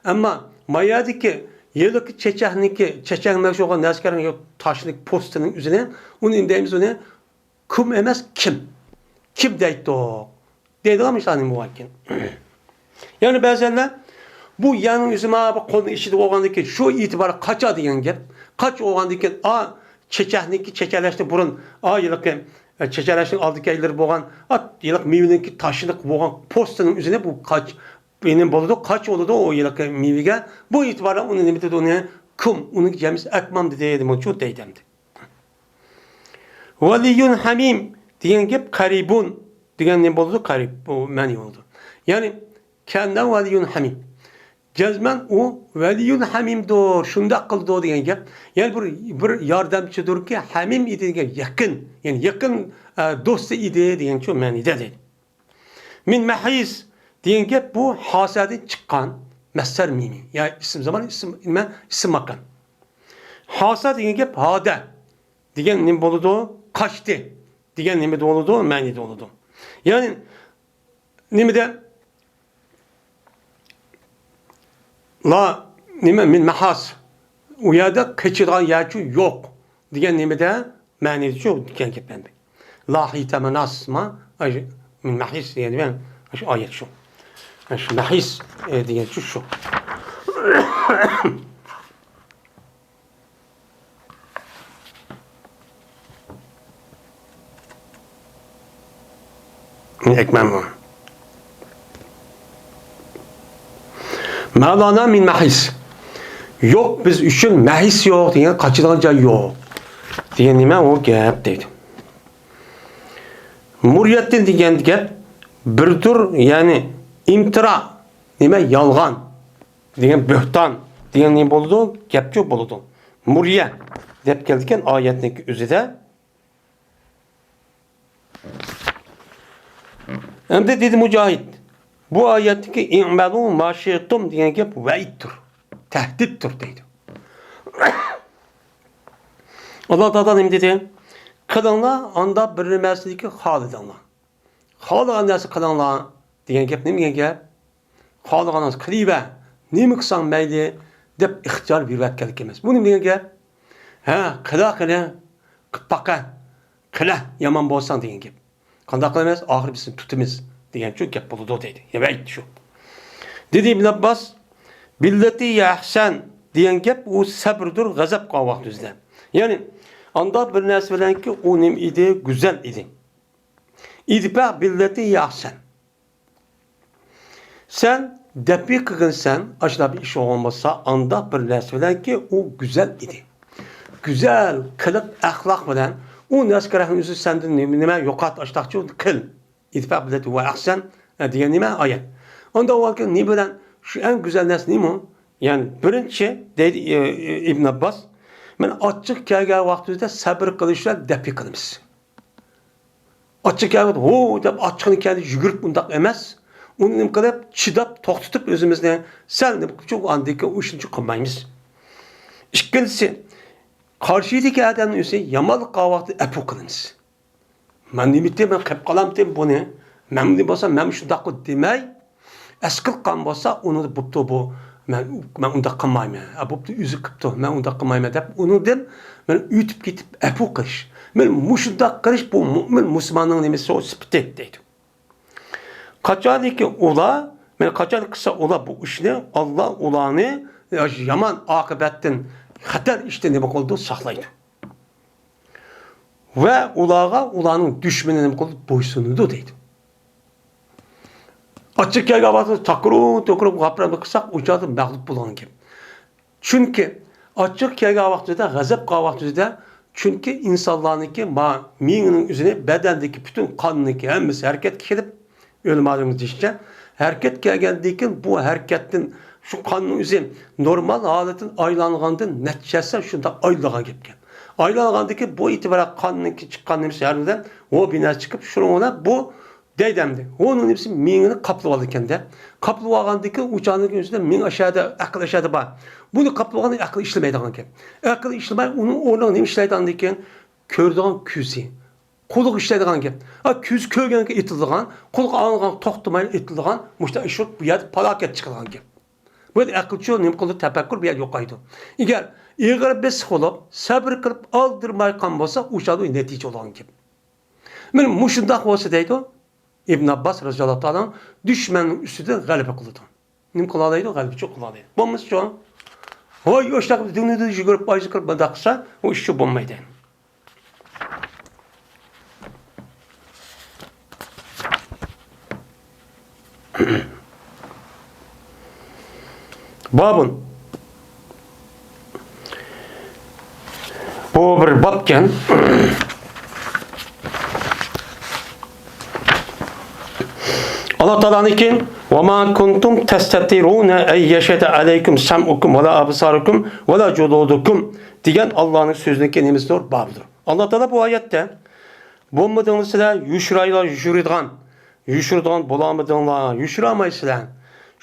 ئەمما ما يەردىكى ھېلىقى چېچەكنىڭكى، چېچەكمەكچى بولغان نەرسىگە ياكى تاشنىڭ پوستىنىڭ ئۆزىنى، ئۇنى نېمە دەيمىز، ئۇنى كۇم ئەمەس، كىم. كىم دەيتتۇق. دەيدىغان مىسالى بولغانكەن. يەنى بەزەنلەر بۇ يەڭنىڭ ئۆزى ما بۇ قولنىڭ ئىچىدە بولغاندىكىن شۇ ئېتىبار قاچا دېگەن گەپ. قاچ بولغاندىكىن ئا چېچەكنىڭكى چېچەكلەشتىن بۇرۇن ئا ھېلىقى، ئە، چېچەكلەشنىڭ ئالدى كەينىلىرى بولغان ئا ھېلىقى مېۋىنىڭكى تاشلىق بولغان پوستىنىڭ ئۆزىنى بۇ قاچ، يەنى بولىدۇ، قاچ بولىدۇ ئۇ ھېلىقى مېۋىگە. بۇ ئېتىبار بىلەن ئۇنى نېمە دېدى ئۇنى؟ كۇم، ئۇنىڭ جەمئىسى ئەكمام دېدى، دېمەكچۇ دەيدۇ ئەمدى. ۋەلىيۇن ھەمىم دېگەن گەپ قەرىبۇن دېگەن نېمە بولىدۇ؟ قەرىب، بۇ مەنى بولىدۇ. يەنى كەننە ۋەلىيۇن ھەمىم. جەزمەن ئۇ ۋەلىيۇن ھەمىمدۇر، شۇنداق قىلىدۇ دېگەن گەپ. يەنى بىر، بىر ياردەمچىدۇركى، ھەمىم ئىدى دېگەن يېقىن، يەنى يېقىن، ئە، دوستى ئىدى دېگەنچۇ مەنىدە دەيدۇ. مىن مەھىس دېگەن گەپ بۇ ھاسەدىن چىققان مەسدەر مىمى. يا ئىسىم زامان، ئىسىم، نېمە؟ ئىسىم ماكان. ھاسە دېگەن گەپ ھادە دېگەن نېمە بولىدۇ؟ قاچتى دېگەن نېمىدە بولىدۇ؟ مەنىدە بولىدۇ. يەنى نېمىدە؟ لا، نېمە؟ مىن مەھاس. ئۇ يەردە قېچىدىغان يەرچۇ يوق دېگەن نېمىدە؟ مەنىدىچۇ دېگەن گەپ ئەمدى. لا ھىتە مەناس ما، ئاشۇ مىن مەھىس دېگەن، ئاشۇ ئايەت شۇ. ئاشۇ مەھىس، ئە، دېگەنچۇ شۇ. ئەكمەلمۇ؟ ما لنا من محيص. يوق، بىز ئۈچۈن مەھيىس يوق دېگەن، قاچىدىغان جاي يوق دېگەن نېمە ئۇ گەپ دەيدۇ. مرية دېگەن گەپ بىردۇر، يەنى ئىمتىرا، نېمە، يالغان دېگەن، بۆھتان دېگەن نېمە بولىدۇ؟ گەپچۇ بولىدۇ. مرية دەپ كەلدىكەن ئايەتنىڭ ئۆزىدە. ئەمدى دېدى مۇجاھىد، بۇ ئايەتتىكى «ئىئمەلۇ ما شىئتۇم» دېگەن گەپ ۋەئىدتۇر، تەھدىتتۇر دەيدۇ. ئاللا تائالا نېمە دېدى؟ «قىلىڭلار ئاندا بىر نەرسىنىكى خالىدىڭلار. خالىغان نەرسە قىلىڭلار» دېگەن گەپ نېمە دېگەن گەپ؟ «خالىغانىڭىز قىلىۋەر، نېمە قىلساڭ مەيلى» دەپ ئىختىيار بېرىۋەتكەنلىك ئەمەس. بۇ نېمە دېگەن گەپ؟ ھە، قىلە، قىلە، قىپ باقە، قىلە، يامان بولساڭ دېگەن گەپ. قانداق قىلىمىز؟ ئاخىرى بىز سېنى تۇتىمىز دېگەنچۇ گەپ بولىدۇ دەيدۇ. يا ۋەئىد شۇ. دېدى ئىبن ئابباس، «باللتي هي أحسن» دېگەن گەپ ئۇ سەبردۇر، غەزەپ قىلغان ۋاقتىمىزدا. يەنى ئاندا بىر نەرسە بىلەنكى ئۇ نېمە ئىدى؟ گۈزەل ئىدى. «ادفع بالتي هي أحسن». سەن دەپئى قىلغىنسەن، ئاشۇنداق بىر ئىش بولغان بولسا، ئانداق بىر نەرسە بىلەنكى ئۇ گۈزەل ئىدى. گۈزەل قىلىق ئەخلاق بىلەن ئۇ نەرسە كېرەكنى ئۆزى سەندىن نېمە، نېمە يوقات، ئاشۇنداقچۇ قىل. «ادفع بالتي هي أحسن» دېگەن نېمە؟ ئايەت. ئاندا ئۇ نېمە بىلەن؟ شۇ ئەڭ گۈزەل نەرسە نېمە؟ يەنى بىرىنچى دەيدۇ ئى-، ئى-، ئىبن ئابباس، مەن ئاچچىق كەلگەن ۋاقتىمىزدا سەبر قىلىش بىلەن دەپئى قىلىمىز. ئاچچىق كەلگەن، ھو دەپ ئاچچىقىنى كەلدى يۈگۈرۈپ ئۇنداق ئەمەس. ئۇنى نېمە قىلىپ، چىداپ، توختىتىپ ئۆزىمىزنى سەل نېمە قىلىپ، ئاندىن كېيىن ئۇ ئىشنى قىلمايمىز. ئىككىنچىسى، قارشىدىكى ئادەمنىڭ ئۆزى يامانلىق قىلغان ۋاقتىدا ئەپۇ قىلىمىز. مەن نېمىتىم، مەن قىلىپ قالامتىم بۇنى، مەن بولسا مەن شۇنداق قىلدىم دېمەي، ئەسقىلقان بولسا، ئۇنى بوپتۇ بۇ، مەن، مەن ئۇنداق قىلمايمەن. ئە، بوپتۇ، ئۆزى قىپتۇ، مەن ئۇنداق قىلمايمەن دەپ، ئۇنىڭدىن مەن ئۆتۈپ كېتىپ ئەپۇ قىلىش. مەن مۇشۇنداق قىلىش، بۇ مۆمىن مۇسۇلماننىڭ نېمىسى، ئۇ سۈپىتى دەيدۇ. قاچانكى ئۇلار، مەن قاچان قىلسا ئۇلار بۇ ئىشنى، ئاللا ئۇلارنى يامان ئاقىۋەتتىن، خەتەر ئىشتىن نېمە قىلىدۇ، ساقلايدۇ. ۋە ئۇلارغا ئۇلارنىڭ دۈشمىنى نېمە قىلىدۇ؟ بويسۇنىدۇ دەيدۇ. ئاچچىق كەلگەن ۋاقتىدا تاقىرىپ، توقۇرۇپ، غاپىرىپ قىلساق، ئۇ چاغدا مەغلۇپ بولغان گەپ. چۈنكى ئاچچىق كەلگەن ۋاقتىدا، غەزەپ قىلغان ۋاقتىدا، چۈنكى ئىنسانلارنىڭكى ما-، مېڭىنىڭ ئۆزىنى، بەدەندىكى پۈتۈن قاننىڭكى ھەممىسى ھەرىكەتكە كېلىپ، ئۆلىمالىرىمىز دېيىشىچە، ھەرىكەت كەلگەندىن كېيىن بۇ ھەرىكەتتىن شۇ قاننىڭ ئۆزى نورمال ھالىتىدىن ئايلانغاندىن نەچچە ھەسسە شۇنداق ئايلانغان گەپكەن. ئايلانغاندىن كېيىن بۇ ئېتىبارەن قاننىڭكى چىققان نېمىسى ھەر بىردەم ۋو بىنە چىقىپ، شۇنىڭ بىلەن بۇ دەيدۇ ئەمدى. ۋونىڭ نېمىسى مېڭىنى قاپلىۋالىدىكەن-دە. قاپلىۋالغاندىن كېيىن ئۇ چاغنىڭ ئۆزىدە مېڭە ئاشۇ يەردە، ئەقىل ئاشۇ يەردە بار. بۇنى قاپلىۋالغاندا ئەقىل ئىشلىمەيدىغان گەپ. ئەقىل ئىشلىمەي، ئۇنىڭ ئورنىغا نېمە ئىشلەيدىغاندىن كېيىن كۆرىدىغان كۆزى. قۇلىقى ئىشلەيدىغان گەپ. ھا، كۆزى كۆرگەنگە ئېتىلىدىغان، قۇلىقى ئاڭلىغان توختىماي ئېتىلىدىغان، مۇشۇنداق ئىش بولۇپ، بۇ يەردە پالاكەت چىقىدىغان گەپ. بۇ يەردە ئەقىلچۇ نېمە قىلىدۇ؟ تەپەككۇر بۇ يەردە يوقايدۇ. ئېگەر ئېغىر بېسىق بولۇپ، سەبرى قىلىپ، ئالدىرىماي قالغان بولسا، ئۇ چاغدا نەتىجە بولىدىغان گەپ. مانا مۇشۇنداق بولسا دەيدۇ، ئىبن ئابباس رازىياللاھۇ تائالا دۈشمەننىڭ ئۈستىدە غەلىبە قىلىدۇ. نېمە قىلالايدۇ؟ غەلىبىچۇ قىلالايدۇ. بولمىسىچۇ؟ ھوي، يوشلاق دۈڭنىدە يۈگۈرۈپ، ئايزا كىرىپ، مۇنداق قىلسا، ئۇ ئىشچۇ بولمايدۇ. بابۇن. بۇ بىر بابكەن. ئاللا تائالانىڭكى «وما كنتم تستترون أن يشهد عليكم سمعكم ولا أبصاركم ولا جلودكم» دېگەن ئاللانىڭ سۆزىنىڭكى نېمىسىدۇر؟ بابىدۇر. ئاللا تائالا بۇ ئايەتتە، بولمىدىڭلار سىلەر يوشۇرايلا-، يوشۇرىدىغان، يوشۇرىدىغان بولالمىدىڭلار، يوشۇرالمايسىلەر.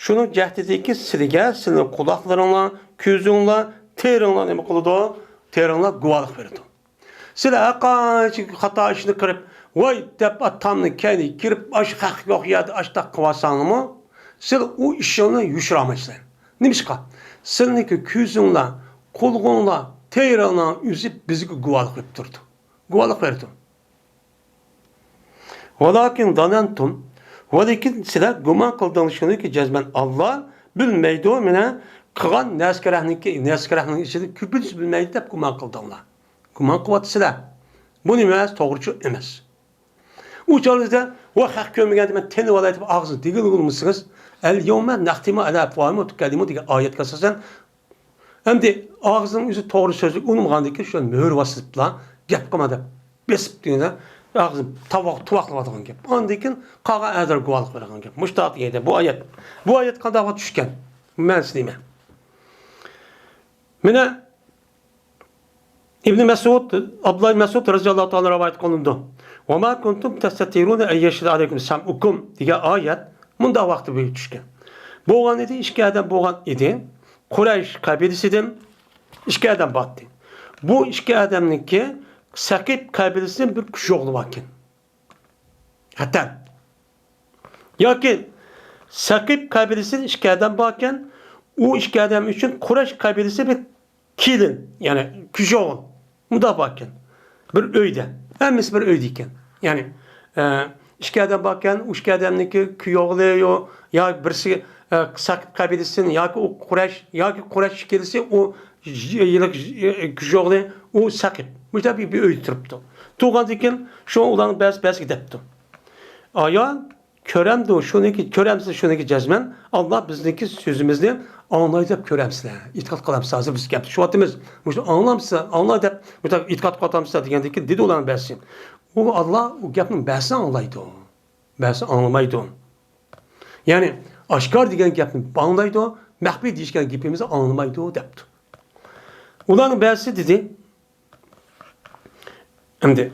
شۇنىڭ جەھىتىدىكى سىلىگە، سىلىنىڭ قۇلاقلىرىڭلار، كۆزۈڭلار، تېرىڭلار نېمە قىلىدۇ؟ تېرىڭلار گۇۋاھلىق بېرىدۇ. سىلەر ھەرقانچە خاتا ئىشنى قىلىپ، ۋاي دەپ، ئاتامنىڭ كەينىگە كىرىپ، ئاشۇ ھەق يوق يەردە ئاشتاق قىلىۋالساڭلارمۇ، سىلەر ئۇ ئىشىڭلارنى يوشۇرالمايسىلەر. نېمىشقا؟ سىلىنىڭكى كۆزۈڭلار، قۇلىقىڭلار، تېرىڭلارنىڭ ئۆزى بىزگە گۇۋاھلىق بېرىپ تۇرىدۇ. گۇۋاھلىق بېرىدۇ. ۋالاكىن زانەنتۇم، ۋەلىكىن سىلەر گۇمان قىلدىڭلار شۇنىكى، جەزمەن ئاللا بىلمەيدۇ، مانا قىلغان نەسكىرەھنىڭكى، نەسكىرەھنىڭ ئىچىدە كۆپىنچىسى بىلمەيدۇ دەپ گۇمان قىلدىڭلار. گۇمان قىلىۋاتىسىلەر. بۇ نېمە ئەمەس؟ توغرىچۇ ئەمەس. ئۇ چاغىڭىزدا، ۋە خەق كۆرمىگەندە مەن تېنىۋالاي دەپ ئاغزىنى دېگىلى بولمىسىڭىز، ئەل يەۋمە نەختىمۇ ئەلا ئەفۋاھىم ۋە تۇكەللىمۇ دېگەن ئايەتكە ئاساسەن، ئەمدى ئاغزىنىڭ ئۆزى توغرا سۆزلەپ ئۇنىمىغاندىن كېيىن شۇ مۆھۈر ۋاسىتىلەن گەپ قىلما دەپ بېسىپ دېگەندە، ئاغزىنى تاۋاق، تۇۋاقلىۋاتىدىغان گەپ. ئاندىن كېيىن قالغان ئەزالار گۇۋاھلىق بېرىدىغان گەپ. مۇشۇنداق دېگەندە بۇ ئايەت. بۇ ئايەت قانداق چۈشكەن؟ مەنىسى نېمە؟ مانا ئىبنى مەسئۇد، ئابدۇللا ئىبنى مەسئۇد رەزىياللاھۇ تائالا رىۋايەت قىلىنىدۇ. «ۋە ما كۇنتۇم تەستەتىرۇنە ئەن يەشھەدە ئەلەيكۇم سەمئۇكۇم» دېگەن ئايەت مۇنداق ۋاقىتتا بۇيرۇپ چۈشكەن. بولغان ئىدى، ئىككى ئادەم بولغان ئىدى. قۇرەيش قەبىلىسىدىن ئىككى ئادەم بارتى. بۇ ئىككى ئادەمنىڭكى سەقىپ قەبىلىسىدىن بىر كۈچ ئوغلى باركەن. ھەتەن. ياكى سەقىپ قەبىلىسىدىن ئىككى ئادەم باركەن. ئۇ ئىككى ئادەم ئۈچۈن قۇرەيش قەبىلىسى بىر كېلىن، يەنى كۈچ ئوغۇل. مۇنداق باركەن. بىر ئۆيدە. ھەممىسى بىر ئۆيدە ئىكەن. يەنى، ئە، ئىككى ئادەم باركەن، ئۇ ئىككى ئادەمنىڭكى كۈيئوغلى يو-، يا بىرسى، ئە، سەقىپ قەبىلىسىدىن ياكى ئۇ قۇرەيش، ياكى قۇرەيش ئىككىلىسى ئۇ ژ-، يىللىق ژ-، ئە، كۈيئوغلى ئۇ سەقىپ. مۇشۇنداق بىر، بىر ئۆيدە تۇرۇپتۇ. تۇرغاندىن كېيىن شۇ ئۇلارنىڭ بەزى، بەزىگە دەپتۇ. ئايال، كۆرەمدۇ شۇنىكى، كۆرەمسىز شۇنىكى جەزمەن، ئاللا بىزنىڭكى سۆزىمىزنى ئاڭلايدۇ دەپ كۆرەمسىلەر؟ ئېتىقاد قىلامسىز؟ ھازىر بىز گەپ تۇتۇۋاتىمىز. مۇشۇنى ئاڭلامسىز؟ ئاڭلا دەپ، مۇشۇنداق ئېتىقاد قىلىۋاتامسىلەر دېگەندىن كېيىن دېدى ئۇلارنىڭ بەزىسى. ئۇ ئاللا ئۇ گەپنىڭ بەزىسىنى ئاڭلايدۇ. بەزىسى ئاڭلىمايدۇ. يەنى ئاشكارا دېگەن گەپنى ئاڭلايدۇ، مەخپىي دېيىشكەن گېپىمىزنى ئاڭلىمايدۇ دەپتۇ. ئۇلارنىڭ بەزىسى دېدى، ئەمدى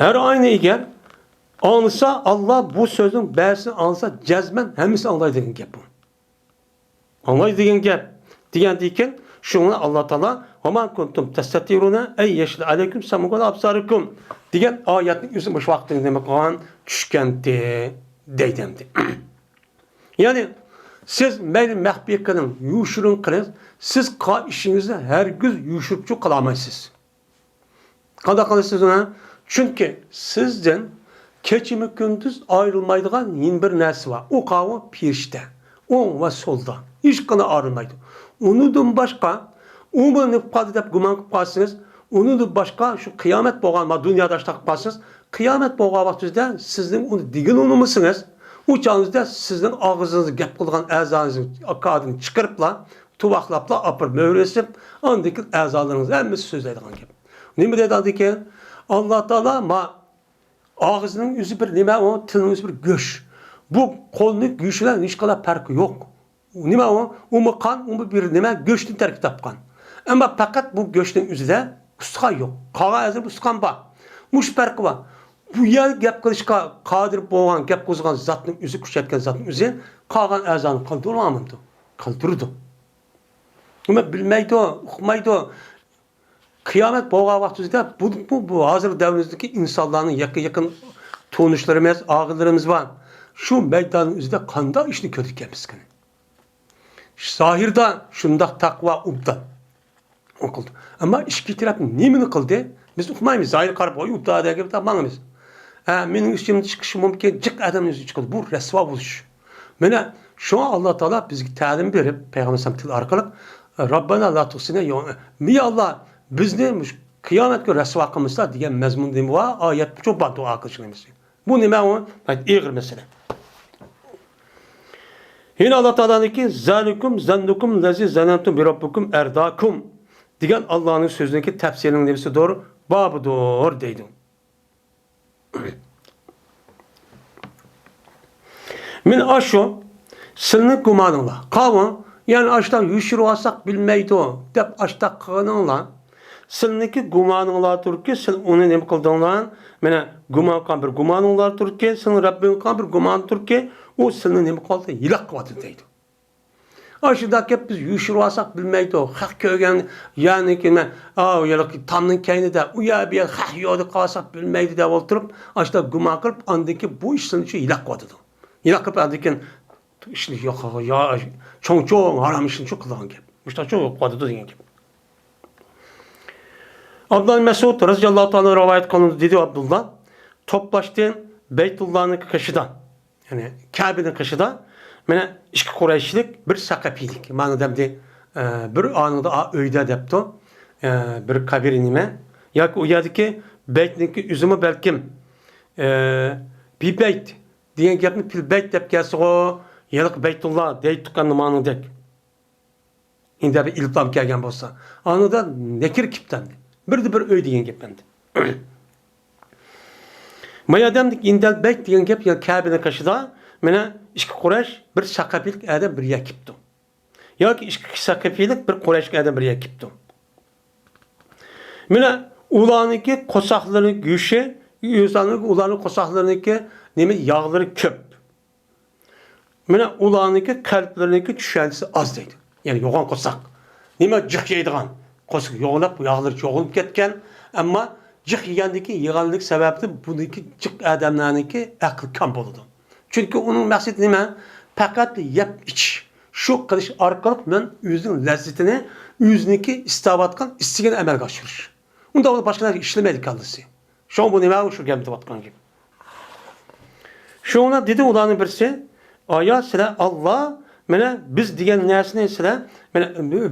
ھەر ئاينى ئەگەر ئاڭلىسا، ئاللا بۇ سۆزنىڭ بەزىسىنى ئاڭلىسا، جەزمەن ھەممىسى ئاڭلايدۇ دېگەن گەپ بۇ. ئاڭلايدۇ دېگەن گەپ. دېگەندىن كېيىن شۇڭا ئاللا تائالا «ۋە ما كۇنتۇم تەستەتىرۇنە ئەن يەشھەدە ئەلەيكۇم سەمئۇكۇم ۋە ئەبسارۇكۇم» دېگەن ئايەتنىڭ ئۆزى مۇشۇ ۋاقىتتا نېمە قىلغان؟ چۈشكەنتى دەيدۇ ئەمدى. يەنى سىز مەيلى مەخپىي قىلىڭ، يوشۇرۇن قىلىڭ، سىز قىلغان ئىشىڭىزنى ھەرگىز يوشۇرۇپچۇ قىلالمايسىز. قانداق قىلىسىز ئۇنى؟ چۈنكى سىزدىن كېچىمۇ كۈندۈز ئايرىلمايدىغان يەنە بىر نەرسە بار. ئۇ قاۋۇ پېرىشتە. ئوڭ ۋە سولدا. ھېچقانداق ئايرىلمايدۇ. ئۇنىڭدىن باشقا، ئۇمۇ نېمە قىلىپ قالدى دەپ گۇمان قىلىپ قالسىڭىز، ئۇنىڭدىن باشقا شۇ قىيامەت بولغان، ما دۇنيادا ئىشلار قىلىپ قالسىڭىز، قىيامەت بولغان ۋاقتىڭىزدا سىزنىڭ ئۇنى دېگىلى ئۇنىمىسىڭىز، ئۇ چاغىڭىزدا سىزنىڭ ئاغزىڭىزدا گەپ قىلىدىغان ئەزانىڭىزنى ئاكادىن چىقىرىپلا، تۇۋاقلاپلا ئاپىرىپ مۆھۈر ئېسىپ، ئاندىن كېيىن ئەزالىرىڭىز ھەممىسى سۆزلەيدىغان گەپ. نېمە دەيدۇ ئاندىن كېيىن؟ ئاللا تائالا ما ئاغزىنىڭ ئۆزى بىر نېمە ئۇ، تىلنىڭ ئۆزى بىر گۆش. بۇ قولنىڭ گۆشى بىلەن ھېچقانداق پەرقى يوق. نېمە ئۇ؟ ئۇمۇ قان، ئۇمۇ بىر نېمە، گۆشتىن تەركىب تاپقان. ئەمما پەقەت بۇ گۆشنىڭ ئۆزىدە ئۇستىخان يوق. قالغان ئەزالىرىدا ئۇستىخان بار. مۇشۇ پەرقى بار. بۇ يەردە گەپ قىلىشقا قادىر بولغان، گەپ قىلغان زاتنىڭ ئۆزى، كۈچەيتكەن زاتنىڭ ئۆزى قالغان ئەزانى قالدۇرالمامدۇ؟ قالدۇرىدۇ. ئۇمۇ بىلمەيدۇ، ئۇقمايدۇ. قىيامەت بولغان ۋاقتىمىزدا بۇ، بۇ، بۇ ھازىر دەۋرىمىزدىكى ئىنسانلارنىڭ يېقىن، يېقىن تونۇشلىرىمىز، ئاغىنىلىرىمىز بار. شۇ مەيداننىڭ ئۆزىدە قانداق ئىشنى كۆرىدىكەنمىز قېنى؟ زاھىردا شۇنداق تەقۋا ئوبدان. ئۇ قىلدى. ئەمما ئىچكى تەرەپ نېمىنى قىلدى؟ بىز ئۇقمايمىز. زاھىرغا قاراپ، ۋاي، ئۇددا دەپ ماڭىمىز. ھە، مېنىڭ ئىچىمدىن چىقىشى مۇمكىن، جىق ئادەمنىڭ ئۆزى چىقىدۇ. بۇ رەسۋا بولۇش. مانا شۇڭا ئاللا تائالا بىزگە تەلىم بېرىپ، پەيغەمبەر ئەلەيھىسسالام تىل ئارقىلىق، «رەببەنا لا تۇخزىنا يەۋمە-» يا ئاللا، بىزنى مۇشۇ قىيامەت كۈنى رەسۋا قىلمىسا دېگەن مەزمۇندا نېمە بار؟ ئايەت شۇ بار، دۇئا قىلىش نېمىسى. بۇ نېمە ئۇ؟ ئېغىر مەسىلە. يەنە ئاللا تائالانىڭكى «زالىكۇم زەننۇكۇم لەزى زەنەنتۇم بىرەببىكۇم ئەرداكۇم» دېگەن ئاللانىڭ سۆزىنىڭكى تەپسىرىنىڭ نېمىسىدۇر؟ بابىدۇر دەيدۇ. مانا ئاشۇ سىلىنىڭ گۇمانىڭلار. قاۋۇ، يەنى ئاشۇنداق يوشۇرۇۋالساق بىلمەيدۇ دەپ ئاشۇنداق قىلغىنىڭلار. سىلىنىڭكى گۇمانىڭلاردۇركى، سىل ئۇنى نېمە قىلدىڭلار؟ مانا گۇمان قىلغان بىر گۇمانىڭلاردۇركى، سىلىنىڭ رەببىڭگە قىلغان بىر گۇماندۇركى، ئۇ سىلىنى نېمە قىلىۋاتىدۇ؟ ھىلاك قىلىۋاتىدۇ دەيدۇ. ئاشۇنداق گەپ بىز يوشۇرۇۋالساق بىلمەيدۇ. خەق كۆرگەن يەرنىڭكى، ئاۋۇ يەرلىك تامنىڭ كەينىدە، ئۇ يەر بۇ يەر خەق يوق دەپ قالساق بىلمەيدۇ دەپ ئولتۇرۇپ، ئاشۇنداق گۇمان قىلىپ، ئاندىن كېيىن بۇ ئىشلىرىنى شۇ ھىلاك قىلىۋاتىدۇ. ھىلاك قىلىپ، ئاندىن كېيىن ئىشنى يوق، يا، چوڭ-چوڭ ھارام ئىشنى شۇ قىلىدىغان گەپ. مۇشۇنداق چوڭ قىلىۋاتىدۇ دېگەن گەپ. ئابدۇللا مەسئۇد رەزىياللاھۇ تائالا رىۋايەت قىلىنىدۇ، دېدى ئابدۇللا، توپلاشتى بەيتۇللانىڭ قېشىدا، يەنى كەبىنىڭ قېشىدا، مانا ئىككى قۇرەيشلىك، بىر سەقىپىيلىك. مانا دەمدى، ئە، بىر ئانىڭدا ئا-، ئۆيدە دەپتۇ، ئە، بىر قەبرە نېمە. ياكى ئۇ يەردىكى بەيتنىڭكى ئۆزىمۇ بەلكىم ئە، بىبەيت دېگەن گەپنى پىلبەيت دەپ كەلسىغۇ، ھېلىقى بەيتۇللا دەيتتۇق ئەمدى مانىڭدەك. ئىندىيە بىر ئېلىپلام كەلگەن بولسا، ئانىدا نەكىر كېپتەمدى. بىردە بىر ئۆي دېگەن گەپ ئەمدى. ما ئادەمدىكى ئىندەل بەيت دېگەن گەپ، يەنى كەبىنىڭ قېشىدا مانا ئىككى قۇرەيش، بىر سەقىپىلىك ئادەم بىر يەر كېپتۇ. ياكى ئىككى سەقىپىلىك، بىر قۇرەيشلىك ئادەم بىر يەر كېپتۇ. مانا ئۇلارنىڭكى قورساقلىرىنىڭ گۆشى، ئۇلارنىڭ قورساقلىرىنىڭكى نېمە، ياغلىرى كۆپ. مانا ئۇلارنىڭكى قەلبلىرىنىڭكى چۈشەنچىسى ئاز دەيدۇ. يەنى يوغان قورساق. نېمە جىق يەيدىغان؟ قورسىقى يوغىناپ، ياغلىرى چوغۇلۇپ كەتكەن. ئەمما جىق يېگەندىكى، يېغانلىق سەۋەبىدىن بۇنىڭكى جىق ئادەملەرنىڭكى ئەقلى كەم بولىدۇ. چۈنكى ئۇنىڭ مەقسىتى نېمە؟ پەقەت يەپ ئىچىش. شۇ قىلىش ئارقىلىق مەن ئۆزىنىڭ لەززىتىنى، ئۆزىنىڭكى ئىستەۋاتقان ئىستىكىنى ئەمەلگە ئاشۇرۇش. ئۇنداق بولۇپ باشقا نەرسە ئىشلىمەيدۇ كاللىسى. شۇڭا بۇ نېمە شۇ گەپ دەۋاتقان گەپ. شۇڭا دېدى ئۇلارنىڭ بىرسى، ئايا سىلەر ئاللا، مانا بىز دېگەن نەرسىنى سىلەر، مانا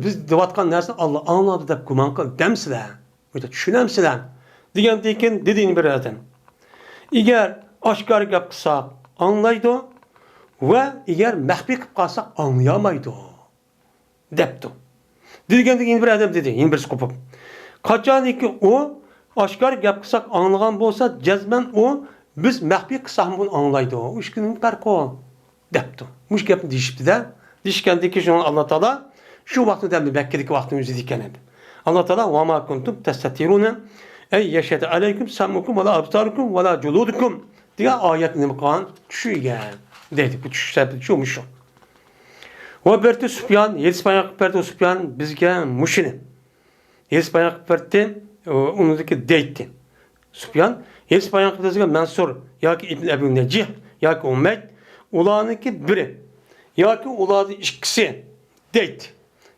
بىز دەۋاتقان نەرسىنى ئاللا ئاڭلاپتۇ دەپ گۇمان قىل دەمسىلەر؟ يا چۈشىنەمسىلەر؟ دېگەندىن كېيىن دېدى يەنە بىر ئادەم، ئەگەر ئاشكارا گەپ قىلساق ئاڭلايدۇ ۋە ئەگەر مەخپىي قىلىپ قالساق ئاڭلىيالمايدۇ. دەپتۇ. دېگەندىن كېيىن بىر ئادەم دېدى، يەنە بىرسى قوپۇپ. قاچانكى ئۇ ئاشكارا گەپ قىلساق ئاڭلىغان بولسا، جەزمەن ئۇ بىز مەخپىي قىلساقمۇ بۇنى ئاڭلايدۇ. ئۇ ئىككىنىڭ پەرقى ئۇ. دەپتۇ. مۇشۇ گەپنى دېيىشىپتۇ-دە. دېيىشكەندىن كېيىن شۇڭا ئاللا تائالا شۇ ۋاقتىدا ئەمدى مەككىدىكى ۋاقىتنىڭ ئۆزىدە ئىكەن ئەمدى. ئاللا تائالا، «ۋە ما كۇنتۇم تەستەتىرۇنە ئەن يەشھەدە ئەلەيكۇم سەمئۇكۇم ۋە لا ئەبسارۇكۇم ۋە لا جۇلۇدۇكۇم» دېگەن ئايەتنى نېمە قىلغان؟ چۈشۈرگەن. دەيدۇ. بۇ چۈشۈش سەۋەبى شۇ، مۇشۇ. ۋە بەردى سۇپيان، ھەدىس بايان قىلىپ بەردى سۇپيان بىزگە مۇشۇنى. ھەدىس بايان قىلىپ بەردى، ئۇنىڭدىكى دەيتتى. سۇپيان، ھەدىس بايان قىلىپ بەرگەن مەنسۇر ياكى ئىبن ئەبۇ نەجىھ ياكى ھۇمەيد، ئۇلارنىڭكى بىرى ياكى ئۇلاردىن ئىككىسى دەيتتى.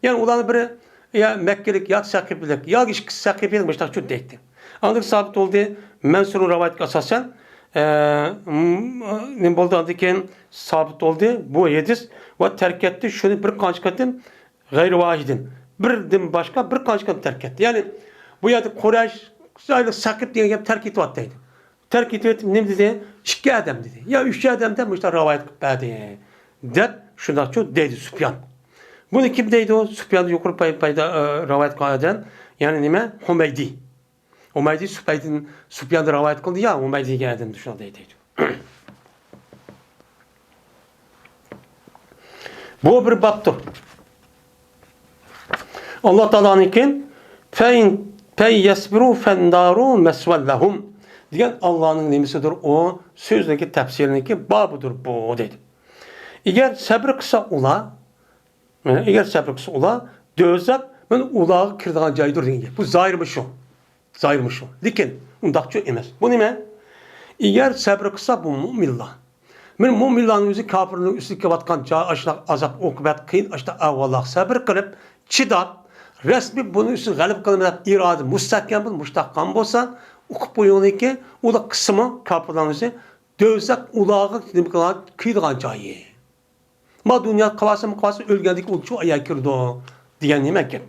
يەنى ئۇلارنىڭ بىرى يا مەككىلىك ياكى سەقىپىلىك ياكى ئىككىسى سەقىپىلىك مۇشتاق شۇ دەيتتى. ئاندىن سابىت بولدى، مەنسۇرنىڭ رىۋايىتىگە ئاساسەن، ئە، م-، نېمە بولدى؟ ئاندىن كېيىن سابىت بولدى بۇ ھەدىس ۋە تەرك ئەتتى شۇنى بىر قانچە قېتىم غەيرى ۋاھىدىن. بىردىن باشقا بىر قانچە قېتىم تەرك ئەتتى. يەنى بۇ يەردە قۇرەيش، سەقىپ دېگەن گەپ تەرك ئېتىۋاتتى دەيدۇ. تەرك ئېتىۋېتىپ نېمە دېدى؟ ئىككى ئادەم دېدى. يا ئۈچ ئادەم دەپ مۇشۇنداق رىۋايەت قىلىپ بەردى. دەپ شۇنداقچۇ دەيدۇ سۇپيان. بۇنى كىم دەيدۇ؟ سۇپيان يۇقىرى پاي-، پايدا، ئە، رىۋايەت قىلغان ئادەم. يەنى نېمە؟ ھۇمەيدى. ھۇمەيدى سۇپياندىن، سۇپياندىن رىۋايەت قىلدى يا ھۇمەيدى دېگەن ئادەم شۇنداق دەيدۇ. بۇ بىر بابتۇر. ئاللا تائالانىڭكى «فەن، فەن يەسبىرۇ فەننارۇ مەسۋەللەھۇم» دېگەن ئاللانىڭ نېمىسىدۇر ئۇ، سۆزىنىڭكى تەپسىرىنىڭكى بابىدۇر بۇ دەيدۇ. ئەگەر سەبرى قىلسا ئۇلار، ئەگەر سەبرى قىلسا ئۇلار، دوزاخ مەن ئۇلارغا كىرىدىغان جايدۇر دېگەن گەپ. بۇ زاھىرمۇ شۇ. زاھىر مۇشۇ. لېكىن ئۇنداقچۇ ئەمەس. بۇ نېمە؟ ئەگەر سەبرى قىلسا، بۇ مۆمىنلار. مەن مۆمىنلارنىڭ ئۆزى كاپىرنىڭ ئۈستىگە كېلىۋاتقان جا-، ئاشۇنداق ئازاب-ئوقۇبەت، قىيىن ئاشۇنداق ئەھۋاللارغا سەبرى قىلىپ، چىداپ، رەسمىي بۇنىڭ ئۈستىگە غەلىبە قىلىمەن دەپ ئىرادە مۇستەھكەم بولۇپ، مۇشۇنداق قىلغان بولسا، ئۇقۇپ قويۇڭلاركى، ئۇلار قىلسىمۇ، كاپىرلارنىڭ ئۆزى، دوزاخ ئۇلارغا نېمە قىلغان، كىرىدىغان جايى. ما دۇنيا قالسا، قالسا، ئۆلگەندىن كېيىن ئۇ شۇ ئايا كىرىدۇ دېگەن نېمە ئىكەن؟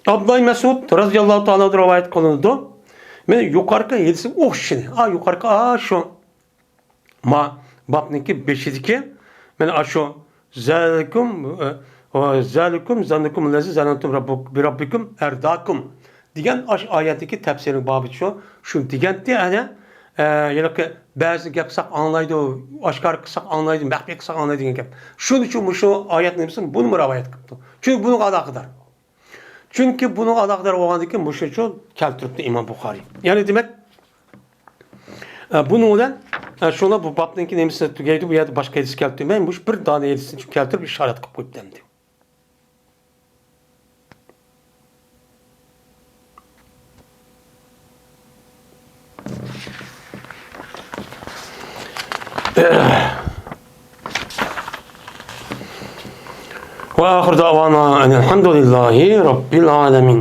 ئابدۇللا مەسئۇد رەزىياللاھۇ تائالا رىۋايەت قىلىنىدۇ. مەن يۇقىرىقى ھەدىسكە ئوخشىشىنى، ئا، يۇقىرىقى، ئا، شۇ ما بابنىڭكى بېشىدىكى، مەن ئاشۇ زالىكۇم، ئە، زالىكۇم زاننۇكۇم لەزى زاننەنتۇم رەببۇك-، بىرەببىكۇم ئەرداكۇم دېگەن ئاشۇ ئايەتتىكى تەپسىرنىڭ بابى شۇ. شۇ دېگەنتى، ئەنە، ئە، ھېلىقى بەزى گەپ قىلساق ئاڭلايدۇ، ئاشكارا قىلساق ئاڭلايدۇ، مەخپىي قىلساق ئاڭلايدۇ دېگەن گەپ. شۇنىڭ ئۈچۈن مۇشۇ ئايەتنى بۇنىمۇ رىۋايەت قىپتۇ. چۈنكى بۇنىڭغا ئالاقىدار. چۈنكى بۇنىڭغا ئالاقىدار بولغاندىن كېيىن مۇشۇنى كەلتۈرۈپتۇ ئىمام بۇخارىي. يەنى دېمەك، ئە، بۇنىڭ بىلەن، ئە، شۇڭا بۇ بابنىڭكى نېمىسى تۈگەيدۇ، بۇ يەردە باشقا ھەدىس كەلتۈرمەي، مۇشۇ بىر دانە ھەدىسنى كەلتۈرۈپ ئىشارەت قىلىپ قويۇپتۇ ئەمدى. وآخر دعوانا أن الحمد لله رب العالمين.